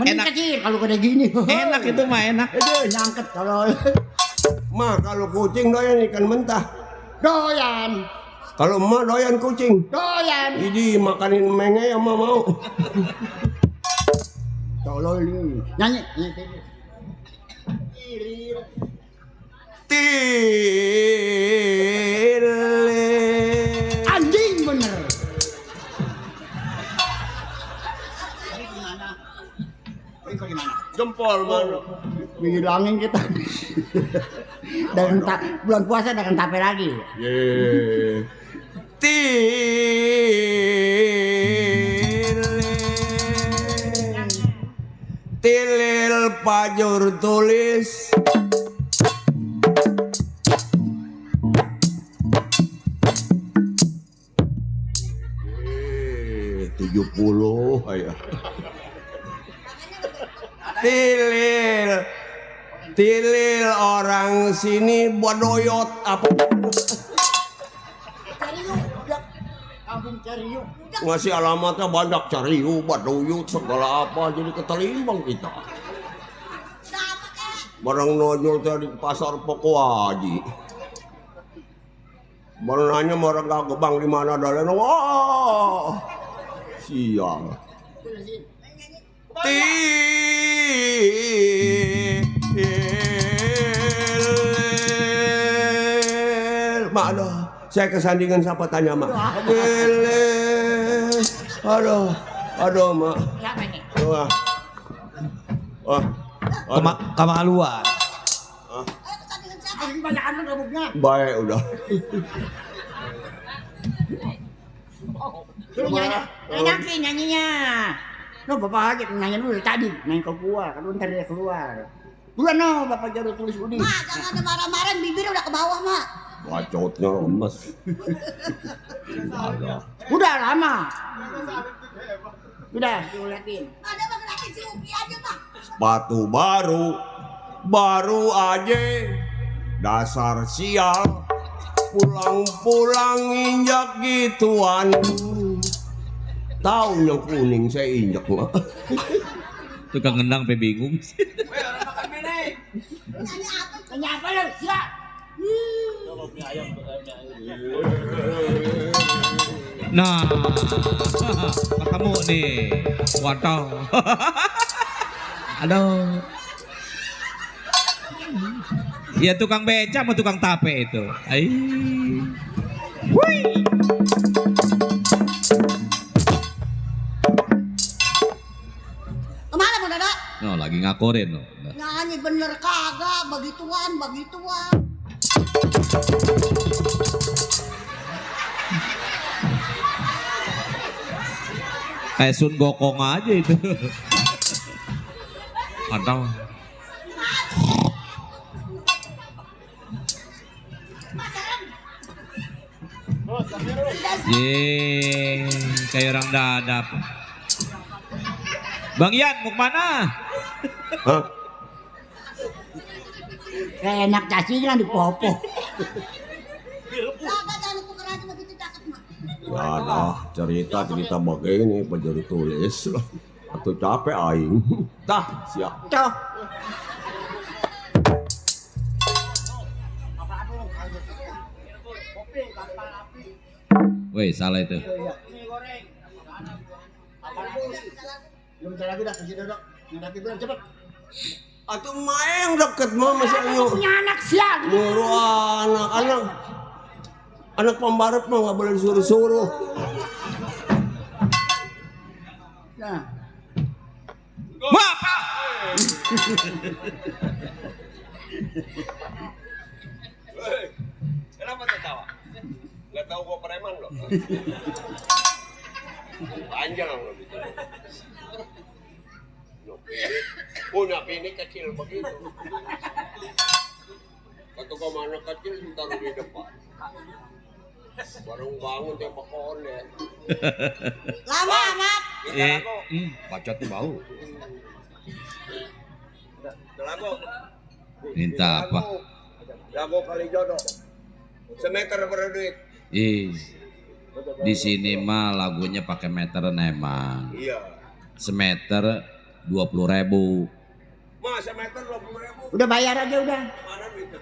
Mending Enak. kecil kalau kena gini. Enak itu mah enak. Aduh nyangket kalau. Ma kalau kucing doyan ikan mentah. Doyan. Kalau emak doyan kucing. Doyan. Ini makanin menge sama mau. Tolol ini. Nyanyi. Tile. Anjing bener. Jempol mana? Bilangin kita. Dan bulan puasa dengan tape lagi. Ye. Tilil pajur tulis. 70 ayah. Tilil orang sini bodoyot apa? Kampung Cariuk. Ngasih alamatnya banyak Cariu, Baduyut, segala apa jadi ketelimbang kita. Barang nonyol tadi di pasar Pokoaji. Barang nanya orang gak gebang di mana ada wah sial. Mana? Saya kesandingan siapa tanya mak? Aduh mak. Siapa nih? Wah. Kemaluan. Banyak anak gabungnya. Baik udah. Lu nyanyi nyanyinya. Lu bapak aja nyanyi dulu dari tadi, main ke gua, kan ntar dia keluar. Bulan no, bapak Jarut tulis Udi. Mak, jangan ada marah-marah, bibir udah ke bawah, Mak. Bacotnya lemes. Ada. Udah lama. Udah, lu liatin. Ada bang lagi si Uki aja, Mak. Sepatu baru aja. Dasar sial. pulang-pulang injak gituan. Tahu yang kuning saya injak mah. Tukang ngendang pe bingung. Tanya apa lu? Siap. Nah, ketemu nih. Waduh. Aduh. Ya tukang beca sama tukang tape itu. Ai. Wih. Kemana Bang Dada? No, lagi ngakorin no. Nyanyi bener kagak, begituan, begituan. Kayak Sun Gokong aja itu. Atau kayak orang dadap. Bang Ian, mau kemana? Hah? Kayak enak cacingan di popo. Kagak jangan tuker aja begitu cakep mah. Ya dah cerita begini penjuru tulis lah. Atau capek aing. Tah siap. Tuh. Woi, salah itu. Belum lagi dah kasih dodok. Ngadapi belum cepet. Atuh maeng deket mah masih ayo. Punya anak sial. Nyuruh anak pembarep mah nggak boleh disuruh-suruh. Nah, Bapak. Kenapa tertawa? Nggak tahu gua preman loh. Panjang loh. Punya bini kecil begitu. Waktu kau mana kecil ditaruh di depan. Baru bangun dia pohon ya. Lama amat. Bacot tuh bau. Lagu. Minta apa? Lagu kali jodoh. Semeter berapa duit? Di sini mah lagunya pakai meteran emang. Iya. Semeter 20.000. Mas semeter 20.000. Udah bayar aja udah. Mana duitnya?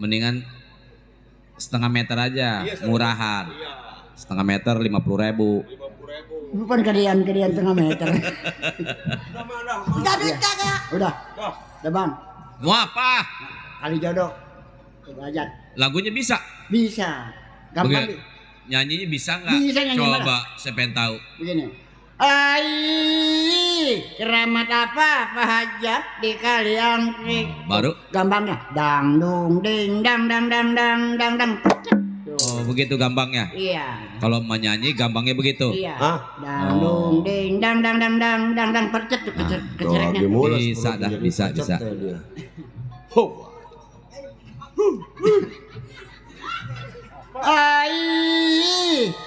Mendingan setengah meter aja, murahan. Iya. Setengah meter 50.000. 50.000. Bukan kedian tengah meter. Udah duit kagak? Udah. Udah Bang. Mau apa? Kali jodoh. Coba aja. Lagunya bisa? Bisa. Gampang. Oke. Nyanyinya bisa nggak? Bisa nyanyi Coba, saya pengen tahu. Begini. Keramat apa hajat di Kaliangkrik. Baru? Gampangnya. Dang dung ding dang dang dang dang dang dang. Oh, begitu gampangnya. Iya. Kalau menyanyi gampangnya begitu. Iya. Hah? Dang dung ding dang dang dang dang dang dang percet tuh kecereknya. Bisa dah, bisa.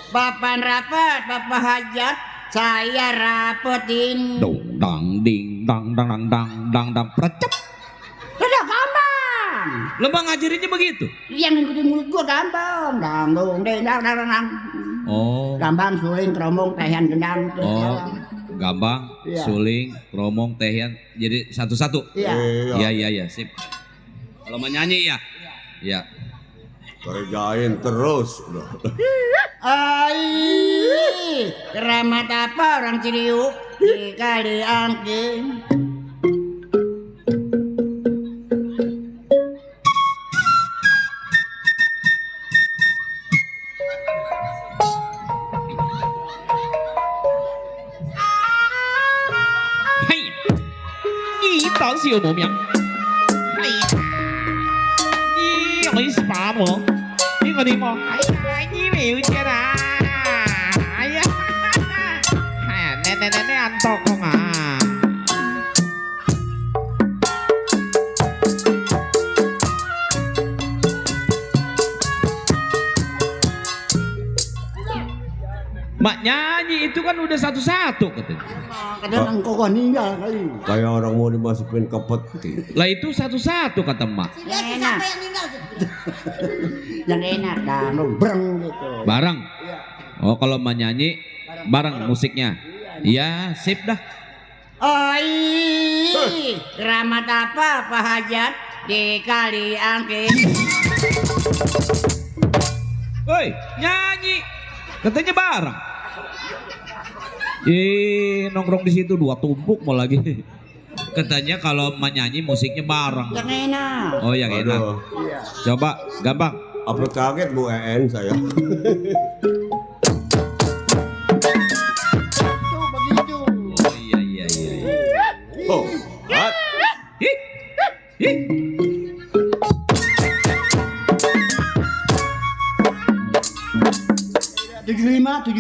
Papan rapat, Bapak hajat, saya rapetin. Dang ding dang dang dang dang dang dang percep. Udah gampang. Lo bang ngajarinnya begitu? Yang ngikutin mulut gua gampang. Dang dong ding dang dang dang. Oh. Gampang suling keromong tehan gendang. Oh. Gampang, Iya. suling, kromong, tehian, jadi satu-satu. Iya. Iya, sip. Kalau menyanyi ya? Iya. Kerjain terus udah. Keramat apa orang Ciriuk di Kaliangking. Hei, ini当小无名。哎呀，你有意思把我？你个你么？哎呀，你没有钱啊！哎呀，你安多空啊？ Mak nyanyi itu kan udah satu-satu katanya. Kadang engkau kan ninggal kali. Kayak orang mau dimasukin ke peti. Lah itu satu-satu kata mak. Dia sih siapa yang tinggal gitu. Yang enak dan breng gitu. Bareng. Oh kalau mak nyanyi bareng musiknya. Iya sip dah. Oi, keramat apa Pak Hajat di kali angke. Woi nyanyi. Katanya bareng. Nongkrong di situ 2 tumpuk mau lagi. Katanya kalau menyanyi musiknya bareng. Yang enak. Oh yang enak. Aduh. Coba gampang. Apa kaget Bu EN saya? Begitu. Oh iya. Oh, hat. Ih. Ih. 75.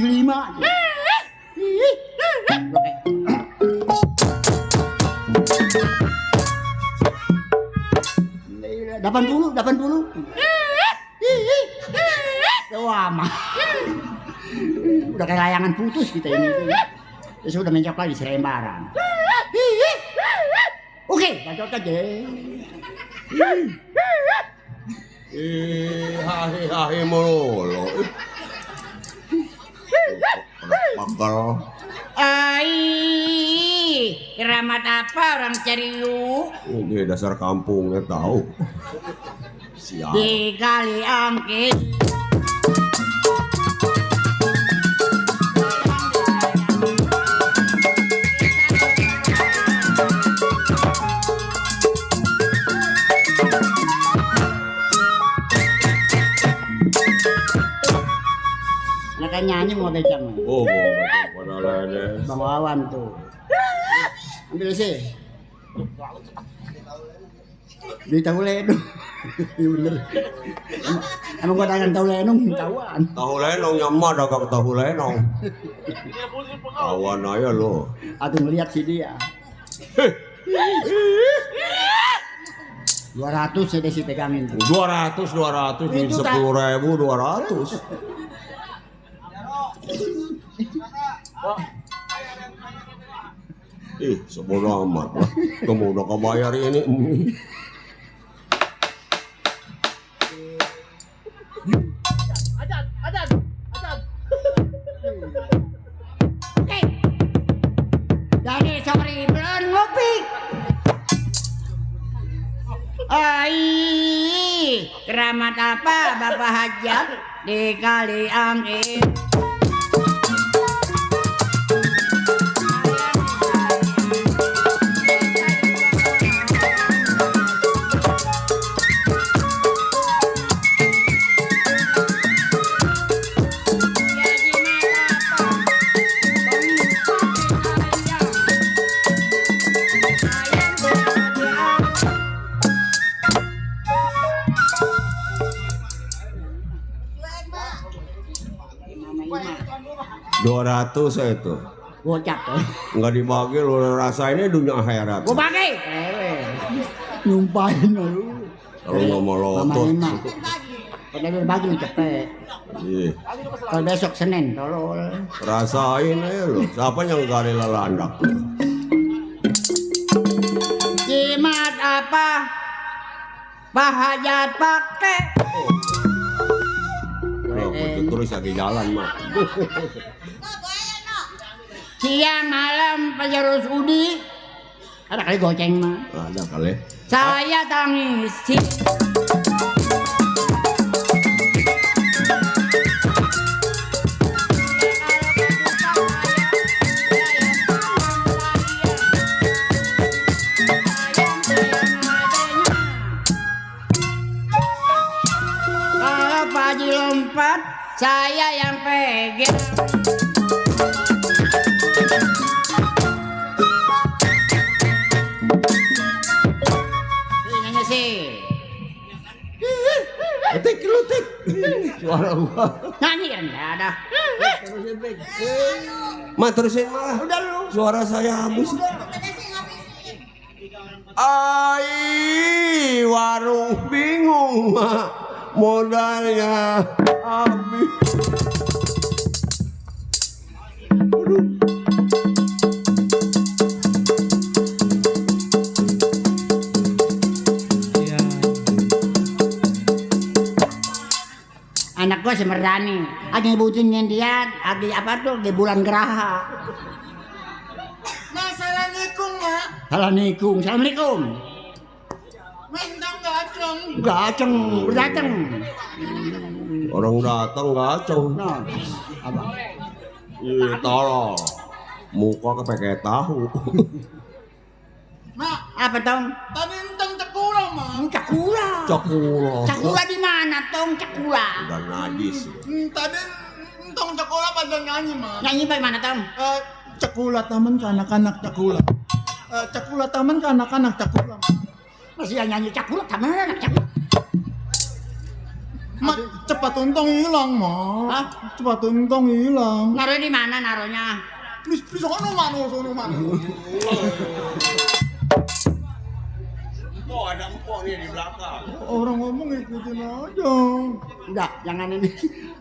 Delapan puluh. Wah, mah. Udah kayak layangan putus kita ini. Terus udah mencok lagi serembaran. Oke, bacot aja. Hahi mulu. Pakal. Ai, keramat apa orang cari lu? Ini dasar kampungnya tahu. Siap. Di kali angke. Mereka nyanyi mau becang. Oh, pada lainnya. Bang Wawan tuh. Ambil sih. Di tahu lenong. Iya bener. Emang gua tangan tahu lenong, tahuan. Tahu lenong nyamar dagang tahu lenong. Awan aja lo. Atuh ngeliat si dia. 200 saya sih pegangin. 200 di 10.000 200. Ih, sebodoh amat lah. Kamu udah kebayar ini. Oke. Jadi sorry belum ngopi. Ai, keramat apa Bapak Hajat di kali angke. Saya itu Gocap tuh. nggak dibagi lu rasainnya dunia akhirat. Gua pakai. Nyumpahin lu. Kalau nggak mau lotot. Kalau udah bagi lu cepet. Iya. Kalau besok Senin tolol. Rasain aja lu. Siapa yang gali lalandak? Jimat apa? Pak Hajat pakai. Loh, itu terus lagi jalan mah. Siang malam penjurus Udi. Ada kali goceng mah. Ada kali. Saya tangis. Kalau Pak Haji lompat, saya yang pegang. Tik lu tik. Suara gua. Nyanyi kan enggak ada. Ma terusin malah. Udah lu. Suara saya habis. Ai, warung bingung, Mak. Modalnya habis. Anak gua si Merdani, lagi ngebutin dia, lagi apa tuh, di bulan geraha. Assalamualaikum, Mak. Assalamualaikum, assalamualaikum. Mentang gaceng. Gaceng, dateng. Orang datang gaceng. Nah, apa? Ih, tolong. Muka kepeke tahu. Mak, Apa tong? tadi entang cekula, Mak. Cakula. Cakula. Cakula di mana tong? Cakula. Udah najis. Tadi entang cekula pada nyanyi, Mak. Nyanyi bagaimana tong? Cekula taman ke anak-anak cekula. Cekula taman ke anak-anak cekula. Masih nyanyi cakula, taman anak cakula. Mak, cepat untung hilang, Mak. Hah? Cepat untung hilang. Naruh di mana naruhnya? Di sono mana. Oh, ada empok nih di belakang. Orang ngomong ikutin aja. Udah, jangan ini.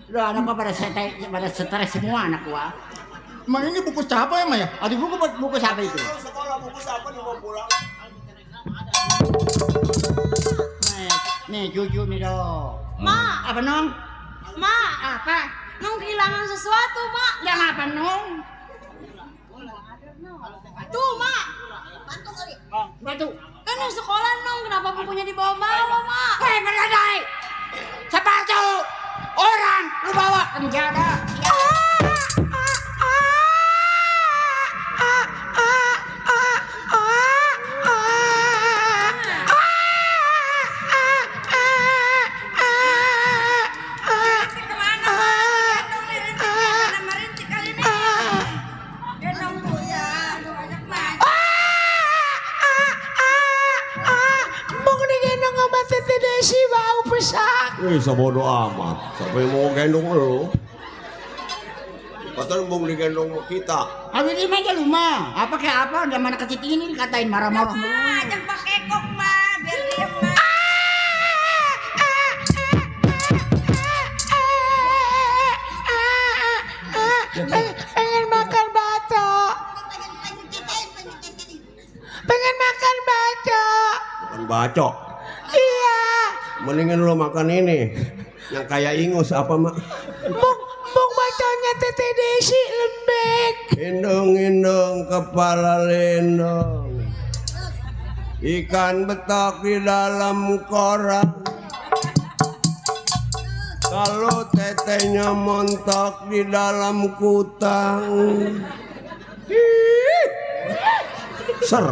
Udah anak gua pada stres semua anak gua. Mak, ini buku siapa ya, Mak ya? Aduh buku siapa itu? Sekolah buku siapa nih mau pulang? Nih cucu nih dong. Mak, Apa nong? Mak, Apa? Nong kehilangan sesuatu, Mak. Yang apa nong? Tuh, Mak. Batu. Kan yang sekolah, Nong. Kenapa bukunya dibawa-bawa, Mak? Hei meradai. Sepatu orang lu bawa penjara. Wih, sebodoh amat. Siapa yang mau gendong lo? Katanya mau digendong kita. Habis ini aja lu mah. Apa kayak apa? Udah mana kecil ini dikatain marah-marah. Ajak pakai kok, Mak. Biar diem, Mak. Pengen makan bacok. Pengen makan bacok. Bukan bacok. Iya. Mendingan lo makan ini. Yang kayak ingus apa, Mak? Bung bacoknya Tete Desi lembek. Indung-indung kepala lendong. Ikan betok di dalam koran. Kalau tetenya montok di dalam kutang. Ser.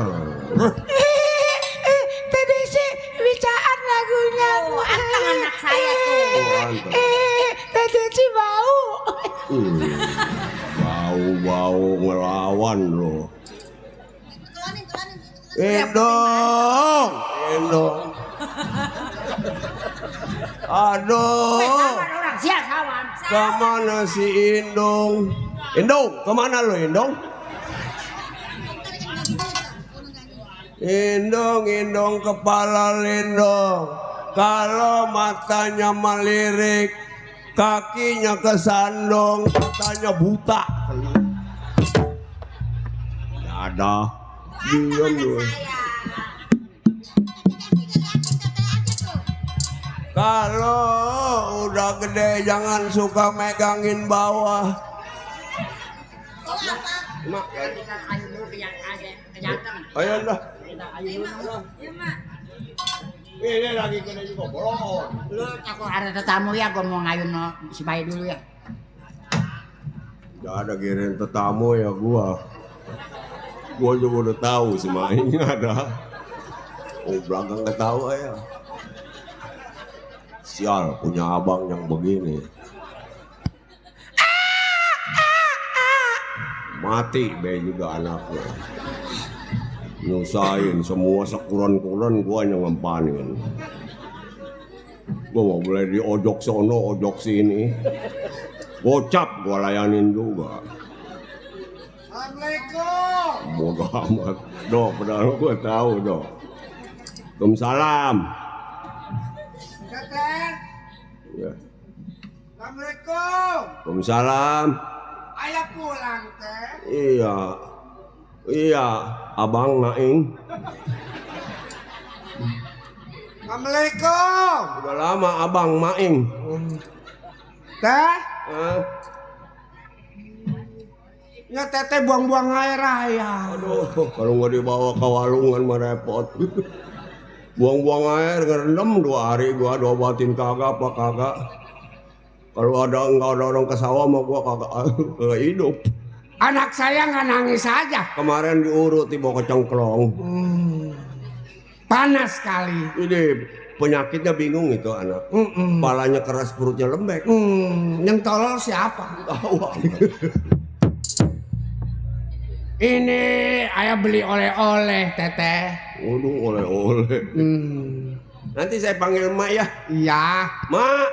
Tete Desi bicaan lagunya. Anteng anak saya tuh. Tete Desi bau. Bau-bau ngelawan lo. Indong. Aduh. Orang sia sawan. Kemana si Indong? Indong, kemana lo Indong? Indong kepala lindong. Kalau matanya melirik, kakinya kesandung, matanya buta. Ada. Diam lu. Kalau udah gede jangan suka megangin bawah. Mak, ayo dah. Ini lagi kena juga bolong. Lu aku ada tetamu ya, gua mau ngayun si bayi dulu ya. Gak ada kirim tetamu ya gua. Gua juga udah tahu si Maing ada. Oh belakang ketawa ya. Sial punya abang yang begini. Mati be juga anaknya. Nyusahin semua sekuran-kuran gua yang ngempanin. Gua mau boleh diojok sono, ojok sini. Gocap gua layanin juga. Assalamualaikum. Bodoh amat. Dok, padahal gua tahu, Dok. Waalaikumsalam. Teteh. Ya. Assalamualaikum. Waalaikumsalam. ayah pulang teh. Iya. Iya, Abang Naing. Assalamualaikum. Udah lama Abang Maing. Teh? Ya teteh buang-buang air ayah. Aduh, kalau nggak dibawa ke walungan mah repot. Buang-buang air ngerendam 2 hari gua diobatin kagak apa kagak. Kalau nggak ada orang ke sawah mah gua kagak hidup. Anak saya nggak nangis aja. Kemarin diurut dibawa ke cengklong. Panas sekali. Ini penyakitnya bingung itu anak. Kepalanya keras, perutnya lembek. Yang tolol siapa? Tahu. Ini ayah beli oleh-oleh teteh. Waduh, oleh-oleh. Nanti saya panggil Mak ya. Iya. Mak.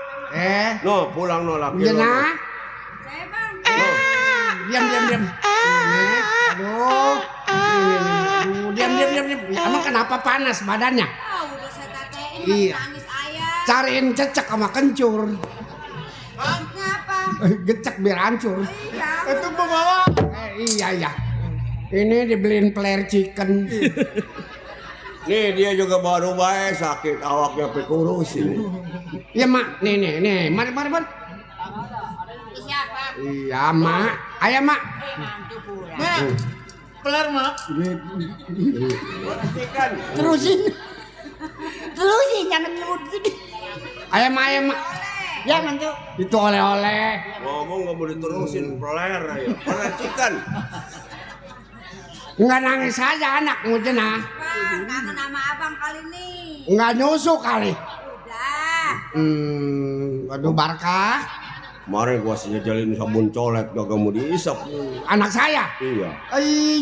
No, pulang no laki. Jenah. Saya bang. Diam. Ini, aduh. Diam. Emang kenapa panas badannya? Udah saya tetein, Iya. nangis ayah. Cariin cecek sama kencur. Kenapa? Gecek biar hancur. Iya. Itu pembawa. Iya. Ini dibeliin player chicken. Nih dia juga baru baik sakit awaknya pekurus ini. Ya mak, nih, mari. Siapa? Iya mak, ayo mak. Mak, kelar mak. Ikan. Terusin jangan nyebut gini. Ayo mak. Jangan tuh. Itu oleh-oleh. Ngomong nggak boleh terusin peler ya. Peler chicken. Nggak nangis aja anak mau jenah. Bang, kangen sama abang kali ini. Nggak nyusuk kali. Udah. Aduh Barkah. Kemarin gua ngejalin sabun colet gak mau diisap. Anak saya? Iya.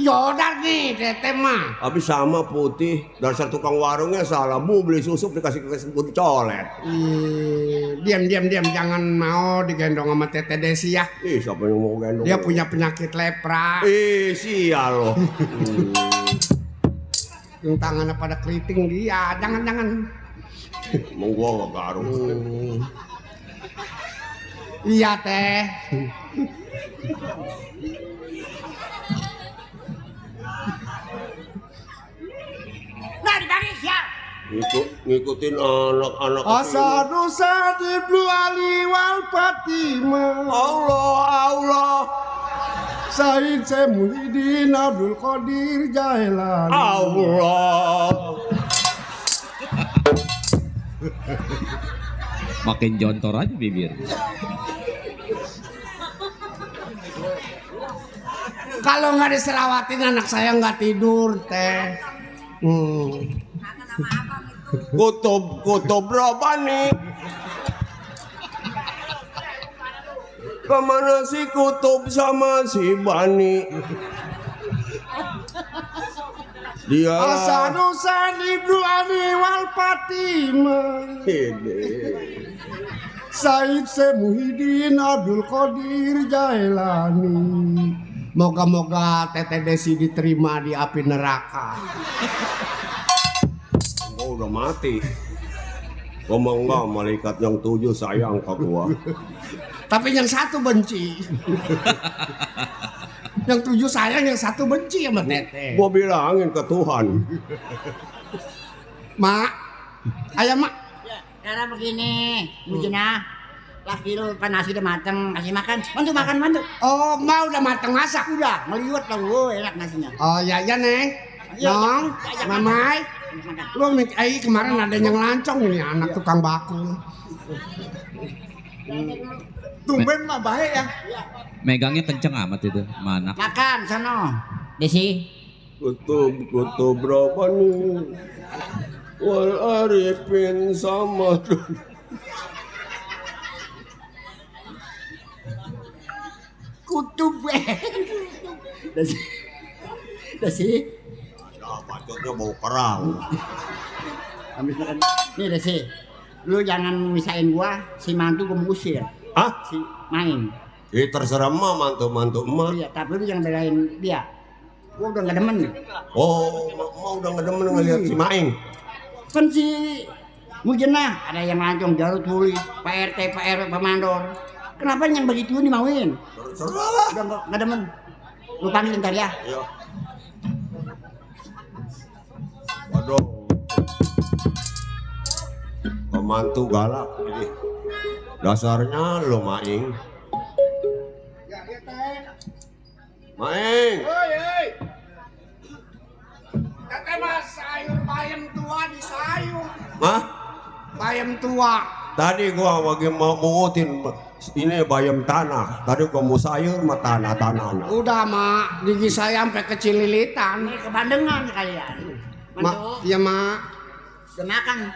Jodar nih teteh mah. Habis sama putih. Dasar tukang warungnya salah. Bu beli susu dikasih ke sabun colet. Diam. Jangan mau digendong sama teteh Desi ya. Siapa yang mau gendong? Dia punya penyakit lepra. Sial loh. Yang tangannya pada keriting dia. Jangan. Mau gua gak garuk. Iya teh. Nah dibagi siap. Ngikutin anak-anak. Asadusa diblu ali wal Fatimah. Allah. Said Muhyiddin Abdul Qadir Jailani. Allah. Makin jontor aja bibir. Kalau nggak diselawatin anak saya nggak tidur teh. Kutub Robani. Kemana si Kutub sama si Bani? Dia Asadusa ibnu Ali wal Fatimah. Said Muhyiddin Abdul Qadir Jailani. Moga-moga teteh Desi diterima di api neraka. Gua udah mati. Gua enggak malaikat yang 7 sayang ke gua. Tapi yang 1 benci. Yang 7 sayang, yang 1 benci sama teteh. Gua bilangin ke Tuhan. Mak, ayo mak. Cara begini, Bu Jenah. Laki lu kan nasi udah mateng, kasih makan. Bantu. Oh, mak udah mateng masak. Udah, ngeliwet lah, enak nasinya. Oh ya Neng. Nong, Mamai. Lu kemarin ada yang lancong ini anak tukang bakul. Tumben mah baik ya. Megangnya kenceng amat itu, mana? Makan sono. Desi. Kutub Robani. Wal Arifin sama. Kutub. Desi. Bacotnya bau kerang. Habis makan. Nih Desi. Lu jangan misain gua, si mantu gua mau usir. Hah? Si main. Terserah emak, mantu emak. Iya, tapi lu jangan belain dia. Gua udah gak demen nih. Oh, emak udah gak demen ngeliat si Maing. Kan si Mujenah ada yang lancong Jarut Huli, Pak RT, Pak RW, Pak Mandor. Kenapa yang begitu nih mauin? Terserah lah. Udah nggak demen. Lu panggil ntar ya. Iya. Waduh. Pembantu galak ini. Dasarnya lo Maing. Ya, ya teh. Maing. Hei. Teteh mah sayur bayam tua di sayur. Hah? Bayam tua. Tadi gua lagi mau mungutin ini bayam tanah. Tadi gua mau sayur sama tanah-tanah. Udah mak, gigi saya sampai kecililitan. Ini kebandengan kalian. Mak, iya mak. Udah makan.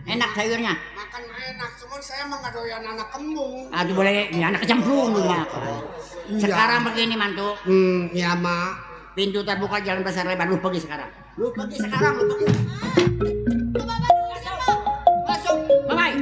Enak sayurnya. Makan enak, cuman saya mah nggak doyan anak kembung. Aduh boleh, ini anak kecemplung lu makan. Sekarang begini mantu. Iya mak. Pintu terbuka jalan besar lebar, lu pergi sekarang. Lu pergi sekarang, lu pergi. Masuk, bye-bye.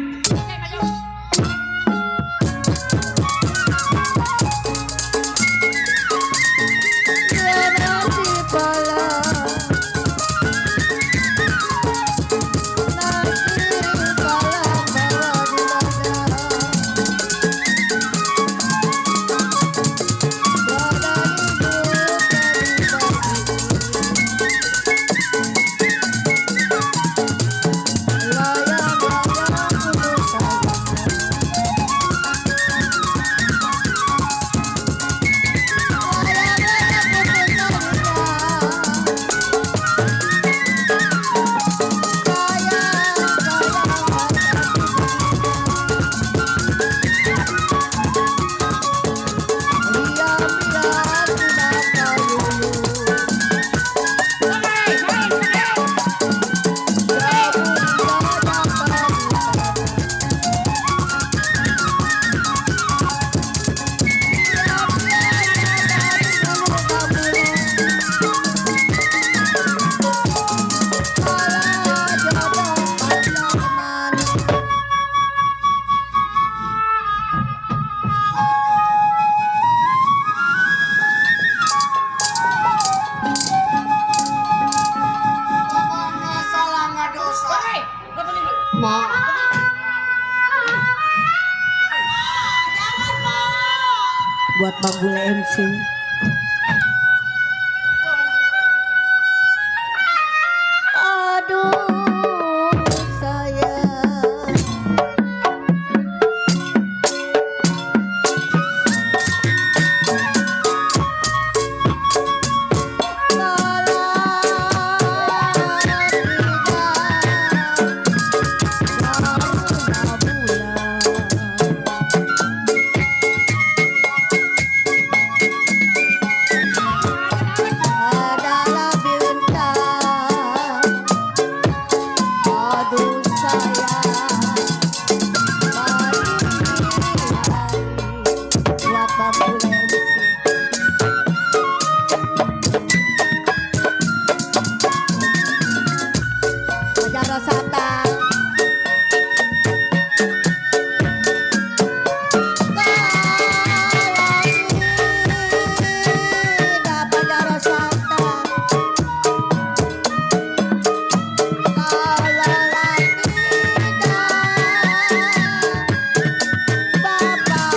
Buat Bang Bule MC. Aduh sayang, adalah bintang. Aduh sayang, buat Bang Bule MC. Pajar Rosata. Tidak Pajar Rosata. Kalau tidak, Bapak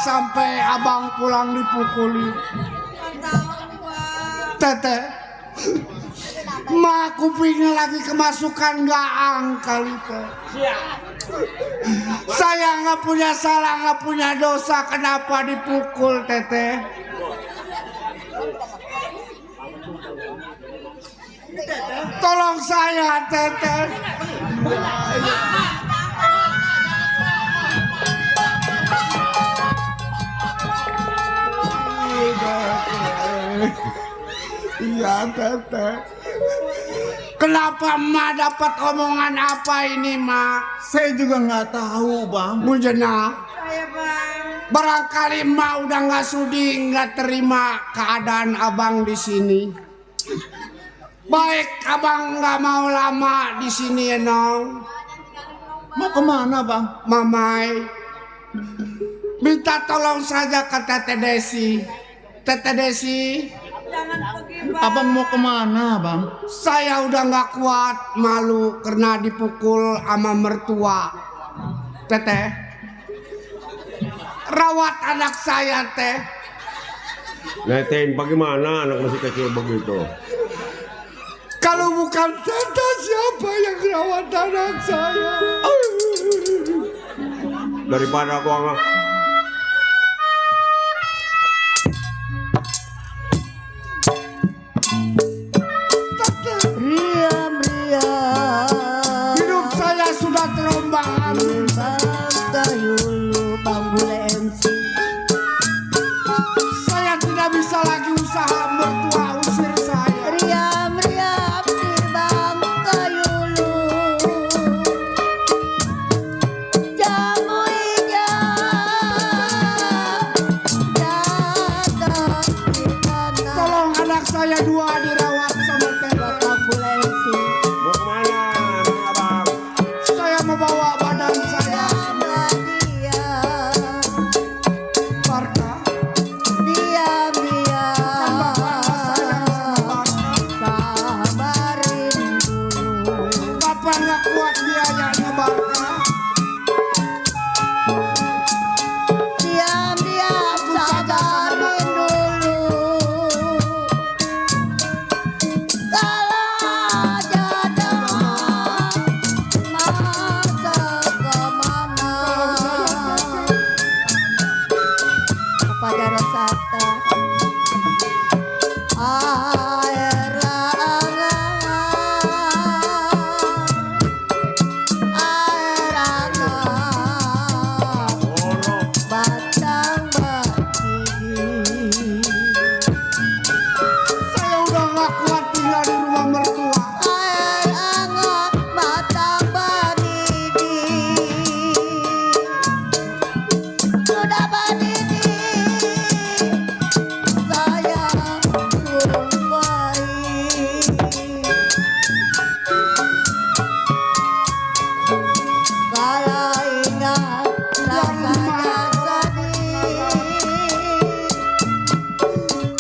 sampai abang pulang dipukuli. Teteh, mak kupingnya lagi kemasukan gaang kali teh. Saya nggak punya salah, nggak punya dosa, kenapa dipukul teteh? Tolong saya teteh. Iya teteh. Kenapa emak dapat omongan apa ini mak? Saya juga nggak tahu bang. Mujena. Barangkali emak udah nggak sudi, nggak terima keadaan abang di sini. Baik abang nggak mau lama di sini ya nong. Mau kemana bang? Mamai, minta tolong saja ke Teteh Desi. Teteh Desi. Abang mau kemana bang? Saya udah nggak kuat, malu karena dipukul sama mertua. Teteh, rawat anak saya teh. Netin, bagaimana anak masih kecil begitu? Kalau bukan teteh, siapa yang rawat anak saya? Daripada gua nggak. Hidup saya sudah terombang-ambing. Bang Bule MC. Saya tidak bisa lagi usaha, mertua usir saya. Riam di Bang Kayulu. Jamu Tolong anak saya dua dirawat sama teteh. Bang Bule MC. Mau kemana, abang? Saya mau bawa badan saya. Barka. Bapak nggak kuat biayanya Barka. Sabarin dulu. Kalau jodoh masa kemana? Kepada Rosata air batang berdiri. Saya udah nggak kuat tinggal di rumah mertua. Air hangat batang berdiri. Sudah berdiri. Saya lupai. Kalau ingat rasanya sedih.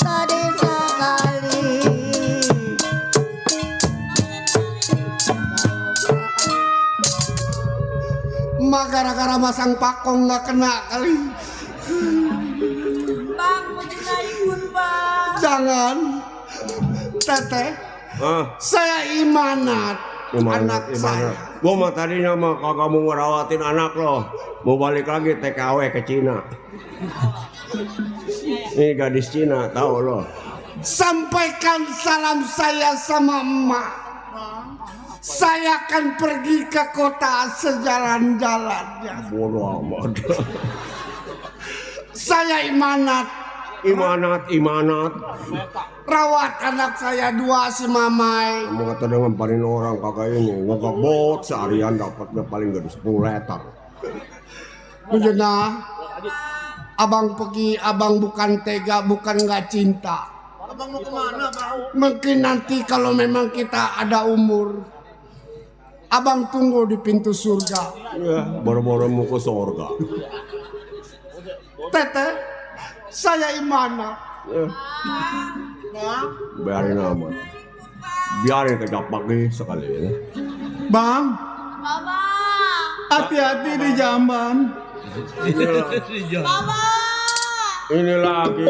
Tadi sekali. Emak gara-gara masang pakong nggak kena kali. Bang, mau kita ikut, Bang. Jangan. Teteh, saya imanat anak saya. Gua mah tadinya mah kagak mau ngerawatin anak lo. Mau balik lagi TKW ke Cina. Ini gadis Cina, tahu lo. Sampaikan salam saya sama emak. Saya akan pergi ke kota sejalan-jalannya. Bodoh amat. Saya imanat. Imanat. Rawat anak saya dua si Mamai. Kamu kata dengan paling orang kakak ini ngebot seharian dapatnya paling gak 10 liter. Mujena, abang pergi, abang bukan tega, bukan nggak cinta. Abang mau kemana bang? Mungkin nanti kalau memang kita ada umur, abang tunggu di pintu surga. Ya, baru-baru mau ke surga. Teteh, saya imanat. Biarin amat. Biarin kejap pagi sekali ya. Bang, Baba. hati-hati di jamban. Baba. Ini lagi.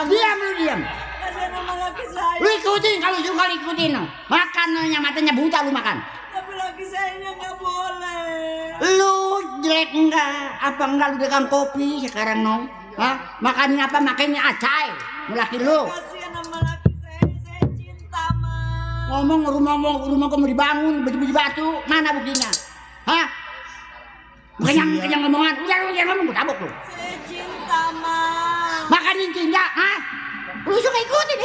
Diam lu diam. Lu ikutin kalau suka lu ikutin. Makannya matanya buta lu makan. Tapi laki saya nggak boleh. Lu jelek enggak? Apa enggak lu dagang kopi sekarang no? Hah? Makannya apa? Makannya acai. Laki lu. Kasihan sama laki saya cinta mah. Ngomong rumah kamu dibangun baju batu. Mana buktinya? Hah? Kenyang ngomongan. Udah ngomong gue tabok lu. Saya cinta mah. Makanin cinta, hah? Lu suka ikutin.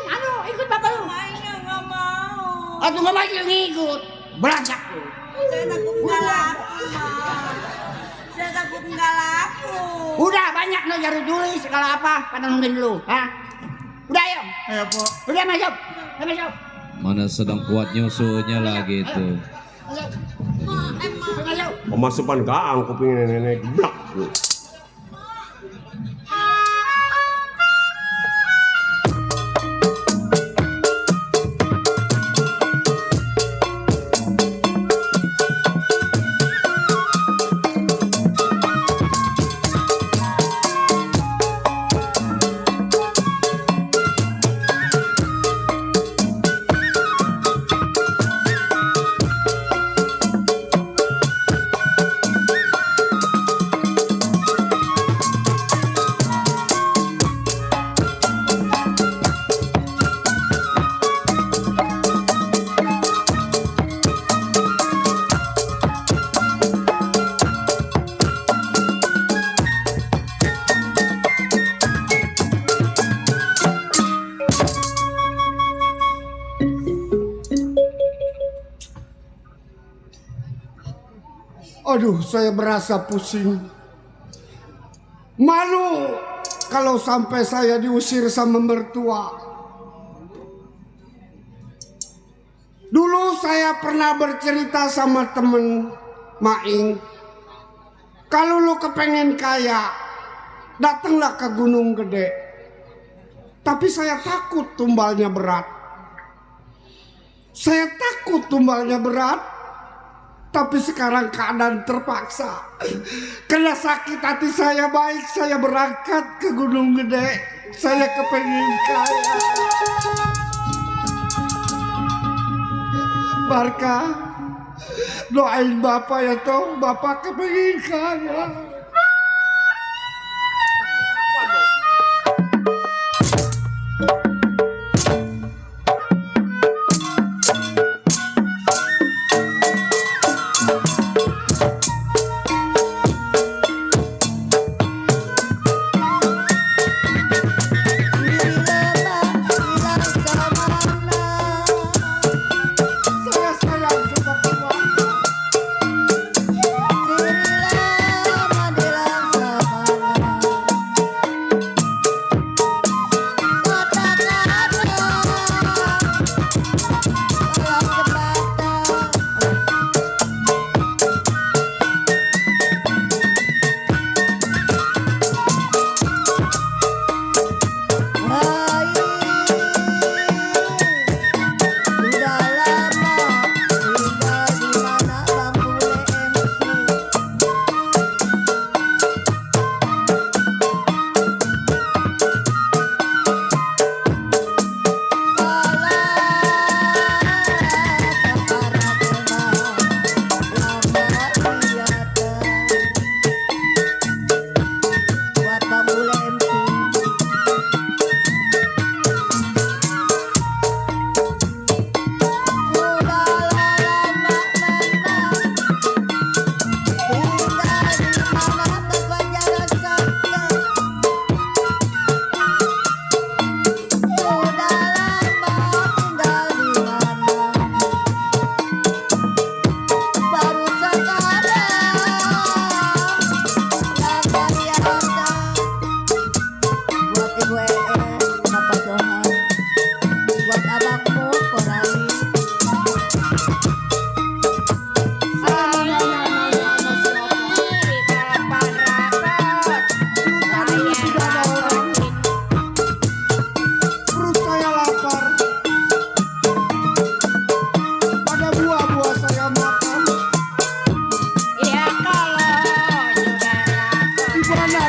Aduh, ikut bapak lu. Mainnya nggak mau. Atau nggak mau ngikut. Beranjak lu. Saya takut nggak laku mah. Saya takut nggak laku. Udah banyak no jarum tulis kalau apa pada nungguin lu, hah? Udah ayo. Ayo, Po. Udah masuk. Mana sedang kuat nyusunya lagi itu. Pemasukan gaang kuping nenek blak. Aduh, saya berasa pusing. Malu kalau sampai saya diusir sama mertua. Dulu saya pernah bercerita sama temen Maing. Kalau lu kepengen kaya, datanglah ke Gunung Gede. Tapi saya takut tumbalnya berat. Tapi sekarang keadaan terpaksa. Karena sakit hati saya baik, saya berangkat ke Gunung Gede. Saya kepengen kaya. Barka, doain Bapak ya toh, Bapak kepengen kaya. Sirilah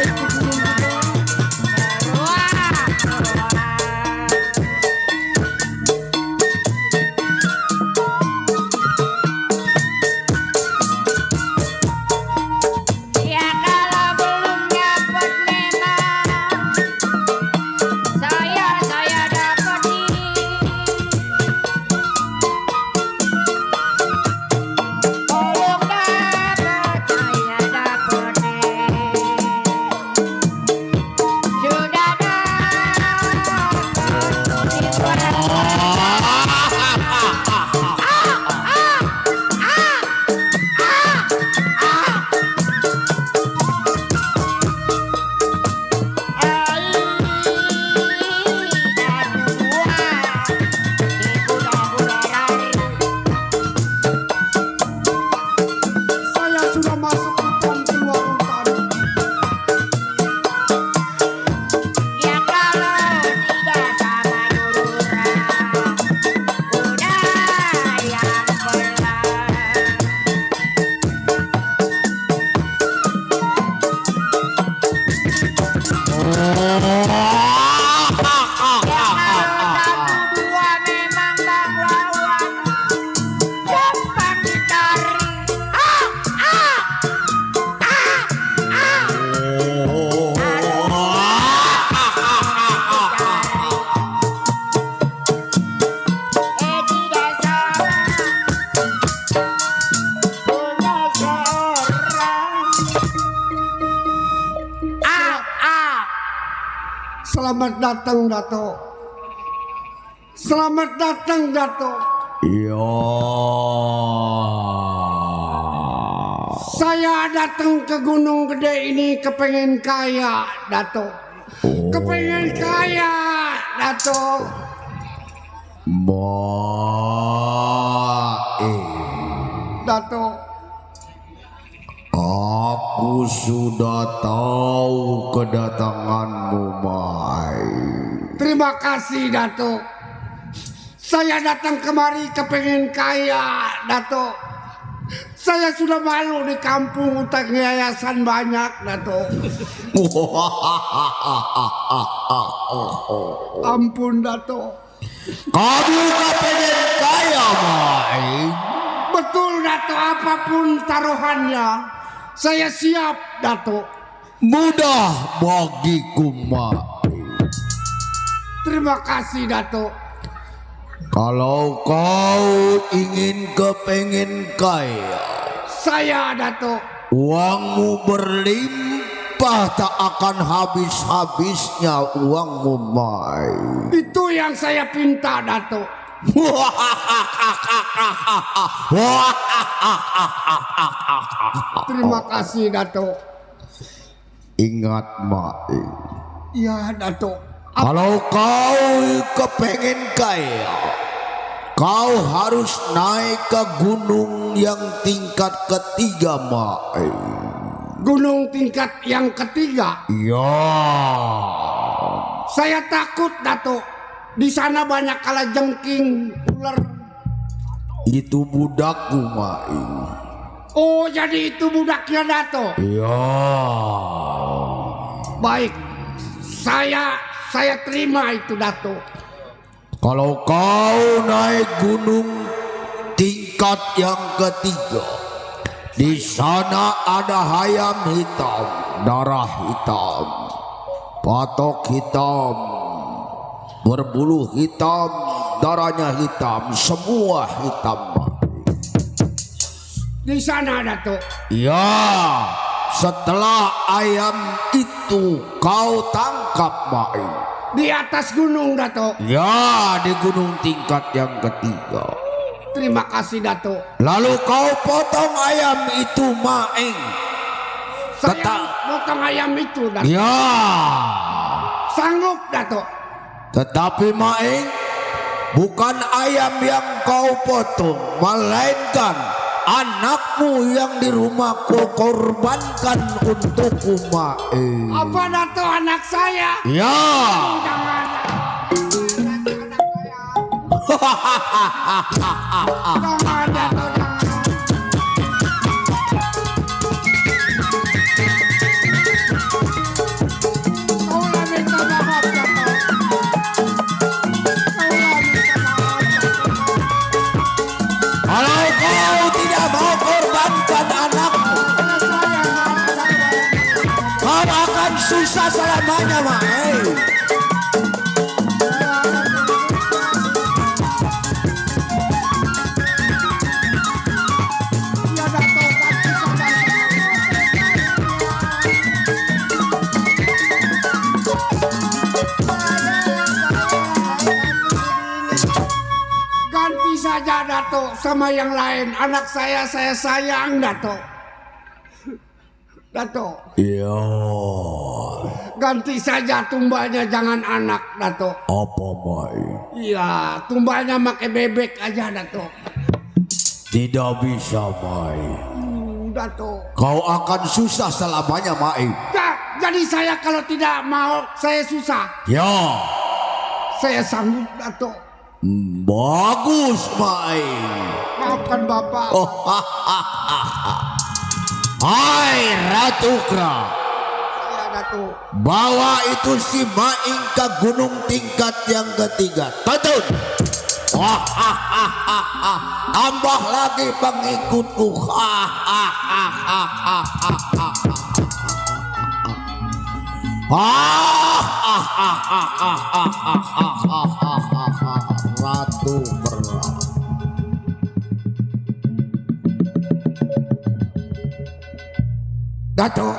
naik ke gunung gede. Ya kalau belum dapat memang saya dapetin. Belum dapat saya dapetin. Sudah Saya sudah masuk hutan keluar hutan. ya kalau tidak sama lurah udah yang pelan. Satu dua memang banglawan gampang dicari. Tidak salah punya seorang. Selamat datang Dato. Selamat datang Dato. Iya. Saya datang ke Gunung Gede ini kepengen kaya Dato. Kepengen kaya Dato. Dato. Aku sudah tahu kedatanganmu, Mai. Terima kasih Dato. Saya datang kemari kepengen kaya Dato. Saya sudah malu di kampung, utang yayasan banyak Dato. Ampun Dato. Kamu kepengen kaya, Mai? Betul Dato, apapun taruhannya saya siap Dato. Mudah bagiku, Mai. Terima kasih Dato. Kalau kau ingin kepengen kaya, Saya Dato. uangmu berlimpah, tak akan habis-habisnya uangmu, Mai. Itu yang saya pinta Dato. Terima kasih Dato. Ingat, Mai. Ya Dato. Kalau kau kepengen kaya, kau harus naik ke gunung yang tingkat ketiga, Mai. Gunung tingkat yang ketiga. Ya. Saya takut Dato. Di sana banyak kalajengking, ular. Itu budakku, Mai. Oh, jadi itu budaknya Dato. Ya. Baik. Saya terima itu Dato. Kalau kau naik gunung tingkat yang ketiga, di sana ada hayam hitam, darah hitam, patok hitam, berbulu hitam, darahnya hitam, semua hitam. Di sana Dato. Ya, setelah ayam itu kau tangkap, Mai. Di atas gunung Dato. Ya, di gunung tingkat yang ketiga. Terima kasih Dato. Lalu kau potong ayam itu, Maeng. Saya potong ayam itu Dato. Ya. Sanggup Dato. Tetapi Maeng, bukan ayam yang kau potong, melainkan anakmu yang di rumahku korbankan untukku, Maeng. Apa Dato anak saya? Ya. Jangan. Jangan Dato, jangan. susah selamanya, Mai. Ganti saja Dato sama yang lain. Anak saya sayang Dato. Dato. Iya. Ganti saja tumbalnya, jangan anak Dato. Apa, Mai? Iya, tumbalnya pakai bebek aja Dato. Tidak bisa, Mai. Dato. Kau akan susah selamanya, Mai. Jadi saya kalau tidak mau, saya susah. Ya. Saya sanggup Dato. Bagus, Mai. Maafkan Bapak. Oh, hai Ratu Kra. Saya Dato. Bawa itu si Maing ke gunung tingkat yang ketiga. Tuntun. Tambah lagi pengikutku. Ratu Kra. Dato,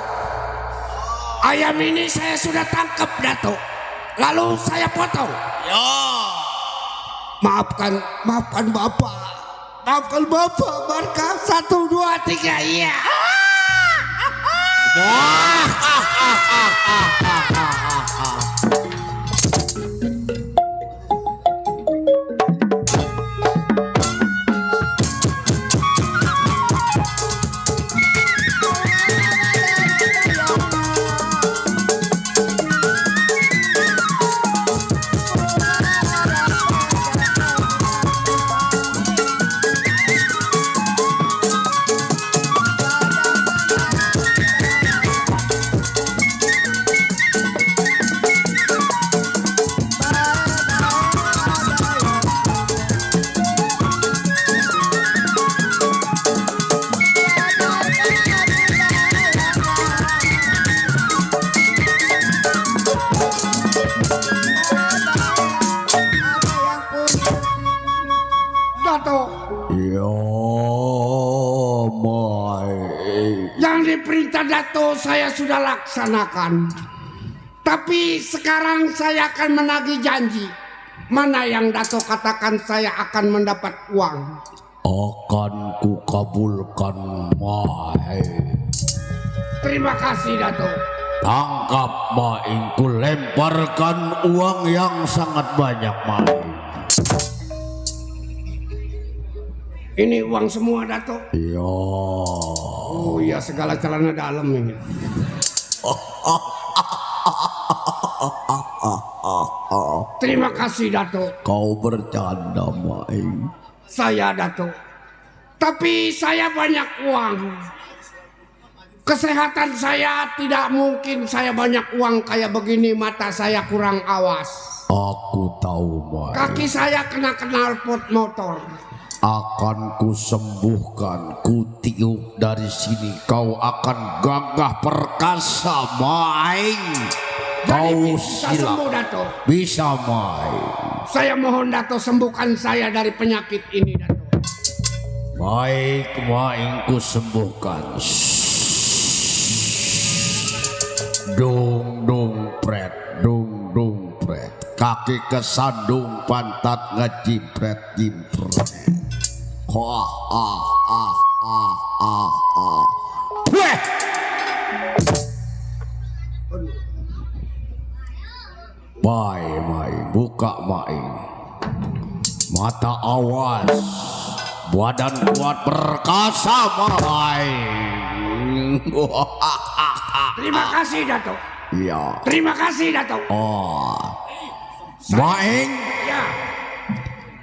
ayam ini saya sudah tangkap Dato. Lalu saya potong. Ya. Maafkan Bapak. Maafkan Bapak. Barka 1, 2, 3 iya. Dato. Ya, Mai. Yang diperintah Dato saya sudah laksanakan. Tapi sekarang saya akan menagih janji. Mana yang Dato katakan saya akan mendapat uang. Akan kukabulkan, Mai. Terima kasih Dato. Tangkap, Maing. Ku lemparkan uang yang sangat banyak, Mai. Ini uang semua Dato. Ya. Oh iya, segala celana dalam ini. Terima kasih Dato. Kau bercanda, Maing. Saya Dato. Tapi saya banyak uang. Kesehatan saya tidak mungkin saya banyak uang kayak begini, mata saya kurang awas. Aku tahu, Mai. Kaki saya kena knalpot motor. Akan kusembuhkan, ku tiup dari sini. Kau akan gagah perkasa, Maing. Kau Bisa sembuh siap. Dato. Bisa, Maing. Saya mohon Dato sembuhkan saya dari penyakit ini Dato. Baik, Maing, ku sembuhkan. Dung dung pret, dung dung pret. Kaki kesandung, pantat ngejipret jimpret. Weh. Baik, Maing, buka, Maing. Mata awas, badan kuat perkasa, Maing. Terima kasih Dato. Iya. Terima kasih Dato. Oh, Maing. Ya.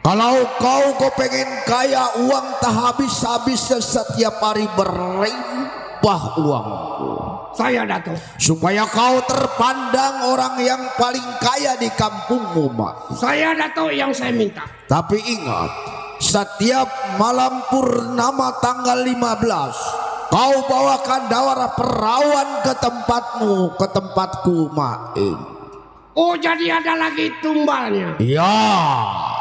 Kalau kau pengen kaya, uang tak habis-habis, setiap hari berlimpah uangku. Saya Dato. Supaya kau terpandang orang yang paling kaya di kampungmu, Mak. Saya Dato yang saya minta. Tapi ingat, setiap malam purnama tanggal 15, kau bawakan darah perawan ke tempatmu, ke tempatku Maing. Oh, jadi ada lagi tumbalnya. Iya.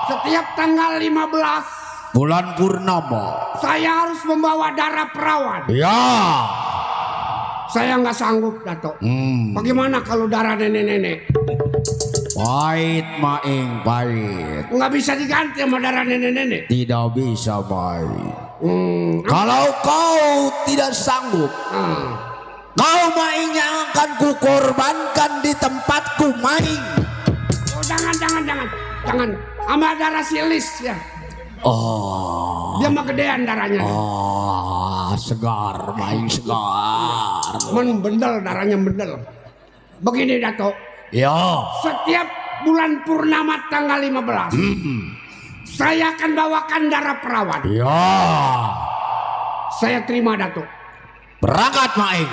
Setiap tanggal 15 bulan purnama saya harus membawa darah perawan. Iya. Saya nggak sanggup, Dato. Bagaimana kalau darah nenek-nenek? Pahit Maing, pahit. Nggak bisa diganti sama darah nenek-nenek. Tidak bisa Maing. Kalau kau tidak sanggup, kau Maing yang akan kukorbankan di tempatku Maing. Oh, jangan. Sama darah silis ya. Oh. Dia mah gedean darahnya. Oh, segar Maing, segar. Bendel darahnya bendel. Begini Dato. Ya. Setiap bulan purnama tanggal 15 saya akan bawakan darah perawan. Ya. Saya terima Dato. Berangkat Maing.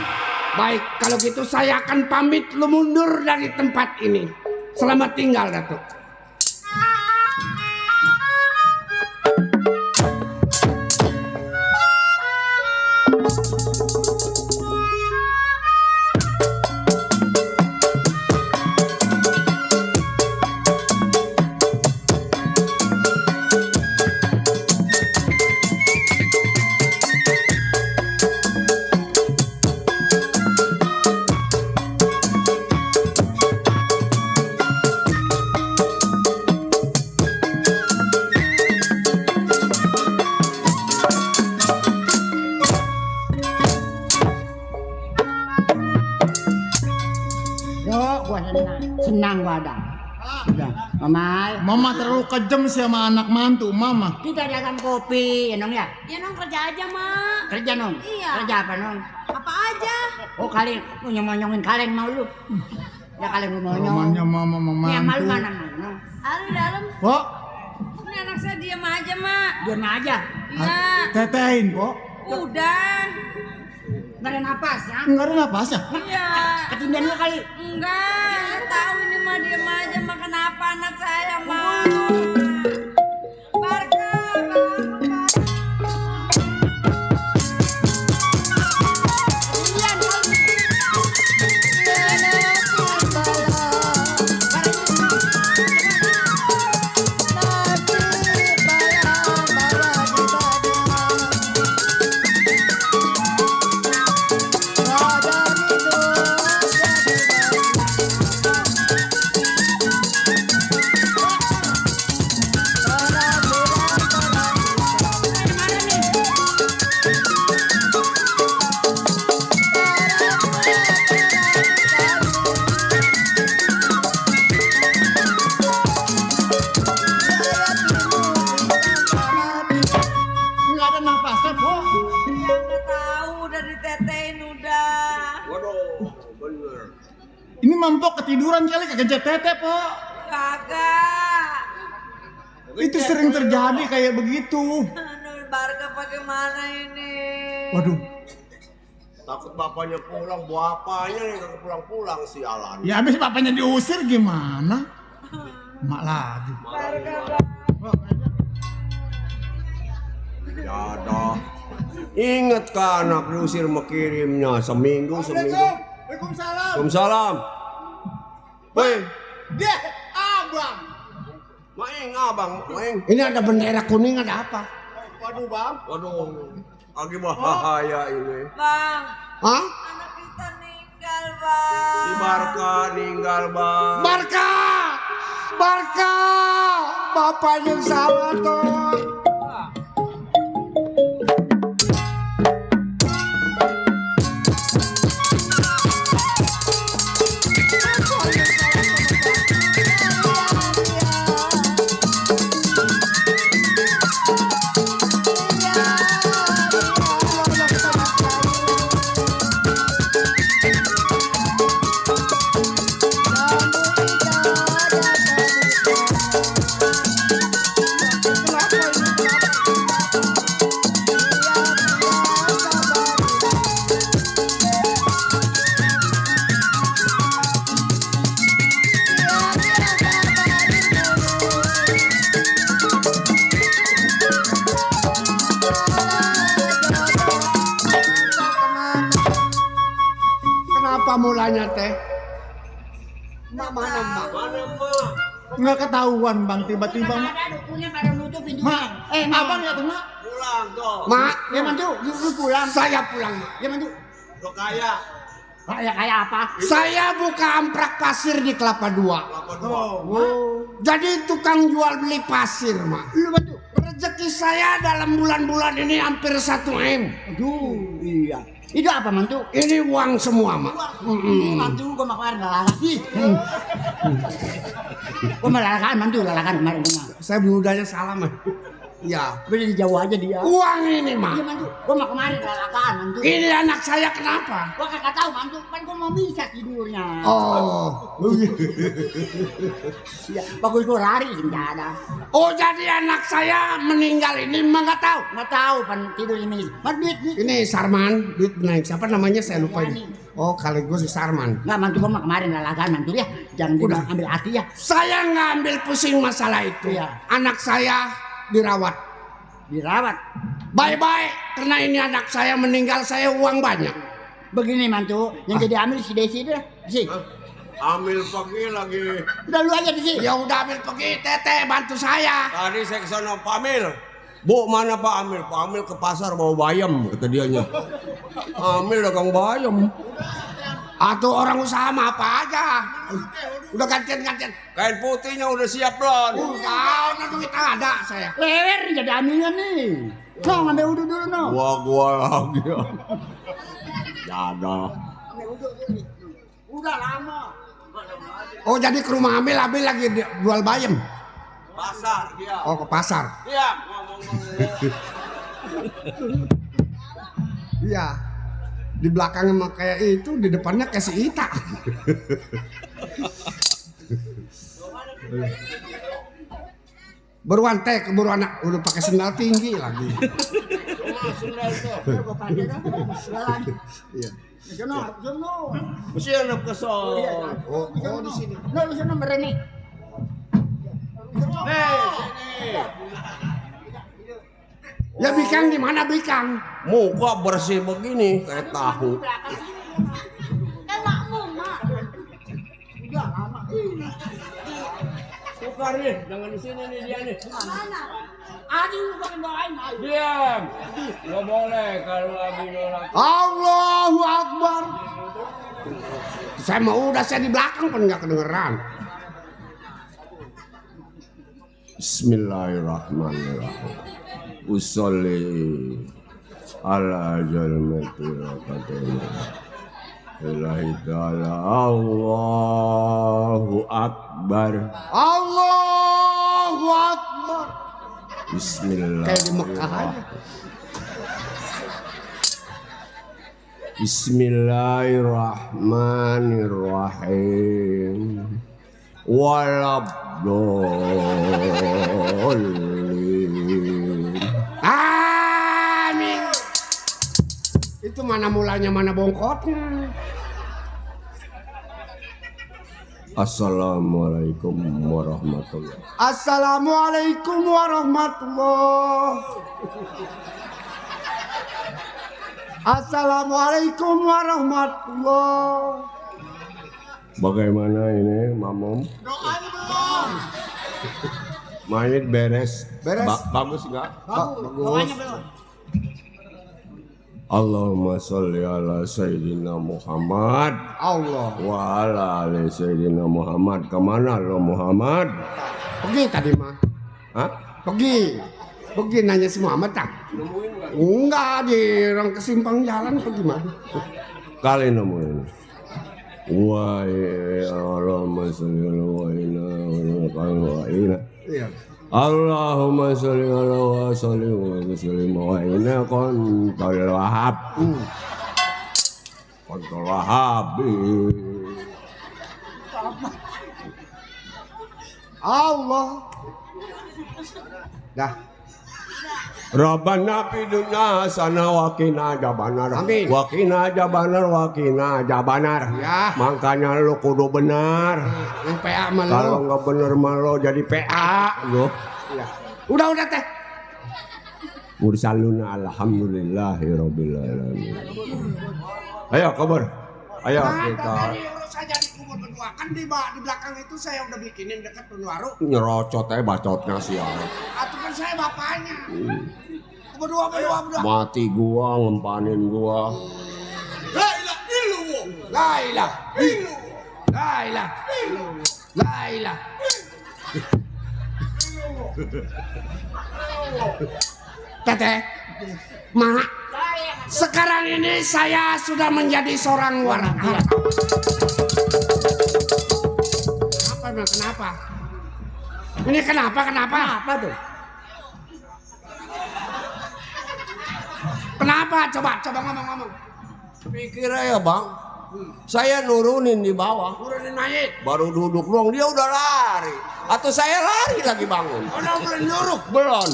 Baik, kalau gitu saya akan pamit lu mundur dari tempat ini. Selamat tinggal Dato. Senang wadah. Sudah, Mama terlalu kejam sih sama anak mantu Mama. Kita dagang kopi, ya Nong ya? Ya Nong kerja aja mak. Kerja Nong? Iya. Kerja apa Nong? Apa aja? Oh kalian, nyomong-nyomongin kalian mau lu. Ya kalian mau nyomong. Mamanya Mama Ini yang malu mantu. mana Nong? Ada di dalam. Pok, Ini anak saya diam aja mak. Diam aja. Iya. tetehin Pok. Udah. Nggak ada napas ya? Enggak ada napasnya. Iya. Ketindihan lu kali. Enggak. Nggak tahu ini mah diam aja mak. Kenapa anak saya mak? Barka. Enggak ada napasnya Pok. Nggak tahu udah ditetein udah. Waduh, bener. Ini Mampok ketiduran kali kagak tete Pok. Kagak. Itu sering terjadi kayak begitu. Aduh, Barka bagaimana ini? Waduh. Takut bapaknya pulang, bapaknya nih kagak pulang-pulang sialan. Ya habis bapaknya diusir gimana? Mak lagi. Ya dah. Ingat kan anak diusir mekirimnya seminggu. Waalaikumsalam. Waalaikumsalam. Woi, Dia abang. Maing abang, Maing. Ini ada bendera kuning ada apa? Waduh bang. Waduh, lagi bahaya ini. Bang, Hah? anak kita meninggal bang. Si Barka ninggal bang. Barka! Barka! Bapaknya salah tuh. Kenapa ini? mukanya teh? Mak mana mak? Nggak ketahuan bang, tiba-tiba mak. Ada dukunya pada nutup pintu. Mak, abang ya tuh mak. Pulang kok. Mak, Ya mantu, lu pulang. saya pulang. Mak. Ya mantu. Lo kaya. Kayak apa? Saya buka amprak pasir di Kelapa Dua. Jadi tukang jual beli pasir, Mak. Lu mantu. Rezeki saya dalam bulan-bulan ini hampir 1 M. Aduh, iya. Itu apa mantu? Ini uang semua, Mak. Ini mantu gua makan lalakan. Gua lalakan mantu, lalakan kemarin gua. Saya beludanya salah, Mak. Ya. Gua jadi jauh aja dia. Uang ini, Mak. Iya mantu, gua mau kemarin lalakan mantu. Ini anak saya kenapa? Gua kagak tahu mantu, kan gua mau bisa tidurnya. Oh. Iya, bagus gua lari sih enggak ada. Oh, jadi anak saya meninggal ini Mak nggak tahu. Enggak tahu pan tidur ini. Duit. Ini Sarman, duit naik. Siapa namanya saya lupa ini. Oh, kali gue si Sarman. Enggak mantu gua mau kemarin lalakan mantu ya. Jangan diambil hati ya. Saya nggak ambil pusing masalah itu. Iya. Anak saya dirawat. Baik-baik, karena ini anak saya meninggal, saya uang banyak. Begini mantu, yang jadi ambil si Desi itu si. Ambil pergi lagi. Udah lu aja di sini. Ya udah ambil pergi, Teteh bantu saya. Tadi saya kesana Pak Amil. Bu, mana Pak Amil? Pak Amil ke pasar bawa bayam, kata dianya. Amil dagang bayam. Atau orang usaha mah apa aja. Udah gantian. Kain putihnya udah siap belum? Udah duit ada saya. Lewer jadi ambilnya nih. No, ngambil udu dulu no. Gua lagi. Ada. Udah lama. Oh, jadi ke rumah Amil lagi jual bayam. Pasar dia. Oh, ke pasar. Iya. Iya. Di belakangnya mah kayak itu, di depannya kayak si Ita. Beruan teh, keburu anak udah pakai sendal tinggi lagi. Iya. Jono. Mesti anak kesel. Oh, di sini. No, lu sono mereni. Ya Bikang di mana Bikang? Muka bersih begini kayak tahu. Emakmu, Mak. Udah lama. Tukar nih, jangan di sini nih dia nih. Mana? Adi lu pengen bawain. Diam. Gak boleh kalau lagi nolak. Allahu Akbar. Saya mau udah saya di belakang kan nggak kedengeran. Bismillahirrahmanirrahim. Usolli ala jalmatil qadima. Ilahi ta'ala Allahu Akbar. Allahu Akbar. Bismillah. Kayak di Mekah aja. Bismillahirrahmanirrahim. Waladdallin. Amin. Itu mana mulanya mana bongkotnya. Assalamualaikum warahmatullahi. Assalamualaikum warahmatullahi. Assalamualaikum warahmatullahi. Bagaimana ini, Mamom? Doanya belum. Mainit beres. Beres. Bagus nggak? Doanya belum. Allahumma sholli ala Sayyidina Muhammad. Allah. Wa ala ali Sayyidina Muhammad. Kemana lo Muhammad? Pergi tadi mah. Hah? Pergi nanya si Muhammad tak? Enggak, di orang kesimpang jalan pergi mah. Kali nemuin. Wa Allahumma sholli ala wa inna. Iya. Allahumma sholli ala wa sallim wa sallim wa inna kuntal wahab. Kuntal wahab. Allah. Dah. Rabbana fid dunya hasanah wa qina adzabannar. Amin. Wa qina adzabannar wa qina adzabannar. Ya. Makanya lu kudu benar. Yang PA mah Kalau lo. nggak bener mah lo jadi PA lo. Ya. Udah teh. Mursaluna alhamdulillahirabbil alamin. Ayo kabar. Ayo Nah, kita tadi urus saja di kubur berdua. Kan di belakang itu saya udah bikinin dekat penwaru. nyerocot aja bacotnya sih ya. Atau kan saya bapaknya. Berdua. Mati gua ngempanin gua. La ilah illallah. La ilah illallah. La ilah illallah. La ilah. Teteh, Mak, sekarang ini saya sudah menjadi seorang warga. Kenapa? Ini kenapa? Apa tuh? Kenapa? Coba ngomong. Pikir aja bang, saya nurunin di bawah. Nurunin mayit. Baru duduk dong dia udah lari. Atau saya lari lagi bangun. Oh, no, belum nyuruh. Belum.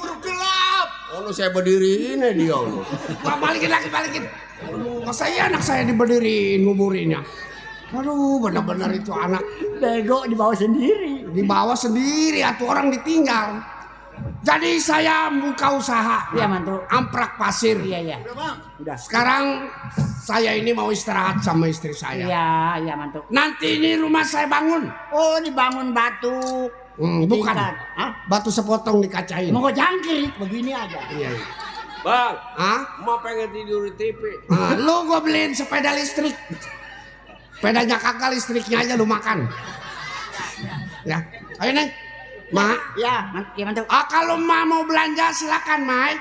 Uruk gelap. Oh, saya berdiri ini dia. Balikin. Masa iya anak saya diberdiriin nguburinnya? Aduh, benar-benar itu anak Bego dibawa sendiri. dibawa sendiri atau orang ditinggal. Jadi saya buka usaha. Iya, mantu. Amprak pasir. Iya. Udah. Sekarang saya ini mau istirahat sama istri saya. Iya, mantu. Nanti ini rumah saya bangun. Oh, dibangun batu. Bukan. Hah? Batu sepotong dikacain. Mau jangkrik begini aja. Iya. Bang, Hah? mau pengen tidur di TV. Nah, lu gue beliin sepeda listrik. Sepedanya kagak, listriknya aja lu makan. Ya, ayo Neng. Mak. Iya, mantu. Kalau Ma mau belanja silakan, Mai.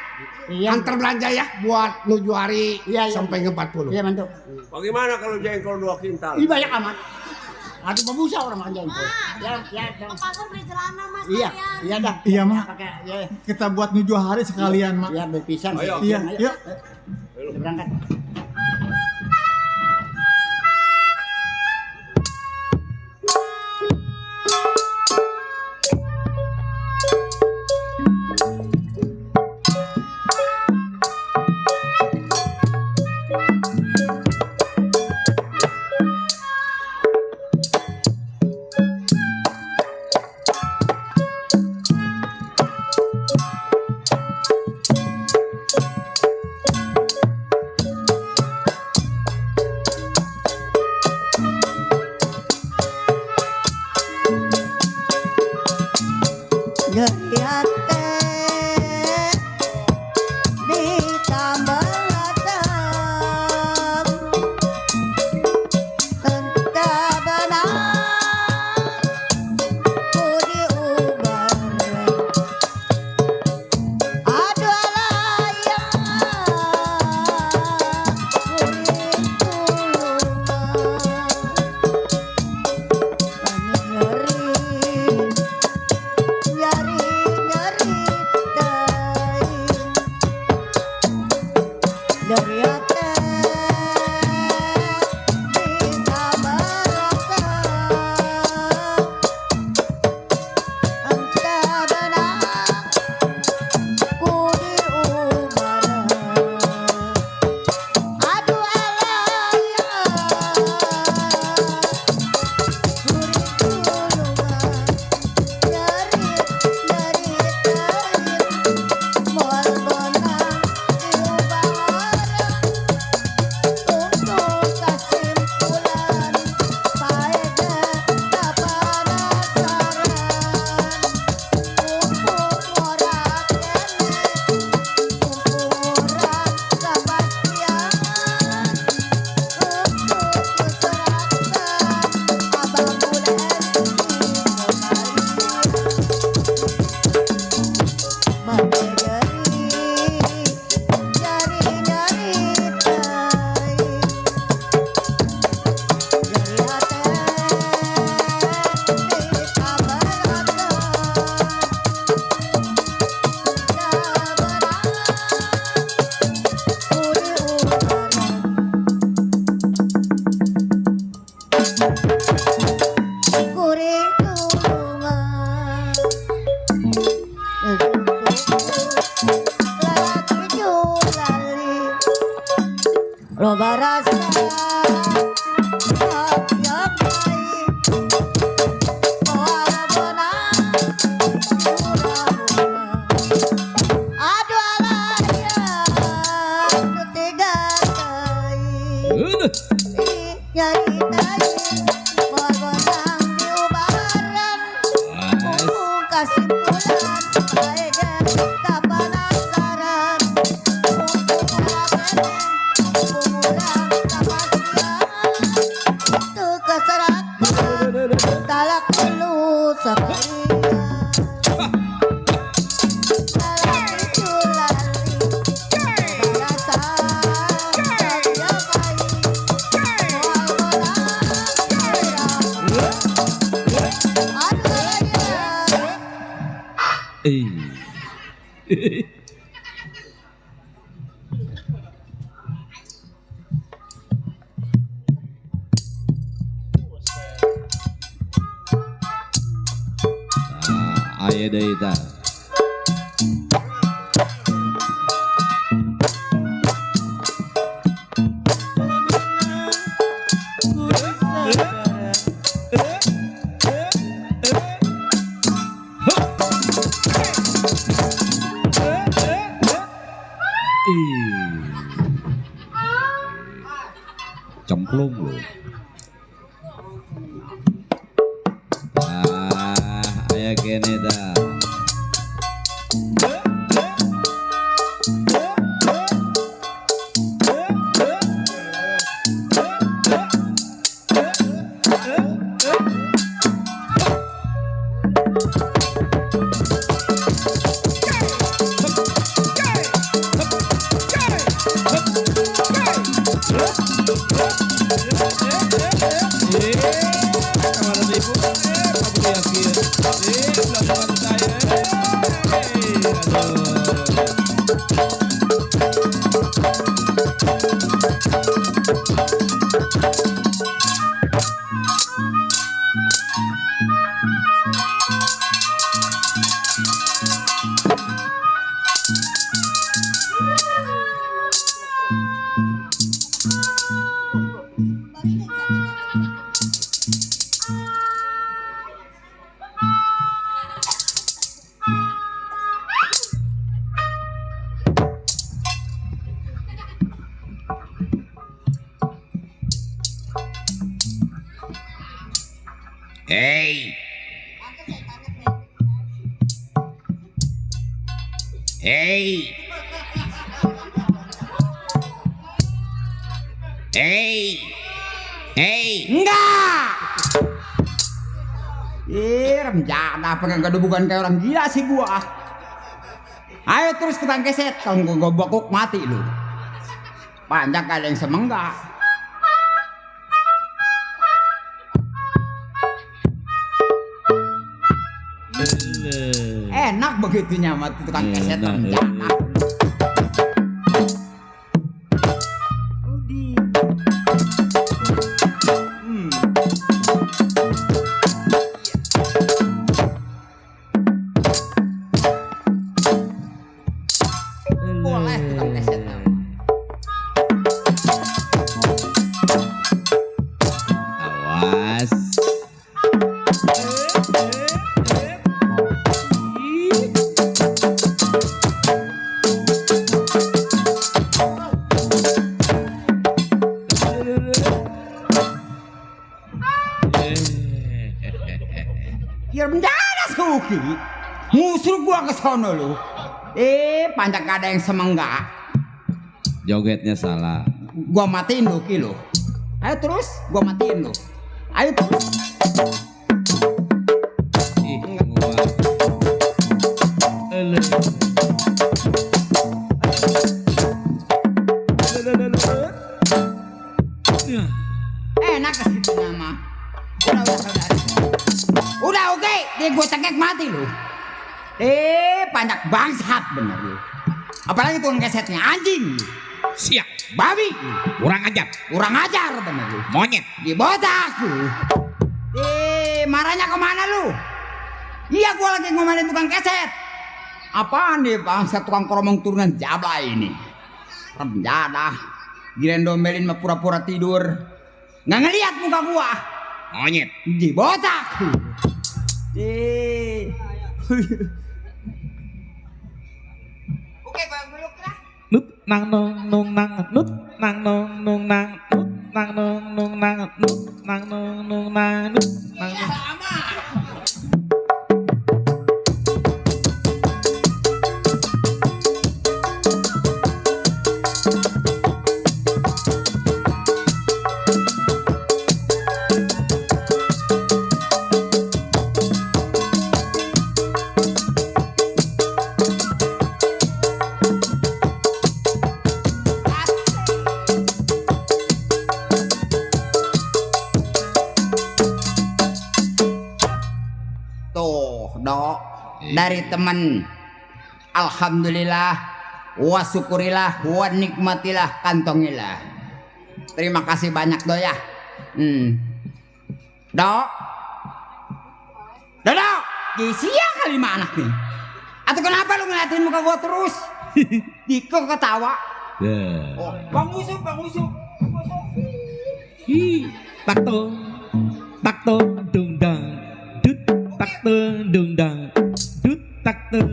Iya. Antar belanja ya buat nuju hari sampai ke 40. Iya, mantu. Bagaimana kalau jengkol 2 kintal? Ini banyak amat. Aduh, memusa orang makan jengkol. Ya. Ke pasar beli celana mas. Iya dah. Iya, Mak. Pakai, ya. Kita buat nuju hari sekalian, Mak. Iya, berpisah. Ayo. Iya, yuk. Kita berangkat. Loba rasa yang baik Moal benang Aduh alaya ketiga kali Aya deui tah. Cemplung loh. Aya kene dah. Hey. Hey. Hey. Hey. Enggak. Remjana pengen bukan kayak orang gila sih gua. Ayo terus tukang keset, kalau gua bokok mati lu. Banyak ada yang semenggak. Enak begitu nyamat tukang keset remjana. Boleh tukang keset. Awas. Ya mendadak Suki. Musuh gua ke sono lu. Panjang ada yang semenggak. Jogetnya salah. Gua matiin lu kilo. Ayo terus, gua matiin lu. Ayo terus. Ih, gua. Enak ke situ nama. Udah oke, dia gua cekek mati lu. Banyak bangsat bener lu. Apalagi tukang kesetnya anjing. Siap. Babi. Kurang ajar. Kurang ajar bener lu. Monyet. Dibotak lu. Marahnya kemana lu? Iya gua lagi ngomelin tukang keset. Apaan nih bangsa tukang koromong turunan jabla ini? Remjana. Giliran domelin mah pura-pura tidur. Nggak ngeliat muka gua. Monyet. Dibotak. Oke, gua belok lah. Nut nang nong nong nang nut nang nong nong nang nut nang nong nong nang nut nang nong nong nang nut nang Tuh, dok. dari teman. Alhamdulillah, wa syukurilah, wa nikmatilah, kantongilah. Terima kasih banyak do ya. Dok. Dok. Sia kali mah anak nih. Atau kenapa lu ngeliatin muka gua terus? Diko ketawa. Oh, Bang Usuk. Tak tung dung dang dut tak tung dung dang dut tak tung.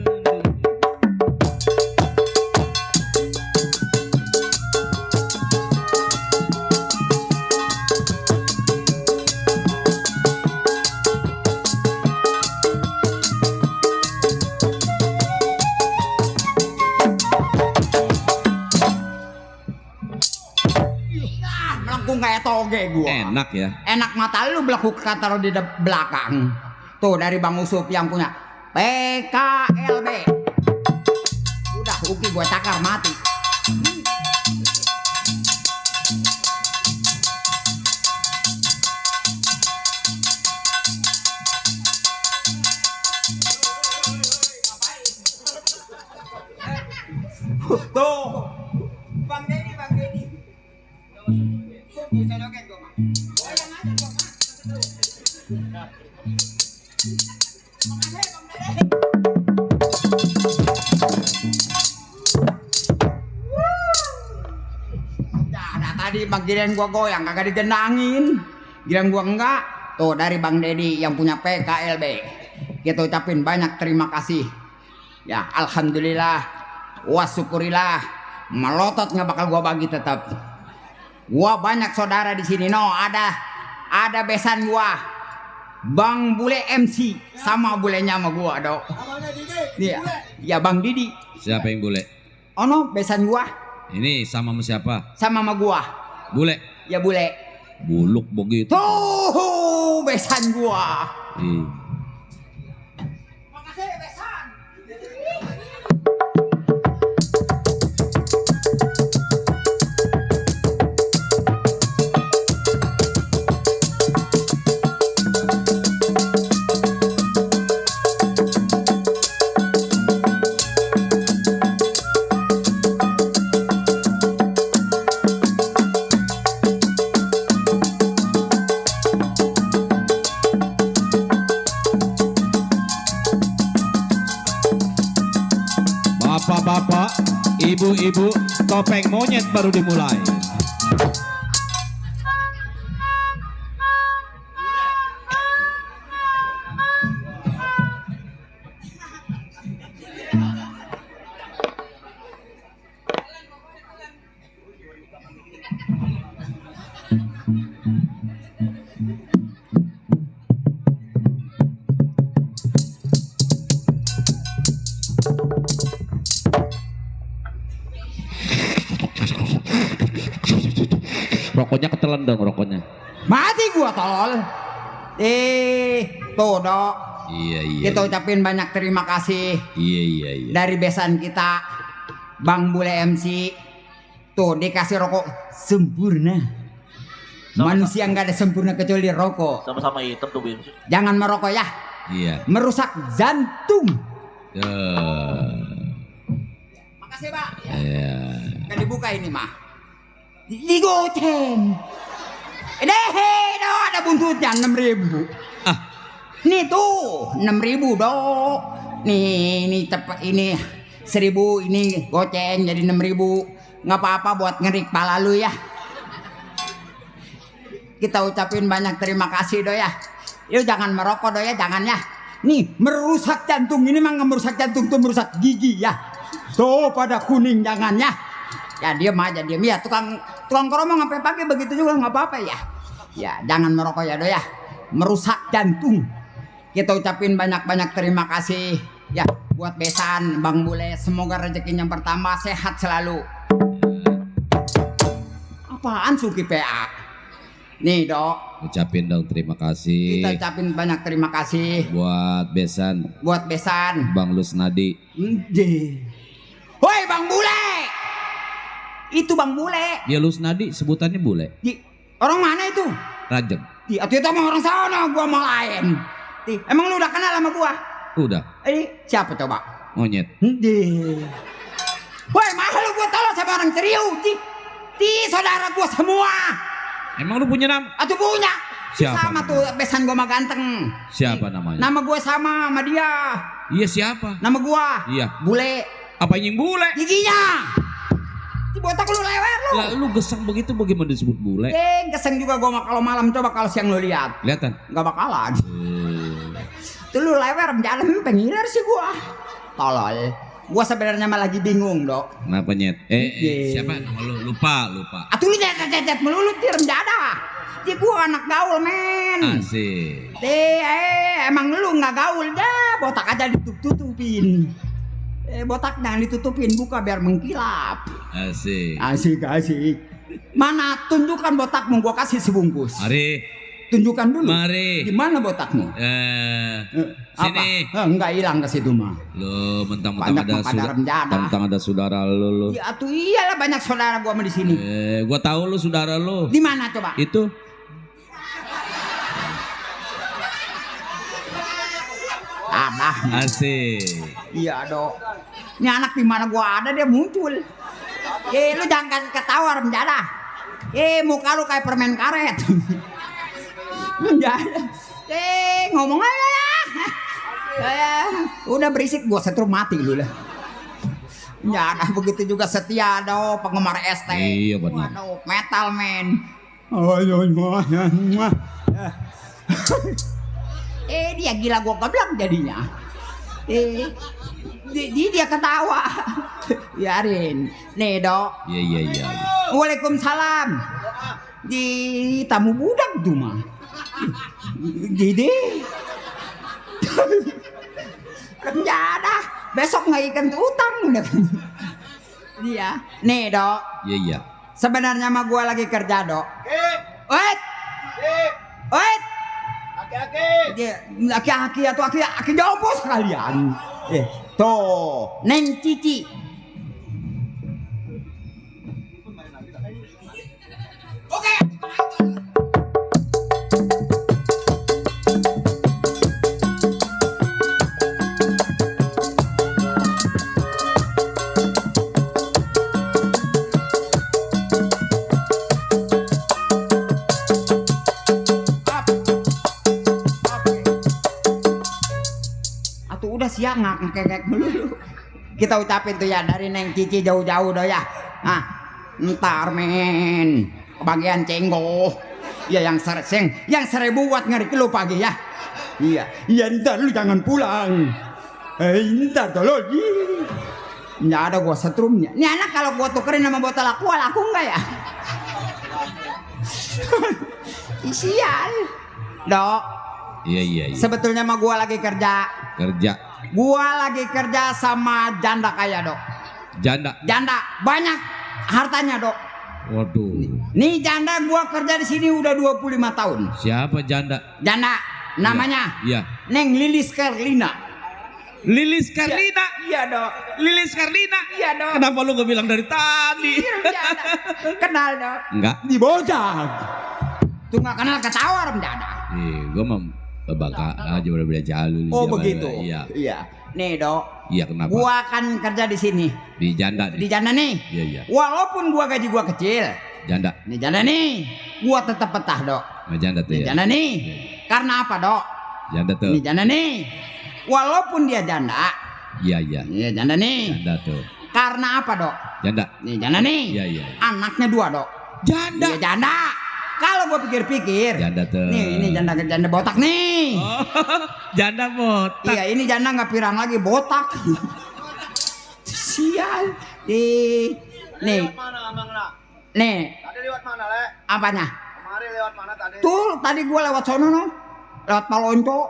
Kayak toge gua. Enak ya. Enak mata lu belakuk taruh di belakang. Tuh dari Bang Usup yang punya PKLB. Udah Uki gua cakar mati. Tuh. Bang Dedi. Bisa joget gua, Mak. Oh, yang ada gua, Mak. Nah, tadi Bang Giliran gua goyang kagak digendangin. Giliran gua enggak. Tuh dari Bang Dedi yang punya PKLB. Kita ucapin banyak terima kasih. Ya, alhamdulillah. Wa syukurillah. Melotot nggak bakal gua bagi tetap. Gua banyak saudara di sini. No, ada besan gua. Bang Bule MC sama bulenya sama gua, Dok. Iya. Ya Bang Didi. Siapa yang bule? Oh no, besan gua. Ini sama siapa? Sama gua. Bule. Ya Bule. Buluk begitu. Tuh, besan gua. Makasih besan. Bapak-bapak, ibu-ibu, topeng monyet baru dimulai. Rokoknya ketelan dong rokoknya. Mati gua tolol. Tuh, Dok. Iya. Kita ucapin banyak terima kasih. Iya. Dari besan kita Bang Bule MC. Tuh dikasih rokok sempurna. Manusia nggak ada sempurna kecuali rokok. Sama-sama hitam tuh Bin. Jangan merokok ya. Iya. Merusak jantung. Makasih, Pak. Iya. Kan dibuka ini mah. Digoceng. Ada buntutnya 6.000. Nih tuh 6.000 Dok. Nih tepat ini 1.000 ini goceng jadi 6.000. Nggak apa-apa buat ngerik pala lu ya. Kita ucapin banyak terima kasih Do ya. Lu jangan merokok Do ya, jangan ya. Nih merusak jantung, ini mah nggak merusak jantung tuh merusak gigi ya. Tuh pada kuning jangan ya. Ya diam aja diam ya, tukang keromong sampai pagi begitu juga nggak apa-apa ya. Ya jangan merokok ya Do ya. Merusak jantung. Kita ucapin banyak-banyak terima kasih ya buat besan Bang Bule, semoga rezekinya bertambah, sehat selalu. Apaan Suki PA? Nih Dok. Ucapin dong terima kasih. Kita ucapin banyak terima kasih buat besan. Buat besan Bang Lusnadi. Woi Bang Bule. Itu Bang Bule. Dia Lusnadi sebutannya Bule. Orang mana itu? Rajeng. Atau itu emang orang sana, gua mau lain. Emang lu udah kenal sama gua? Udah. Ini siapa coba? Monyet. Woi, mahal gua tolong sama orang Ceriu. Ti saudara gua semua. Emang lu punya nama? Atuh punya. Siapa Sama namanya? tuh besan gua mah ganteng. Siapa namanya? Nama gua sama dia. Iya siapa? Nama gua Iya. Bule. Apa yang bule? Giginya. Di botak lu lewer lu. Lah lu gesang begitu bagaimana disebut bule? Geseng juga gua mah kalau malam, coba kalau siang lu lihat. Kelihatan? Enggak bakalan. Tuh lu lewer jalan pengiler sih gua. Tolol. Gua sebenarnya mah lagi bingung, Dok. Kenapa nyet? Siapa nama lu? Lupa. Atuh lu nyet melulu ti remjada. Di gua anak gaul, men. Asik. Emang lu nggak gaul dah, botak aja ditutup-tutupin. Botak jangan ditutupin, buka biar mengkilap. Asik. Asik. Mana tunjukkan botakmu, gua kasih sebungkus. Mari. Tunjukkan dulu. Mari. Di mana botakmu? Sini. Enggak hilang ke situ mah. Lo mentang-mentang ada saudara lo. Ya tuh iyalah banyak saudara gua mah di sini. Gua tahu lu saudara lo. Di mana coba? Itu. Ada. Asik. Iya, Dok. Ini anak di mana gua ada dia muncul. Lu jangan ketawa remjada. Muka lu kayak permen karet. Ngomong aja ya. Udah berisik gua setrum mati lu lah. Ya, nah begitu juga Setia do penggemar ST. Iya benar. Waduh, metal man. Dia gila gua keblak jadinya. Dia ketawa. Biarin. Nih, Dok. Iya. Waalaikumsalam. Di tamu budak tuh mah. Jadi kerja dah. Besok nggak ikan utang udah. Dia. Nih, Dok. Iya. Sebenarnya mah gua lagi kerja, Dok. Wait. Aki-aki atau aki jompo sekalian. Tuh, Neng Cici. Oke. Siang ngekek dulu. Kita ucapin tuh ya dari Neng Cici jauh-jauh dah ya. Nah, ntar men kebagian cenggo. Ya yang 1000 buat ngeri lu pagi ya. Iya ntar lu jangan pulang. Ntar tolong. Nggak ada gua setrumnya. Ini anak kalau gua tukerin sama botol aqua laku nggak ya? Sial. Dok. Iya. Sebetulnya mah gua lagi kerja. Gua lagi kerja sama janda kaya, Dok. Janda banyak hartanya, Dok. Waduh. Nih janda gua kerja di sini udah 25 tahun. Siapa janda? Janda namanya Iya. Neng Lilis Karlina. Lilis Karlina? Iya, Dok. Lilis Karlina? Iya, Dok. Kenapa lu gak bilang dari tadi? Janda. Kenal, Dok. Enggak. Di bocah. Tuh nggak kenal ketawa orang janda. Gua mah baka aja udah belajar lu. Oh begitu. Iya. Nih, Dok. Iya, kenapa? Gua akan kerja di sini. Di janda. Di janda nih. Iya. Walaupun gua gaji gua kecil. Janda. Nih janda nih. Gua tetap betah, Dok. Janda tuh ya. Janda nih. Karena apa, Dok? Janda tuh. Nih janda nih. Walaupun dia janda. Iya. Iya janda nih. Janda tuh. Karena apa, Dok? Janda. Nih janda nih. Iya. Anaknya 2, Dok. Janda. Iya janda. Kalau gua pikir-pikir. Janda tuh. Nih ini janda botak nih. Oh, janda botak. Iya ini janda nggak pirang lagi botak. Sial. Nih. Nih. Tadi lewat mana, Le? Apanya? Kemarin lewat mana tadi? Tuh, tadi gua lewat sono no. Lewat Palonco.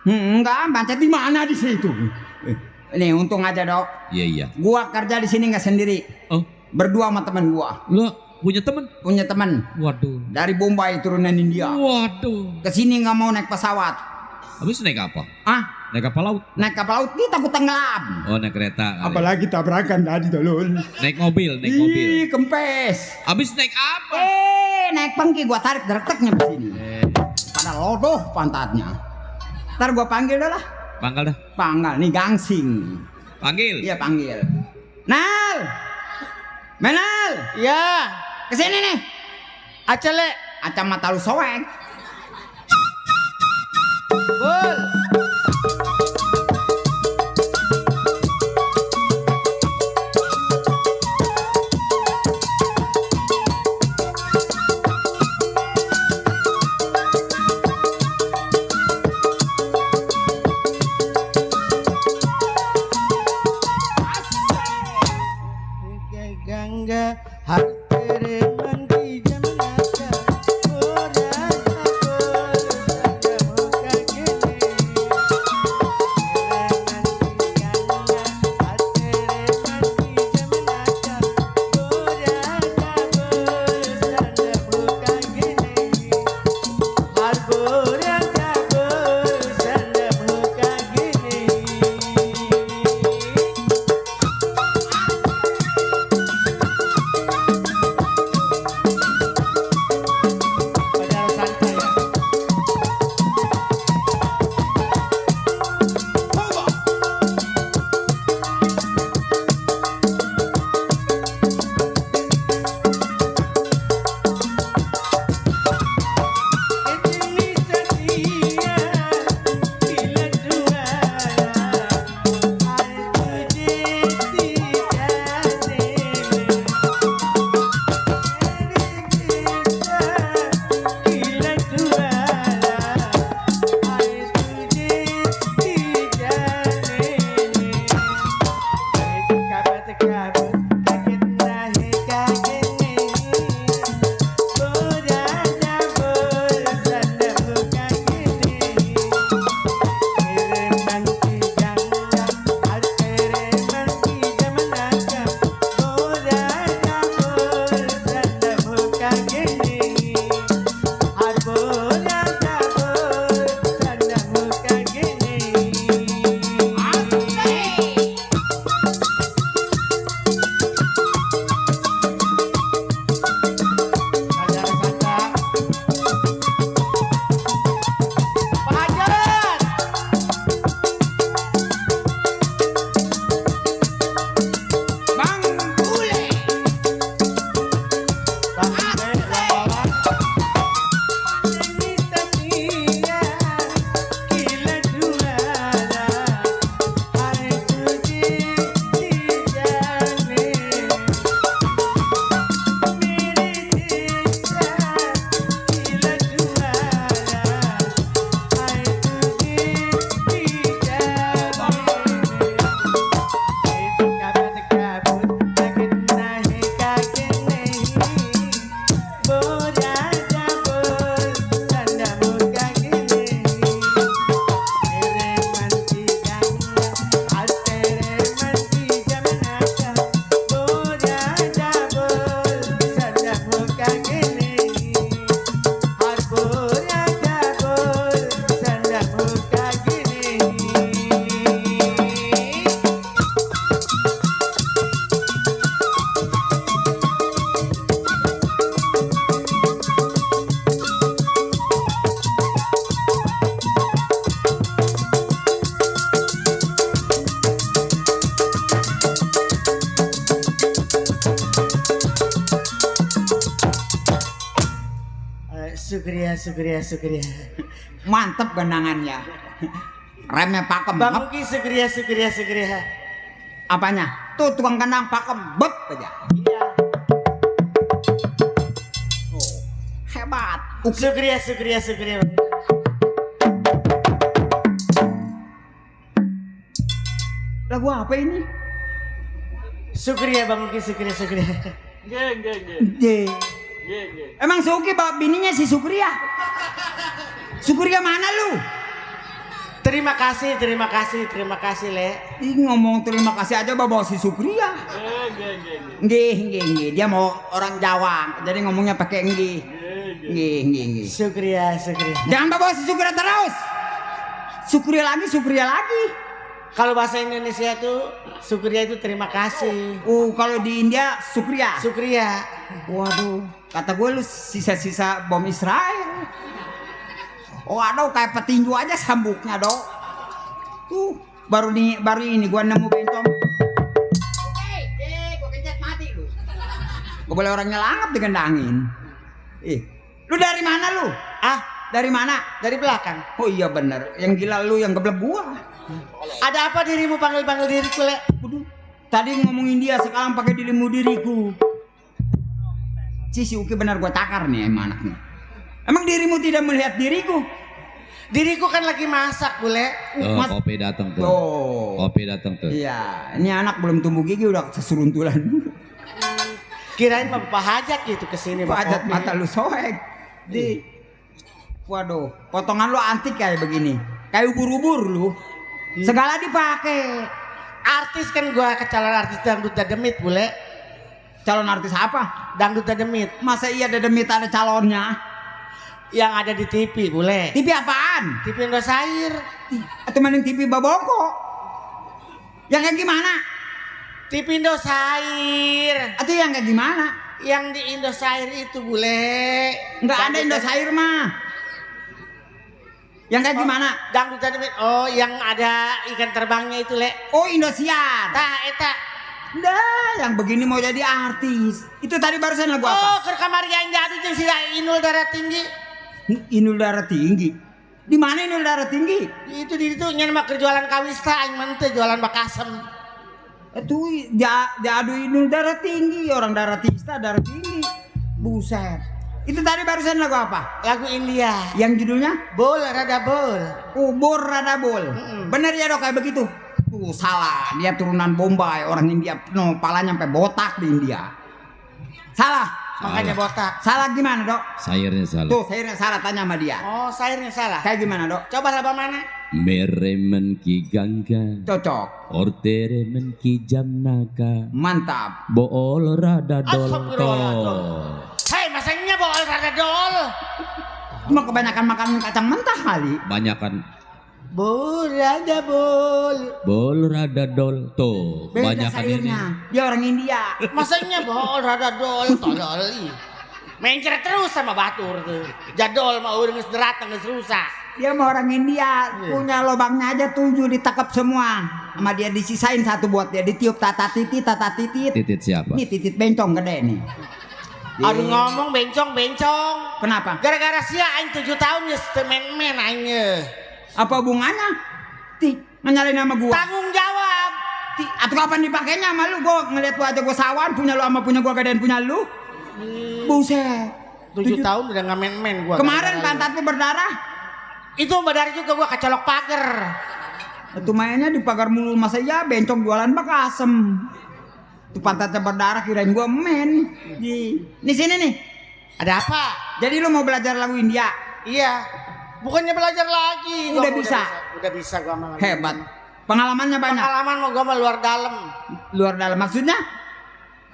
Enggak, macet di mana di situ? Nih, untung aja, Dok. Iya. Gua kerja di sini nggak sendiri. Oh. Berdua sama teman gua. Lo punya teman? Punya teman. Waduh. Dari Bombay turunan India. Waduh. Kesini nggak mau naik pesawat. Habis naik apa? Naik kapal laut. Naik kapal laut dia takut tenggelam. Oh, naik kereta. Apalagi tabrakan tadi tolol. Naik mobil. Ih, kempes. Habis naik apa? Naik pengki gua tarik direkteknya begini. Pada lodoh pantatnya. Ntar gua panggil dah lah. Pangkal dah. Panggil nih gangsing. Panggil. Iya panggil. Nal. Menal. Ya, Kesini nih. acele. Kacamata lu soek. Bul. Gangga har tere man ki jamna ka ora Sugriya. Mantep gandangannya. Remnya pakem. Bang Uki Sugriya. Apanya? Tuh tukang kandang pakem. Bep aja. Iya. Oh, hebat. Sugriya. Lagu apa ini? Sugriya Bang Uki Sugriya. Geng. Emang si Uki bawa bininya si Sugriya? Sugriya mana lu? Terima kasih Le. Ih, ngomong terima kasih aja bawa si Sugriya. Nggih. Dia mau orang Jawa, jadi ngomongnya pakai nggih. Nggih. Sugriya. Jangan bawa si Sugriya terus. Sugriya lagi. Kalau bahasa Indonesia itu Sugriya itu terima kasih. Kalau di India Sugriya. Waduh, kata gue lu sisa-sisa bom Israel. Oh aduh kayak petinju aja sambuknya dok. Tuh baru ini gua nemu bencong. Gua kencet mati lu. Gak boleh orang nyelangap digendangin. Lu dari mana lu? Dari mana? Dari belakang. Oh iya bener. Yang gila lu yang geblek gua. Ada apa dirimu panggil-panggil diriku, Le? Tadi ngomongin dia sekarang pakai diriku. Si Uki benar gua takar nih emang anaknya. Emang dirimu tidak melihat diriku? Diriku kan lagi masak, Bule. Kopi datang tuh. Kopi datang tuh. Iya, ini anak belum tumbuh gigi udah seseruntulan. Kirain Bapak Hajat gitu kesini. Pak Hajat mata lu soek. Waduh, potongan lu antik kayak begini. Kayak ubur-ubur lu. Segala dipakai. Artis kan gua calon artis dangdut Dademit, Bule. Calon artis apa? Dangdut Dademit. Masa iya Dademit ada calonnya? Yang ada di TV, Bule. TV apaan? TV Indosiar. Atau mending TV Baboko? Yang kayak gimana? TV Indosiar. Atau yang kayak gimana? Yang di Indosiar itu, Bule. Nggak ada Indosiar mah. Yang kayak gimana? Dangdut Dademit. Oh, yang ada ikan terbangnya itu, Le. Oh, Indosiar. Eta. Dah, yang begini mau jadi artis. Itu tadi barusan lagu apa? Oh, ke kamar yang jadu jeung si Inul Darah Tinggi. Inul Darah Tinggi. Di mana Inul Darah Tinggi? Itu di itu nya mah jualan kawista aing mah teh jualan bakasem. Itu jadu Inul Darah Tinggi, orang darah tinggi. Buset. Itu tadi barusan lagu apa? Lagu India. Yang judulnya Bol Rada Bol. Bol Rada Bol. Bener ya dok kayak begitu? Tuh salah, dia turunan Bombay, orang India. No, palanya sampai botak di India. Salah. Makanya botak. Salah gimana dok? Sayurnya salah. Tuh sayurnya salah, tanya sama dia. Oh sayurnya salah. Kayak gimana dok? Coba lagu mana? Meremen ki gangga. Cocok. Orteremen ki jamnaka. Mantap. Bool rada dol. Hei masanya bool rada dol. Cuma kebanyakan makan kacang mentah kali. Banyakan. Bol rada bol. Bol rada dol. Tuh. Beda banyakan sayurnya. ini. Dia orang India. Masanya bol rada dol. Tolol. Mencret terus sama batur tuh. Jadol mau udah ngesderat rusak. Dia mau orang India, punya lubangnya aja 7 ditakap semua. Sama dia disisain 1 buat dia ditiup tata titit. Titit siapa? Ini titit bencong gede nih. Aduh ngomong bencong. Kenapa? Gara-gara sia aing 7 tahun ya men aingnya. Apa hubungannya? Nyalain nama gua. Tanggung jawab. Atau kapan dipakainya sama lu? Gua ngeliat lu aja gua sawan, punya lu sama punya gua gedean punya lu. Buset. 7 tahun udah nggak men gua. Kemarin pantat lu berdarah. Itu berdarah juga gua kecolok pagar. Itu mainnya di pagar mulu masa ya bencong jualan bakasem. Itu pantatnya berdarah kirain gua men. Di sini nih. Ada apa? Jadi lu mau belajar lagu India? Iya. Bukannya belajar lagi. Udah bisa. Udah bisa gua mah. Hebat. Pengalamannya banyak. Pengalaman mau gua mah luar dalam. Luar dalam maksudnya?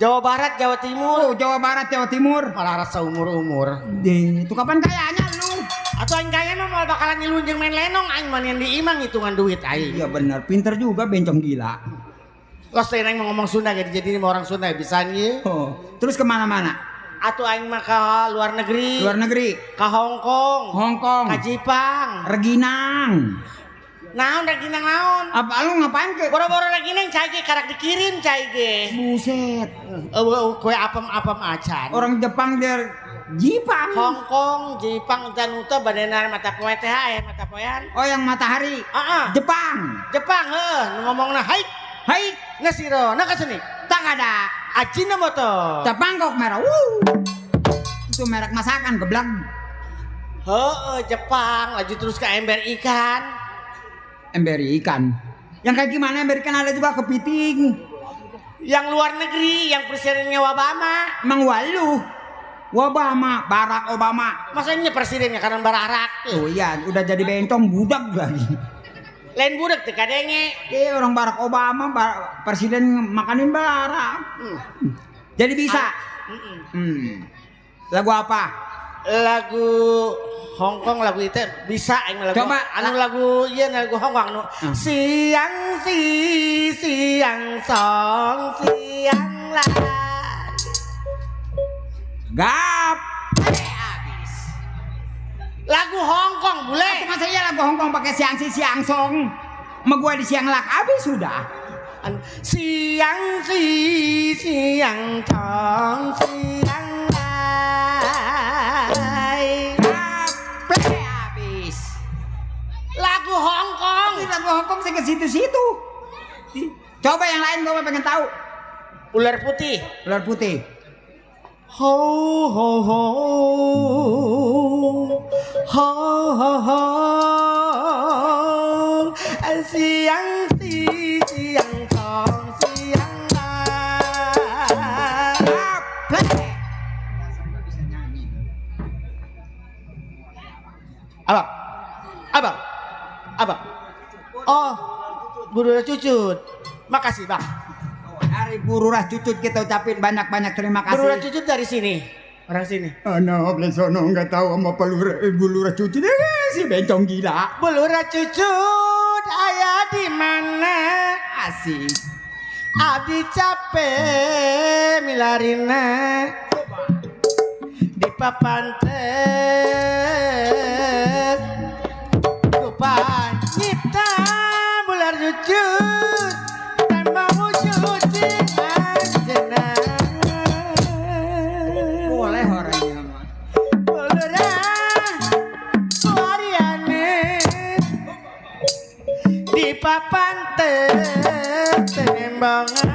Jawa Barat, Jawa Timur. Oh, Jawa Barat, Jawa Timur. Malah rasa umur-umur. Itu kapan kayanya lu? Atau aing kaya mah mau bakalan nyelunjung main lenong aing mah yang diimang hitungan duit aing. Iya bener, pinter juga bencong gila. Los teh aing mau ngomong Sunda jadi orang Sunda bisa nih. Oh, terus kemana-mana? Atau aing mah ke luar negeri. Luar negeri. Ke Hong Kong. Ke Jepang. Reginang. Naon Reginang naon? Apa lu ngapain ke? Boro-boro Reginang cai ge karak dikirim cai ge. Buset. Kue apem-apem acan. Orang Jepang dia Jepang. Hong Kong, Jepang dan uta badenar mata poe teh mata poean. Oh yang matahari. Jepang. Jepang ngomongna hai. Hai. Ngasiro, nakasini. Tak ada. Ajinomoto. Jepang kok merah. Itu merek masakan geblang. Jepang laju terus ke ember ikan. Ember ikan. Yang kayak gimana ember ikan ada juga kepiting. Yang luar negeri, yang presidennya Obama. Emang walu. Obama, Barack Obama. Masanya presidennya karena Barack. Oh iya, udah jadi bencong budak lagi. Lain budak teh kadenge. Orang Barack Obama, presiden makanin Barack. Jadi bisa. Lagu apa? Lagu Hongkong lagu itu bisa aing lagu. Coba anu lagu ieu lagu Hongkong anu. Siang song siang lah. Gap. Lagu Hongkong bule. Itu masa iya lagu Hongkong pakai siang si siang song. Sama gua di siang lak habis sudah. Siang si siang tong siang lai. Play habis. Lagu Hongkong. Lagu Hongkong sih ke situ-situ. Coba yang lain gua pengen tahu. Ular putih. Ular putih. Ho ho ho ho ho ho siang si siang tong siang lai. Abang. Oh, Buru Cucut. Makasih, Bang. Hari Bururah Cucut kita ucapin banyak-banyak terima kasih. Bururah Cucut dari sini. Orang sini. Anak Blesono nggak tahu sama Bulurah Cucut. Si bencong gila. Bulurah Cucut ayah di mana? Asik. Abdi capek milarina di papantes kupan kita bular Cucut tanpa wujud anjena. Boleh orangnya mah. Bulurah Suariane di papantes tenembangan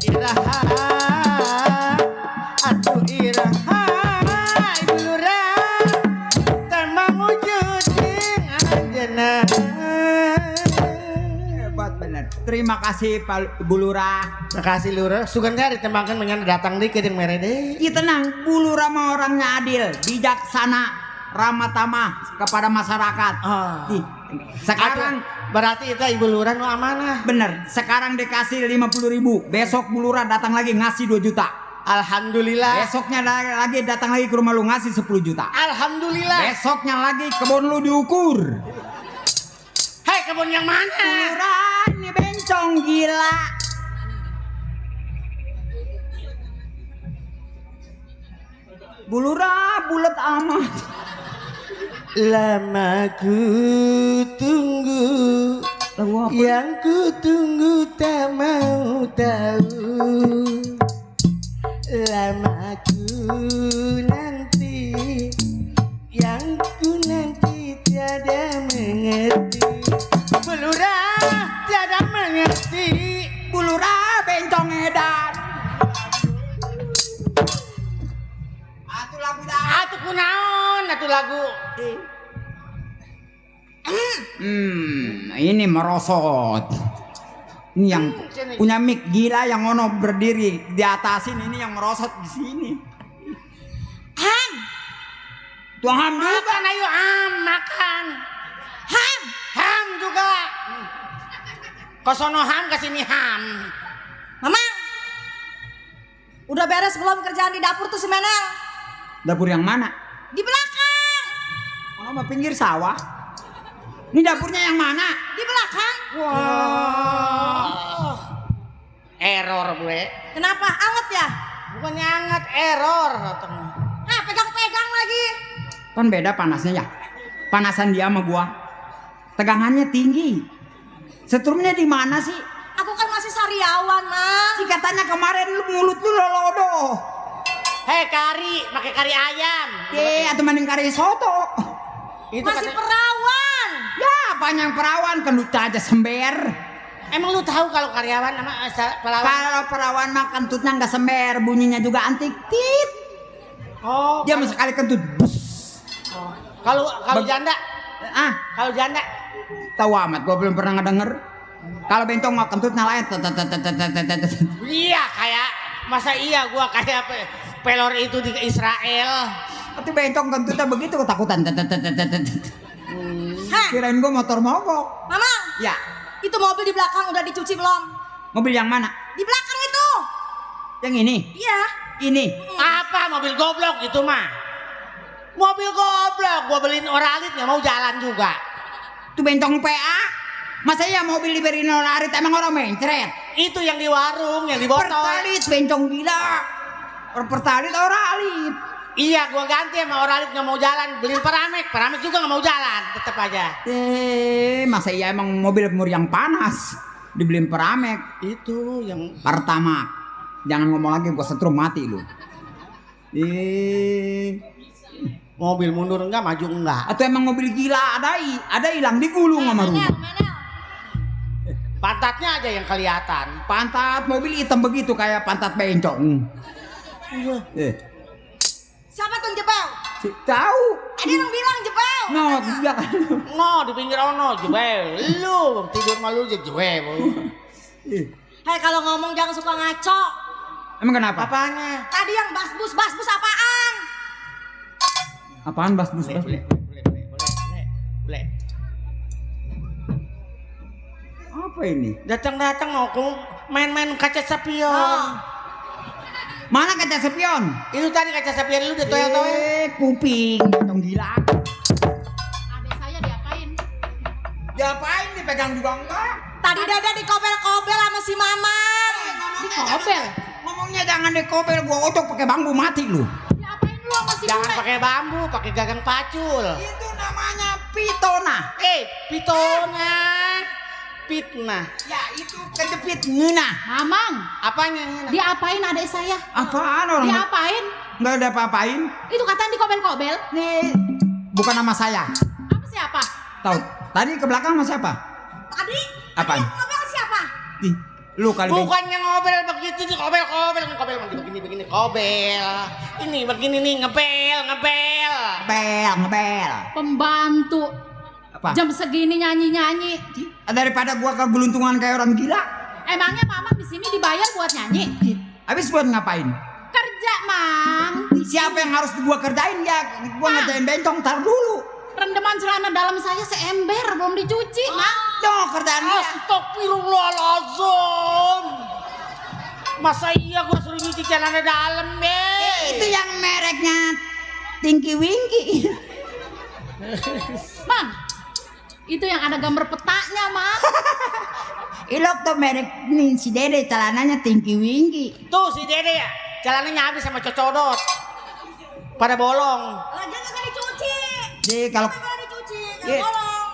iraha atuh iraha Bulurah tanpa wujud anjena. Hebat bener. Terima kasih Pak Bulurah. Makasih Lurah. Sugan ka ditembangkeun mengan datang deui ke jeung merede. Iya tenang, Bulurah mah orangnya adil, bijaksana, ramah tamah kepada masyarakat. Ih, sekarang berarti itu Ibu Lurah nu amanah. bener, sekarang dikasih 50.000, besok Bulurah datang lagi ngasih 2 juta. Alhamdulillah. Besoknya lagi datang lagi ke rumah lu ngasih 10 juta. Alhamdulillah. Besoknya lagi kebun lu diukur. Hei, kebun yang mana? Bulurah ini bencong gila. Bulurah bulat amat. Lama ku tunggu, yang ku tunggu tak mau tahu. Lama ku nanti, yang ku nanti tiada mengerti. Bulurah tiada mengerti. Bulurah bencong edan. Atuh kunaon atuh lagu. Ini merosot. Ini yang punya mic gila yang ono berdiri di atasin ini yang merosot di sini. Ham. Tuang ham juga. Makan ayo ham makan. Ham juga. Kosono ham kesini ham. Mama, udah beres belum kerjaan di dapur tuh si Menel? Dapur yang mana? Di belakang. Ono mah pinggir sawah. Ini dapurnya yang mana? Di belakang. Wah. Error gue. Kenapa? Anget ya? Bukannya anget, error. Nah, pegang-pegang lagi. Kan beda panasnya ya. Panasan dia sama gua. Tegangannya tinggi. Setrumnya di mana sih? Aku kan masih sariawan, Ma. Si katanya kemarin lu mulut lu lolodo. Hei kari, pakai kari ayam. Atau mending kari soto. Itu masih perawan. Ya, panjang perawan kan lu aja sember. Emang lu tahu kalau karyawan sama perawan? Kalau perawan mah kentutnya nggak sember, bunyinya juga antik tit. Oh. Dia mesti sekali kentut. Oh. Kalau janda? Kalau janda? Tahu amat, gua belum pernah ngedenger. Kalau bencong mah kentutnya lain. Iya kayak masa iya gua kayak pelor itu di Israel. Tapi bencong kentutnya begitu ketakutan. Kirain gua motor mogok. Mama. Ya. Itu mobil di belakang udah dicuci belum? Mobil yang mana? Di belakang itu. Yang ini? Iya. Ini. Apa mobil goblok itu mah? Mobil goblok, gua beliin oralit nggak mau jalan juga. Itu bencong PA. Masa iya mobil diberiin oralit emang orang mencret? Itu yang di warung, yang di botol. Pertalit bencong gila. Pertalit oralit. Iya, gua ganti sama Oralit nggak mau jalan, beliin Paramek juga nggak mau jalan, tetep aja. Masa iya emang mobil muriang panas dibeliin Paramek? Itu yang pertama. Jangan ngomong lagi, gua setrum mati lu. Mobil mundur enggak, maju enggak. Atau emang mobil gila ada hilang digulung sama rumah. Pantatnya aja yang kelihatan. Pantat mobil hitam begitu kayak pantat bencong. Siapa tuh jebel? Tahu. Ada yang bilang jebel. No, dia kan. No, di pinggir ono jebel. Lu tidur malu aja jebel. Hei, kalau ngomong jangan suka ngaco. Emang kenapa? Apanya? Tadi yang basbus apaan? Apaan basbus? Apa ini? Datang aku main-main kaca spion. Mana kaca spion? Itu tadi kaca spion lu ditoel-toel. Kuping, dong gila. Adek saya diapain? Diapain dipegang juga enggak? Tadi Dada dikobel-kobel sama si Mamang. Dikobel? Ngomongnya jangan dikobel, gua ocok pakai bambu mati lu. Diapain lu sama si Jangan bule? pakai bambu, pakai gagang pacul. Itu namanya pitona. Pitona. Fitnah. Ya itu kejepit ngena. Mamang. Apanya ngena? Diapain adek saya? Apaan orang? Diapain? Enggak ada apa-apain. Itu katanya dikobel-kobel. Nih, bukan nama saya. Apa siapa? Tahu? Tadi ke belakang sama siapa? Tadi? Apaan? Ngobel siapa? Ih, lu kali Bukannya ngobel begitu, ngobel begini kobel. Ini begini nih ngebel. ngebel. Pembantu. Apa? Jam segini nyanyi-nyanyi. Daripada gua kegeluntungan kayak orang gila. Emangnya Mamang di sini dibayar buat nyanyi? Habis buat ngapain? Kerja, Mang. Siapa yang harus gua kerjain ya? Gua ngerjain bencong, tar dulu. Rendeman celana dalam saya seember belum dicuci, Mang. Yo, kerjaan dia. Astagfirullahaladzim. Masa iya gua suruh nyuci celana dalam, be? Itu yang mereknya Tinky Winky. Mang, itu yang ada gambar petanya, Mang. Ilok tuh merek nih si Dede celananya Tinky Winky. Tuh si Dede ya, celananya habis sama cocodot. Pada bolong. Lagian kagak dicuci. Jadi kalau Kagak dicuci, Iya. jangan bolong.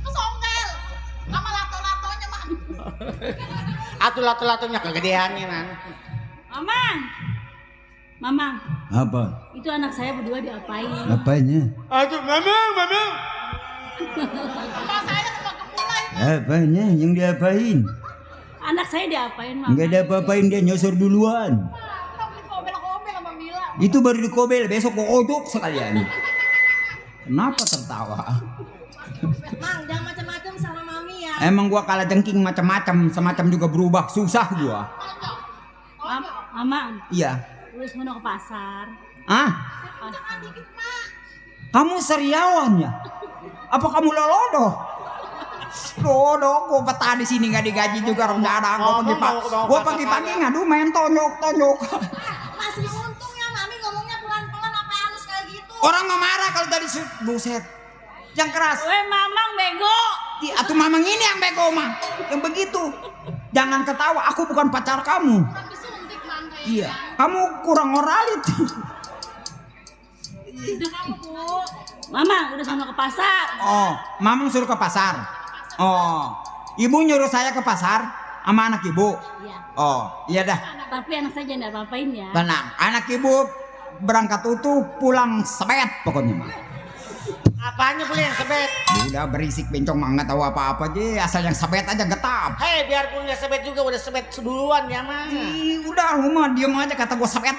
Kesongkel sama lato-latonya, Mang. Atuh lato-latonya kegedeannya, man. Mamang, Apa? itu anak saya berdua diapain? Apanya? Aduh, mamang. Sama saya sama gemulai. Apanya yang diapain? Anak saya diapain, Mamang? Enggak ada apa-apain, dia nyosor duluan. Dikobel-kobel sama Mila. Itu baru dikobel, besok gua odok sekalian. Kenapa tertawa? Mang, jangan macam-macam sama Mami ya. emang gua kalah jengking macam-macam, semacam juga berubah, susah gua. Mamang, Iya. lu sono ke pasar. Ah, Pasar. kamu seriawan ya? Apa kamu lolodo? Lolodo, gua betah di sini nggak digaji juga orang darah. Gua pagi-pagi ngadu main tonyok. Masih untung ya Mami ngomongnya pelan-pelan apa halus kayak gitu. Orang mah marah kalau tadi buset. Yang keras. Weh Mamang bego. Atuh mamang ini yang bego mah. Yang begitu. Jangan ketawa, aku bukan pacar kamu. Iya, kamu kurang oralit. Mamang udah sono ke pasar. Oh, mamang suruh ke pasar. Oh, ibu nyuruh saya ke pasar sama anak ibu. Iya. Oh, iya dah. Tapi anak saya jangan apa-apain ya. Tenang, anak ibu berangkat utuh, pulang sebet pokoknya mah. Apanya boleh yang sebet? Udah berisik bencong mah nggak tahu apa-apa aja, asal yang sebet aja getap. Hei, biarpun nggak sebet juga udah sebet duluan ya mah. Ih, udah rumah diem aja kata gua sebet.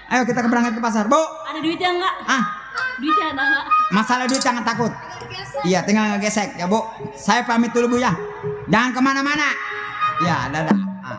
Ayo kita berangkat ke pasar, Bu. Ada duitnya enggak? Ah, Duitnya ada enggak? masalah duit jangan takut. Iya, tinggal ngegesek ya, Bu. Saya pamit dulu, Bu ya. Jangan kemana-mana. Ya, dadah. Ah.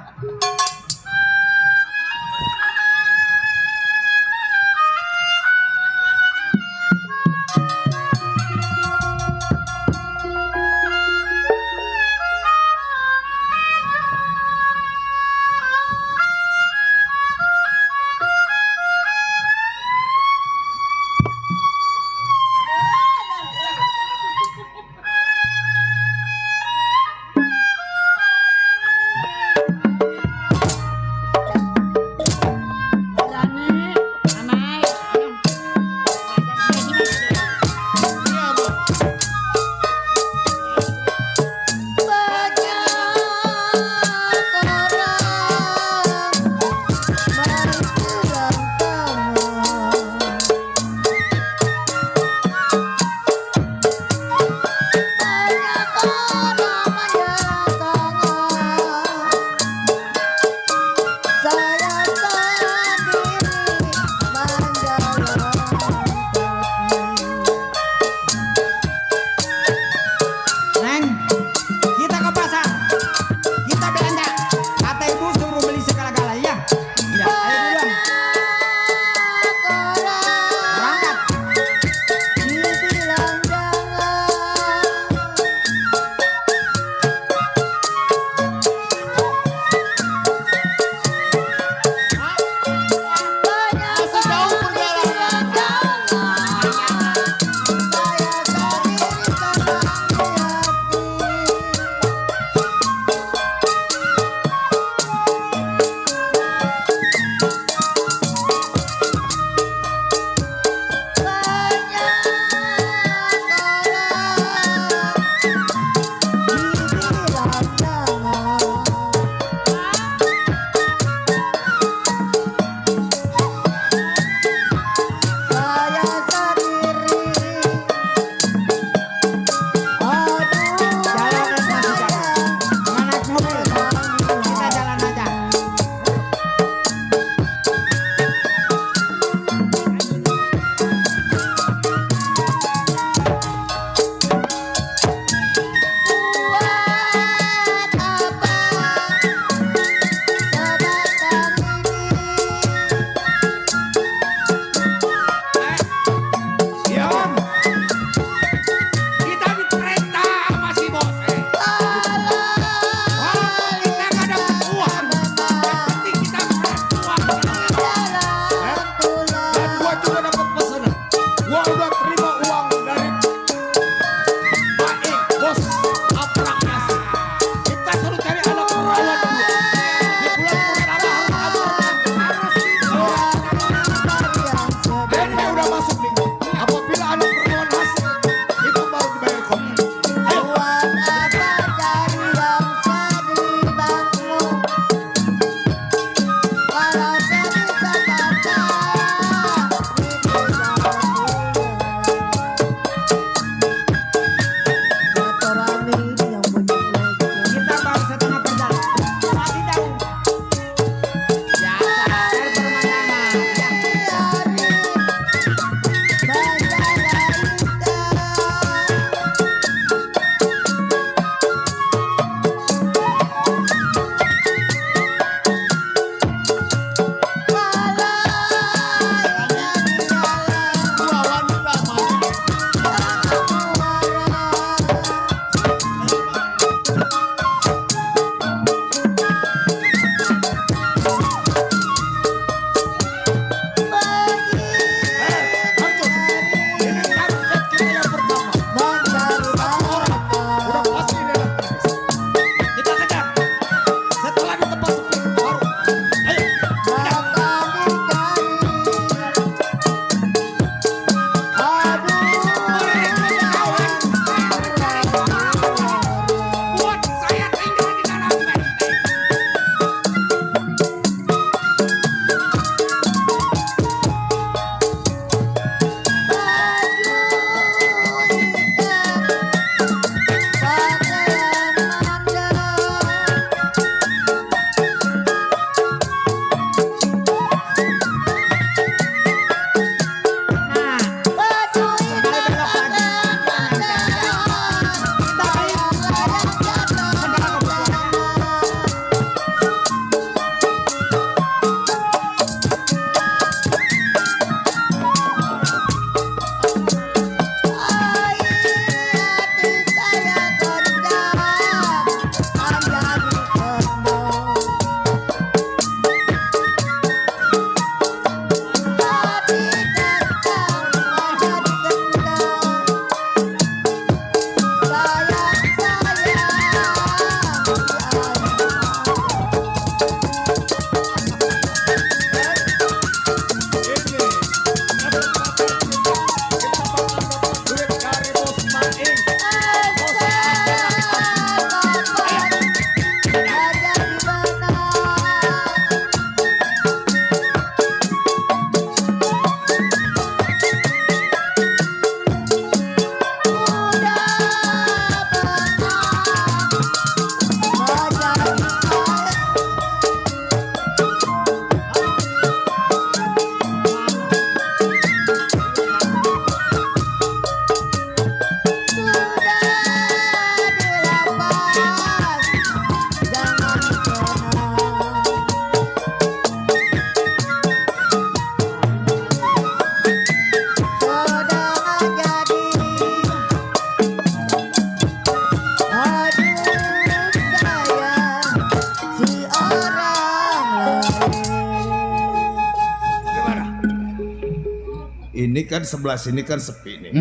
kan sebelah sini kan sepi nih.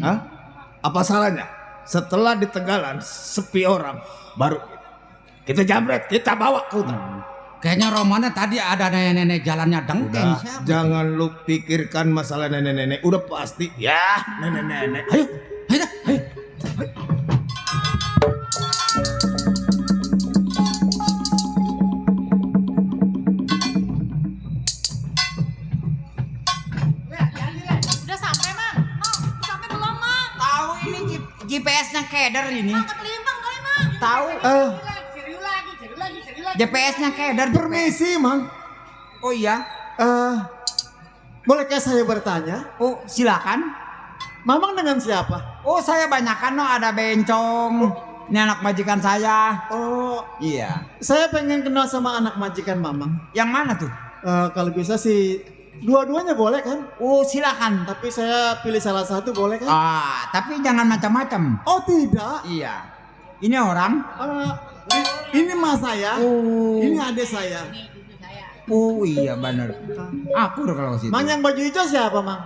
Hah? Apa salahnya? Setelah di Tegalan sepi orang, baru kita jambret, kita bawa ke hutan. Kayaknya romannya tadi ada nenek-nenek jalannya dengkeng. Udah, jangan lu pikirkan masalah nenek-nenek, udah pasti ya nenek-nenek. Ayo, ayo, ayo. Udah sampai, Mang. Sampai belum, Mang? Tahu ini GPS-nya keder ini. Mang, ketelimpang kali, Mang. Tahu. GPS-nya keder. Permisi, Mang. Oh iya. Bolehkah saya bertanya? Oh, silakan. Mamang dengan siapa? Oh, saya banyakan no, ada bencong. Ini anak majikan saya. Oh, iya. Saya pengen kenal sama anak majikan Mamang. Yang mana tuh? Kalau bisa sih dua-duanya boleh kan? Oh, silakan. Tapi saya pilih salah satu boleh kan? Tapi jangan macam-macam. Oh, tidak. Iya. Ini orang. Ini mas saya. Ini adik saya. Oh iya benar. Aku udah kalau situ. Mang yang baju hijau siapa, Mang?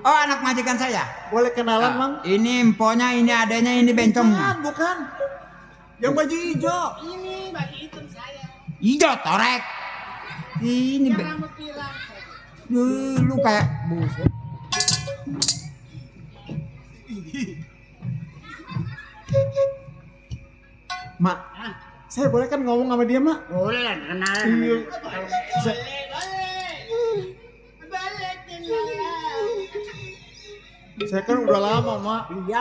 Oh, anak majikan saya. Boleh kenalan, Mang? Ini emponya, ini adanya, ini bencongnya. Bukan. Yang baju hijau. Ini baju hitam saya. Hijau torek. Ini Yang rambut pirang. lu kayak buset. Mak, saya boleh kan ngomong sama dia, Mak? Boleh lah, kenalan. Iya. Saya kan udah lama, Mak. Iya.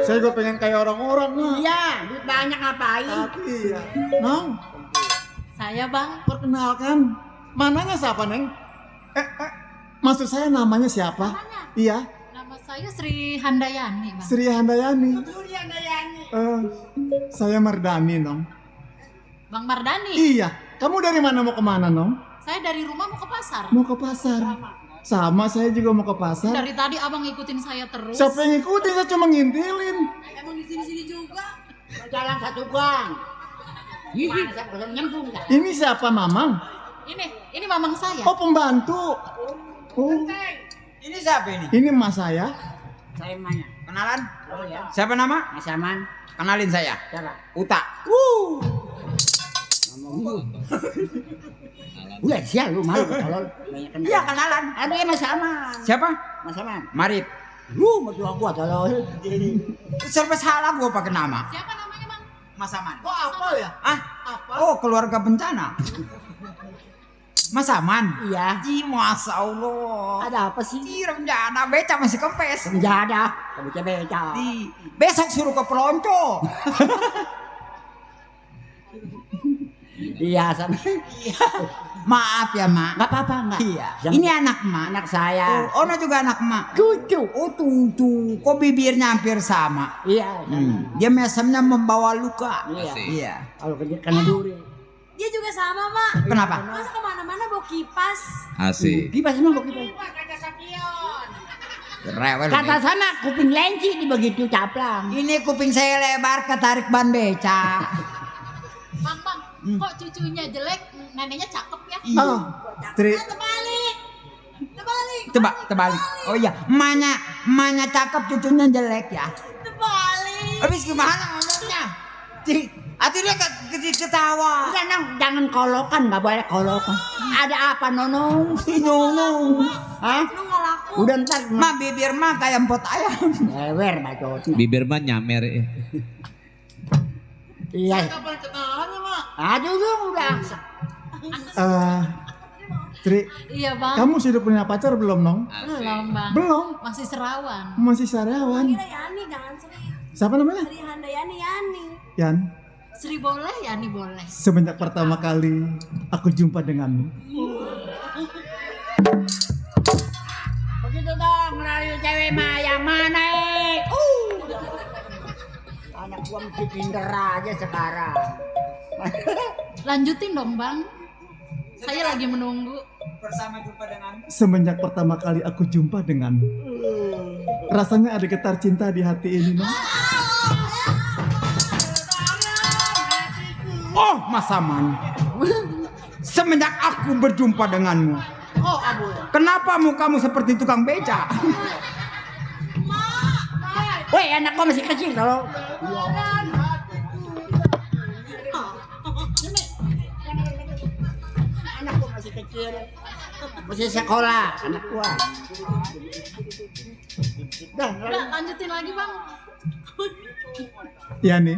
Saya juga pengen kayak orang-orang, Mak. Iya, duit banyak ngapain? Tapi iya. Nong, Saya, Bang. perkenalkan. Mananya siapa, Neng? Maksud saya namanya siapa? Namanya? Iya, Nama saya Sri Handayani, Bang. Sri Handayani. Suri Handayani. Saya Mardani, Nong. Bang Mardani. Iya, kamu dari mana mau kemana, Nong? Saya dari rumah mau ke pasar. Mau ke pasar. Sama, saya juga mau ke pasar. Dari tadi Abang ngikutin saya terus. Siapa yang ngikutin? Saya cuma ngintilin. Emang di sini-sini juga. Jalan satu gang. Mana saya belum nyambung kan? Ini siapa, Mamang? Ini mamang saya. Oh, pembantu. Oh, Ini siapa ini? ini mas saya. Saya mana? Kenalan? Oh ya. Siapa nama? Mas Aman. Kenalin saya. Siapa? Uta. Udah sial lu malu tolol. Iya kenalan. Ada ya Mas Aman. Siapa? Mas Aman. Marit. Lu mertua gua tolol. Serba salah gua pakai nama. Siapa namanya, Bang? Mas Aman. Oh, apa ya? Oh, keluarga bencana. Mas Aman. Iya. Ih, Masya Allah. Ada apa sih? Ih, rencana beca masih kempes. Enggak ada. Kamu beca. Besok suruh ke pelonco. Iya, sama. Maaf ya, Mak. Enggak apa-apa, enggak. Iya. Yang- Ini anak Mak. Anak saya. Oh, Ono juga anak Mak. Cucu. Oh, tuh. Kok bibirnya hampir sama? Iya. Dia mesemnya membawa luka. Iya. Iya. Kalau kerja kena duri. Dia juga sama, Mak. Kenapa? Masa kemana-mana bawa kipas? Asik. Kipas emang kok kipas. Kipas kaca sapion. Rewel. Kata sana kuping lenci di begitu caplang. Ini kuping saya lebar ketarik ban beca. Bang, kok cucunya jelek, neneknya cakep ya? Oh, Sri. Terbalik. Terbalik. Oh iya, emaknya cakep, cucunya jelek ya. Terbalik. Habis gimana ngomongnya? Ati dia ketawa. Udah Nong, jangan kolokan, nggak boleh kolokan. Ada apa Nonong? Si Nonong. Hah? Lu nggak laku. Udah ntar Ma bibir mah kayak empot ayam. lewer bacotnya. Bibir mah nyamer ya. Iya. Kapan kenalannya, Mak? Aduh dong udah. Sri, Iya, Bang. kamu sudah punya pacar belum, Nong? Belum, Bang. Belum. Masih serawan. Masih sariawan. Kira Yani, jangan Sri. Siapa namanya? Sri Handayani Yani. Yan. Sri boleh, Yani boleh. Semenjak pertama kali aku jumpa denganmu. Begitu dong, ngerayu cewek mah yang mana? Anak gua mesti pinter aja sekarang. Lanjutin dong, Bang. Saya lagi menunggu. Bersama jumpa dengan Semenjak pertama kali aku jumpa denganmu. Rasanya ada getar cinta di hati ini, Nong. Oh, Mas Aman. Semenjak aku berjumpa denganmu, Kenapa mukamu seperti tukang beca? Woi, anak gua masih kecil kalau. Anak gua masih kecil. Masih sekolah anak gua. Udah, lanjutin lagi, Bang. Ya nih.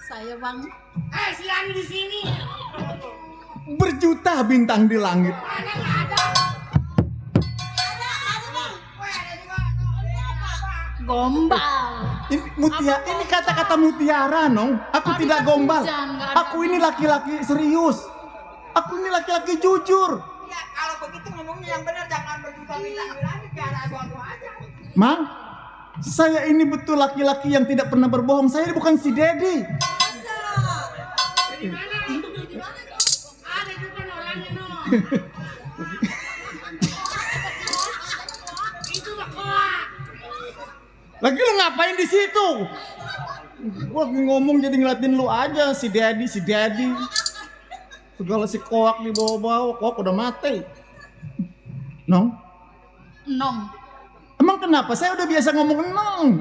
Saya, Bang. Si Yani di sini. Berjuta bintang di langit. Gombal. Ini kata-kata mutiara, Nong. Aku tidak gombal. Aku ini laki-laki serius. Aku ini laki-laki jujur. Ya, kalau begitu ngomongnya yang benar, jangan berjuta bintang di langit, biar ada aja. Mang, saya ini betul laki-laki yang tidak pernah berbohong. Saya ini bukan si Dedi. Ada juga orangnya, no. Itu Koa. Lagi lu ngapain di situ? Gua ngomong jadi ngeliatin lu aja, si Dedi. Segala si Koak di bawah-bawah, Koak udah mati. Nong? Emang kenapa? Saya udah biasa ngomong Nong.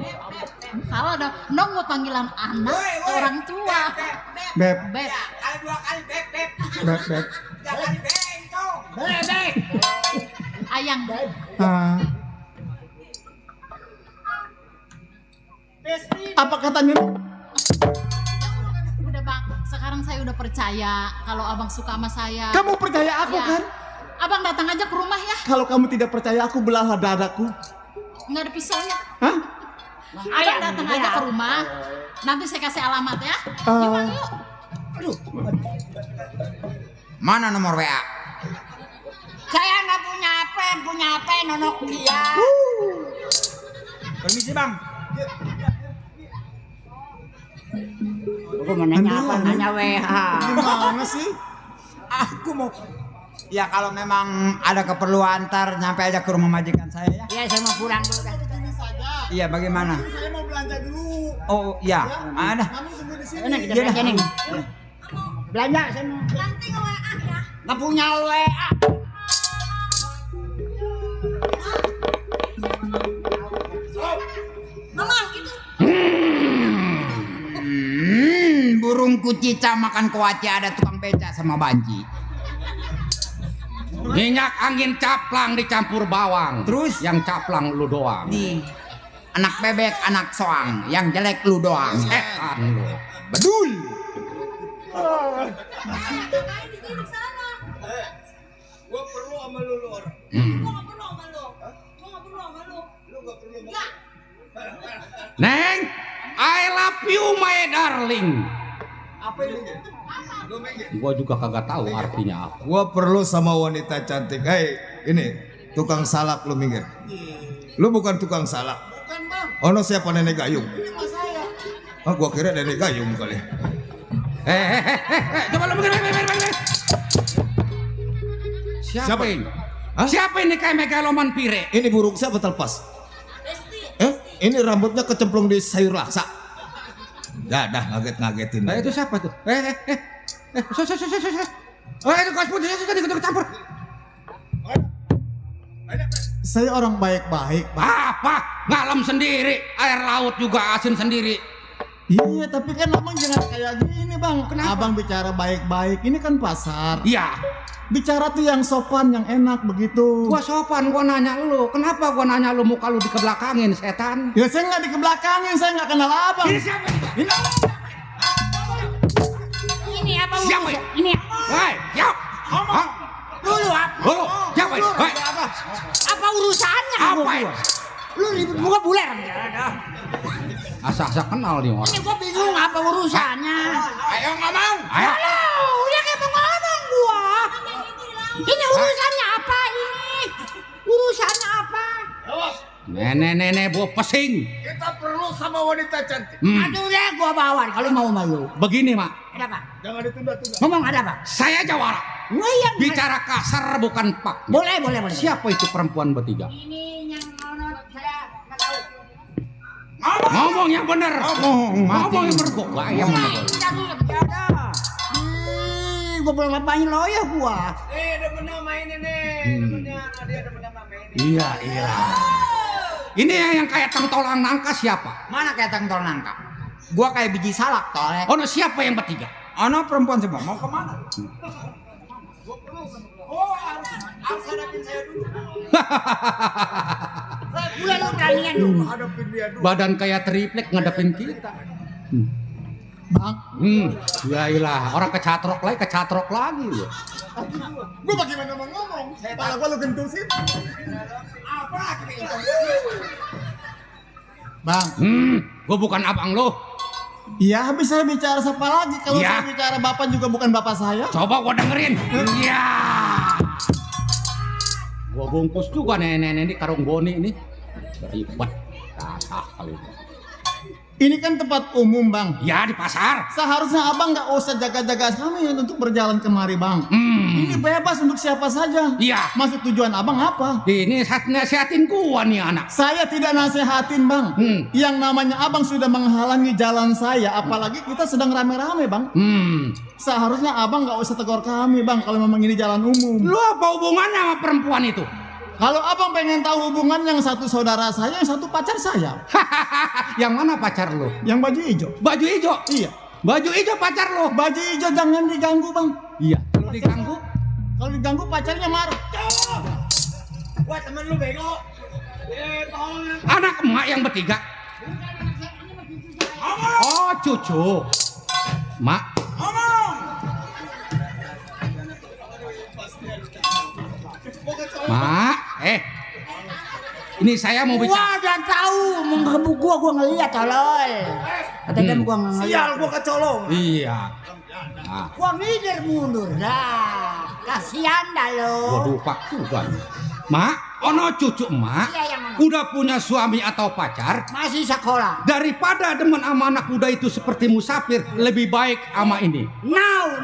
Salah dong. Nong mau panggilan anak orang tua. Beb. Beb. Kali 2 kali beb. Beb. Jangan bengkok. Beb. Ayang. Apa katanya? Udah, Bang. Sekarang saya udah percaya kalau Abang suka sama saya. Kamu percaya aku kan? Abang datang aja ke rumah ya. Kalau kamu tidak percaya aku, belahlah dadaku. Nggak ada pisaunya. Hah? Abang datang aja ke rumah. Nanti saya kasih alamat ya. Yuk, Bang, yuk. Aduh. Mana nomor WA? Saya nggak punya HP, nonok dia. Permisi, Bang. Aku mau nanya apa? Nanya WA. Gimana sih? Aku mau. Ya kalau memang ada keperluan ntar nyampe aja ke rumah majikan saya ya. Iya, saya mau pulang dulu dah. Iya, bagaimana? Saya mau belanja dulu. Oh, iya. Ada. Kamu tunggu di sini. Enak, kita belanja nih. Belanja saya mau. Nanti ke WA ya. Nggak punya WA. Mama, itu. Burung kucica makan kuaci, ada tukang beca sama banci. Minyak angin caplang dicampur bawang. Terus yang caplang lu doang. Anak bebek, anak soang, yang jelek lu doang. Setan lu. Bedul. Gua perlu sama lu orang. Gua nggak perlu sama lu. Gua nggak perlu sama lu. Lu gak perlu sama Enggak. Neng, I love you my darling. Apa ini? Lu minggir. Gua juga kagak tahu artinya apa. Gua perlu sama wanita cantik. Hei, ini tukang salak, lu minggir. Lu bukan tukang salak. Bukan, Bang. Ono siapa nenek gayung? Ini mas saya. Gua kira nenek gayung kali. Coba lu minggir. Siapa ini? Siapa ini kayak megaloman pire? Ini burung siapa terlepas? Ini rambutnya kecemplung di sayur laksa. Dah ngagetin. Nah, itu siapa tuh? Itu kos putih ikut campur. Saya orang baik-baik, Pak. Apa? Ngalam sendiri, air laut juga asin sendiri. Iya, tapi kan abang jangan kayak gini, Bang. Kenapa? Abang bicara baik-baik, ini kan pasar. Iya. Bicara tuh yang sopan, yang enak begitu. Gua sopan, gua nanya lu. Kenapa gua nanya lu muka lu dikebelakangin, setan? Ya saya nggak dikebelakangin, saya nggak kenal abang. Ini siapa? Ini apa? Siapa? Ini Woi, siap. Hah? dulu apa? Lu, siapa? Woi. Apa urusannya? Apa? Lu ribut muka buler. Asa-asa kenal nih orang. Ini gua bingung apa urusannya. Ayo ngomong. Ayo. Halo, udah kayak mau ngomong gua. Ini urusannya apa ini? Urusannya apa? Nenek gua pesing. Kita perlu sama wanita cantik. Aduh deh gua bawa kalau mau malu. Begini, Mak. Ada apa? Jangan ditunda-tunda. Ngomong ada apa? Saya jawara. Iya. Bicara kasar bukan pak. Boleh. Siapa itu perempuan bertiga? Ini yang saya nggak tahu. Ngomong yang benar. Ngomong yang benar. Gua yang benar. juga belum ngapain loyo gua. Demennya main ini. Demennya dia demennya main ini. Iya, iya. Ini yang kayak tengtolang nangka siapa? Mana kayak tengtol nangka? Gua kayak biji salak tolek. Ono siapa yang bertiga? Ono perempuan semua. Mau kemana? Harus hadapin saya dulu. Bulan lu beranian dulu. Hadapin dia dulu. Badan kayak triplek ngadepin kita. Bang, Ya ilah, orang kecatrok lagi. gua bagaimana mau ngomong? Kepala gua lu gentusin. Apa lagi nih? Bang, Gua bukan abang lo. iya habis saya bicara siapa lagi? Kalau Iya. saya bicara bapak juga bukan bapak saya. Coba gua dengerin. Iya. Gua bungkus juga nenek-nenek ini karung boni ini. Ribet. Dasar kali. Ini kan tempat umum, Bang. Ya di pasar. Seharusnya abang nggak usah jaga-jaga kami untuk berjalan kemari, Bang. Ini bebas untuk siapa saja. Iya. Maksud tujuan abang apa? Ini nasihatin gua nih anak. Saya tidak nasihatin, Bang. Yang namanya abang sudah menghalangi jalan saya, apalagi kita sedang rame-rame, Bang. Seharusnya abang nggak usah tegur kami, Bang, kalau memang ini jalan umum. Lu apa hubungannya sama perempuan itu? Kalau abang pengen tahu hubungan, yang satu saudara saya, yang satu pacar saya. Yang mana pacar lu? Yang baju hijau. Baju hijau? Iya. Baju hijau pacar lu? Baju hijau jangan diganggu, Bang. Iya. Kalau diganggu? Kalau diganggu pacarnya marah. Wah, temen lu bego. Tolong. Anak emak yang bertiga. Oh, cucu. Mak. Mak, ini saya mau Gua bicara. udah tahu mau ngebuk gua ngeliat tolol. Katanya gua ngeliat. Sial gua kecolong. Iya. Nah, Gua ngider mundur dah. Kasihan dah lo. waduh pak juga. Mak, ono cucu emak Iya, yang mana? udah punya suami atau pacar. Masih sekolah. Daripada demen sama anak muda itu seperti musafir, lebih baik sama ini. Now.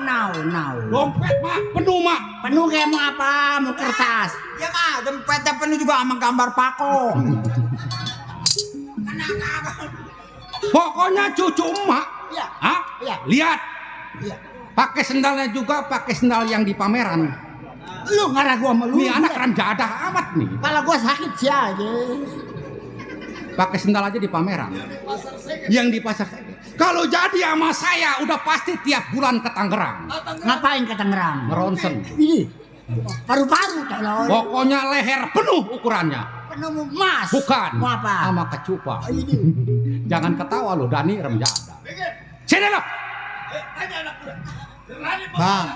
Dompet mak, penuh mak. Penuh kayak mau apa? Mau kertas. Ya mah, dompetnya penuh juga sama gambar Pako. Pokoknya cucu emak, Iya. Iya. lihat, Iya. pakai sendalnya juga pakai sendal yang di pameran. Lu ngarah gua sama lu. Nih anak rem jadah amat nih. Kepala gua sakit sih aja. Pakai sendal aja di pameran. Yang di pasar. Kalau jadi sama saya udah pasti tiap bulan ke Tangerang. Ngapain ke Tangerang? Ngeronsen. Ini paru-paru tolol. Pokoknya leher penuh ukurannya. Penuh emas. Bukan. Mau apa? Sama kecupa. Ini. Jangan ketawa lo, Dani rem jadah. Sini lo. Bang,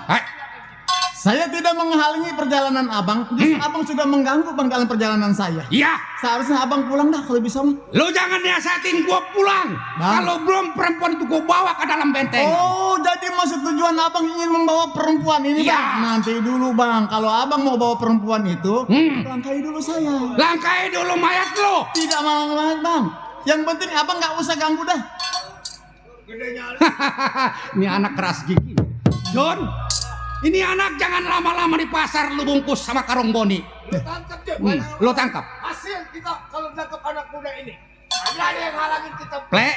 saya tidak menghalangi perjalanan abang. Justru abang sudah mengganggu, Bang, dalam perjalanan saya. Iya. Seharusnya abang pulang dah kalau bisa, Bang. Lo jangan nasihatin gua pulang. Kalau belum perempuan itu gua bawa ke dalam benteng. Oh, jadi maksud tujuan abang ingin membawa perempuan ini, Iya. Bang? Nanti dulu, Bang. Kalau abang mau bawa perempuan itu, langkai dulu saya. Langkai dulu mayat lo. Tidak malah, Bang. Yang penting abang nggak usah ganggu dah. Ini anak keras gigi. John, ini anak jangan lama-lama di pasar lu bungkus sama karung boni. Tangkap dia. Lo tangkap. Hasil kita kalau nangkap anak muda ini. Ada yang halangin kita. Plek.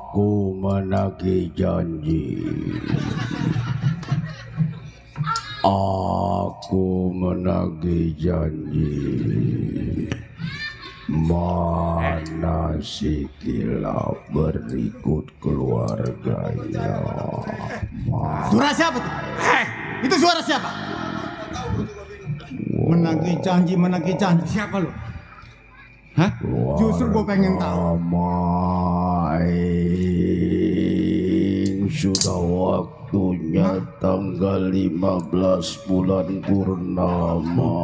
Aku menagih janji. Aku menagih janji. Mana si Kila berikut keluarganya? Suara siapa tuh? Itu suara siapa? Menagih janji. Siapa lu? Hah? Justru gue pengen tahu. Sudah waktunya tanggal 15 bulan purnama.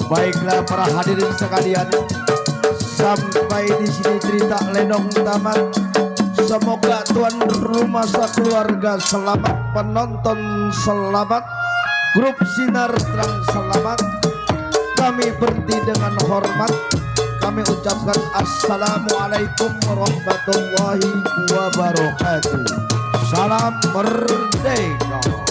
Baiklah para hadirin sekalian, sampai di sini cerita Lenong tamat. Semoga tuan rumah sekeluarga selamat, penonton selamat, grup Sinar Terang selamat. Kami berhenti dengan hormat. Kami ucapkan assalamualaikum warahmatullahi wabarakatuh. Salam merdeka.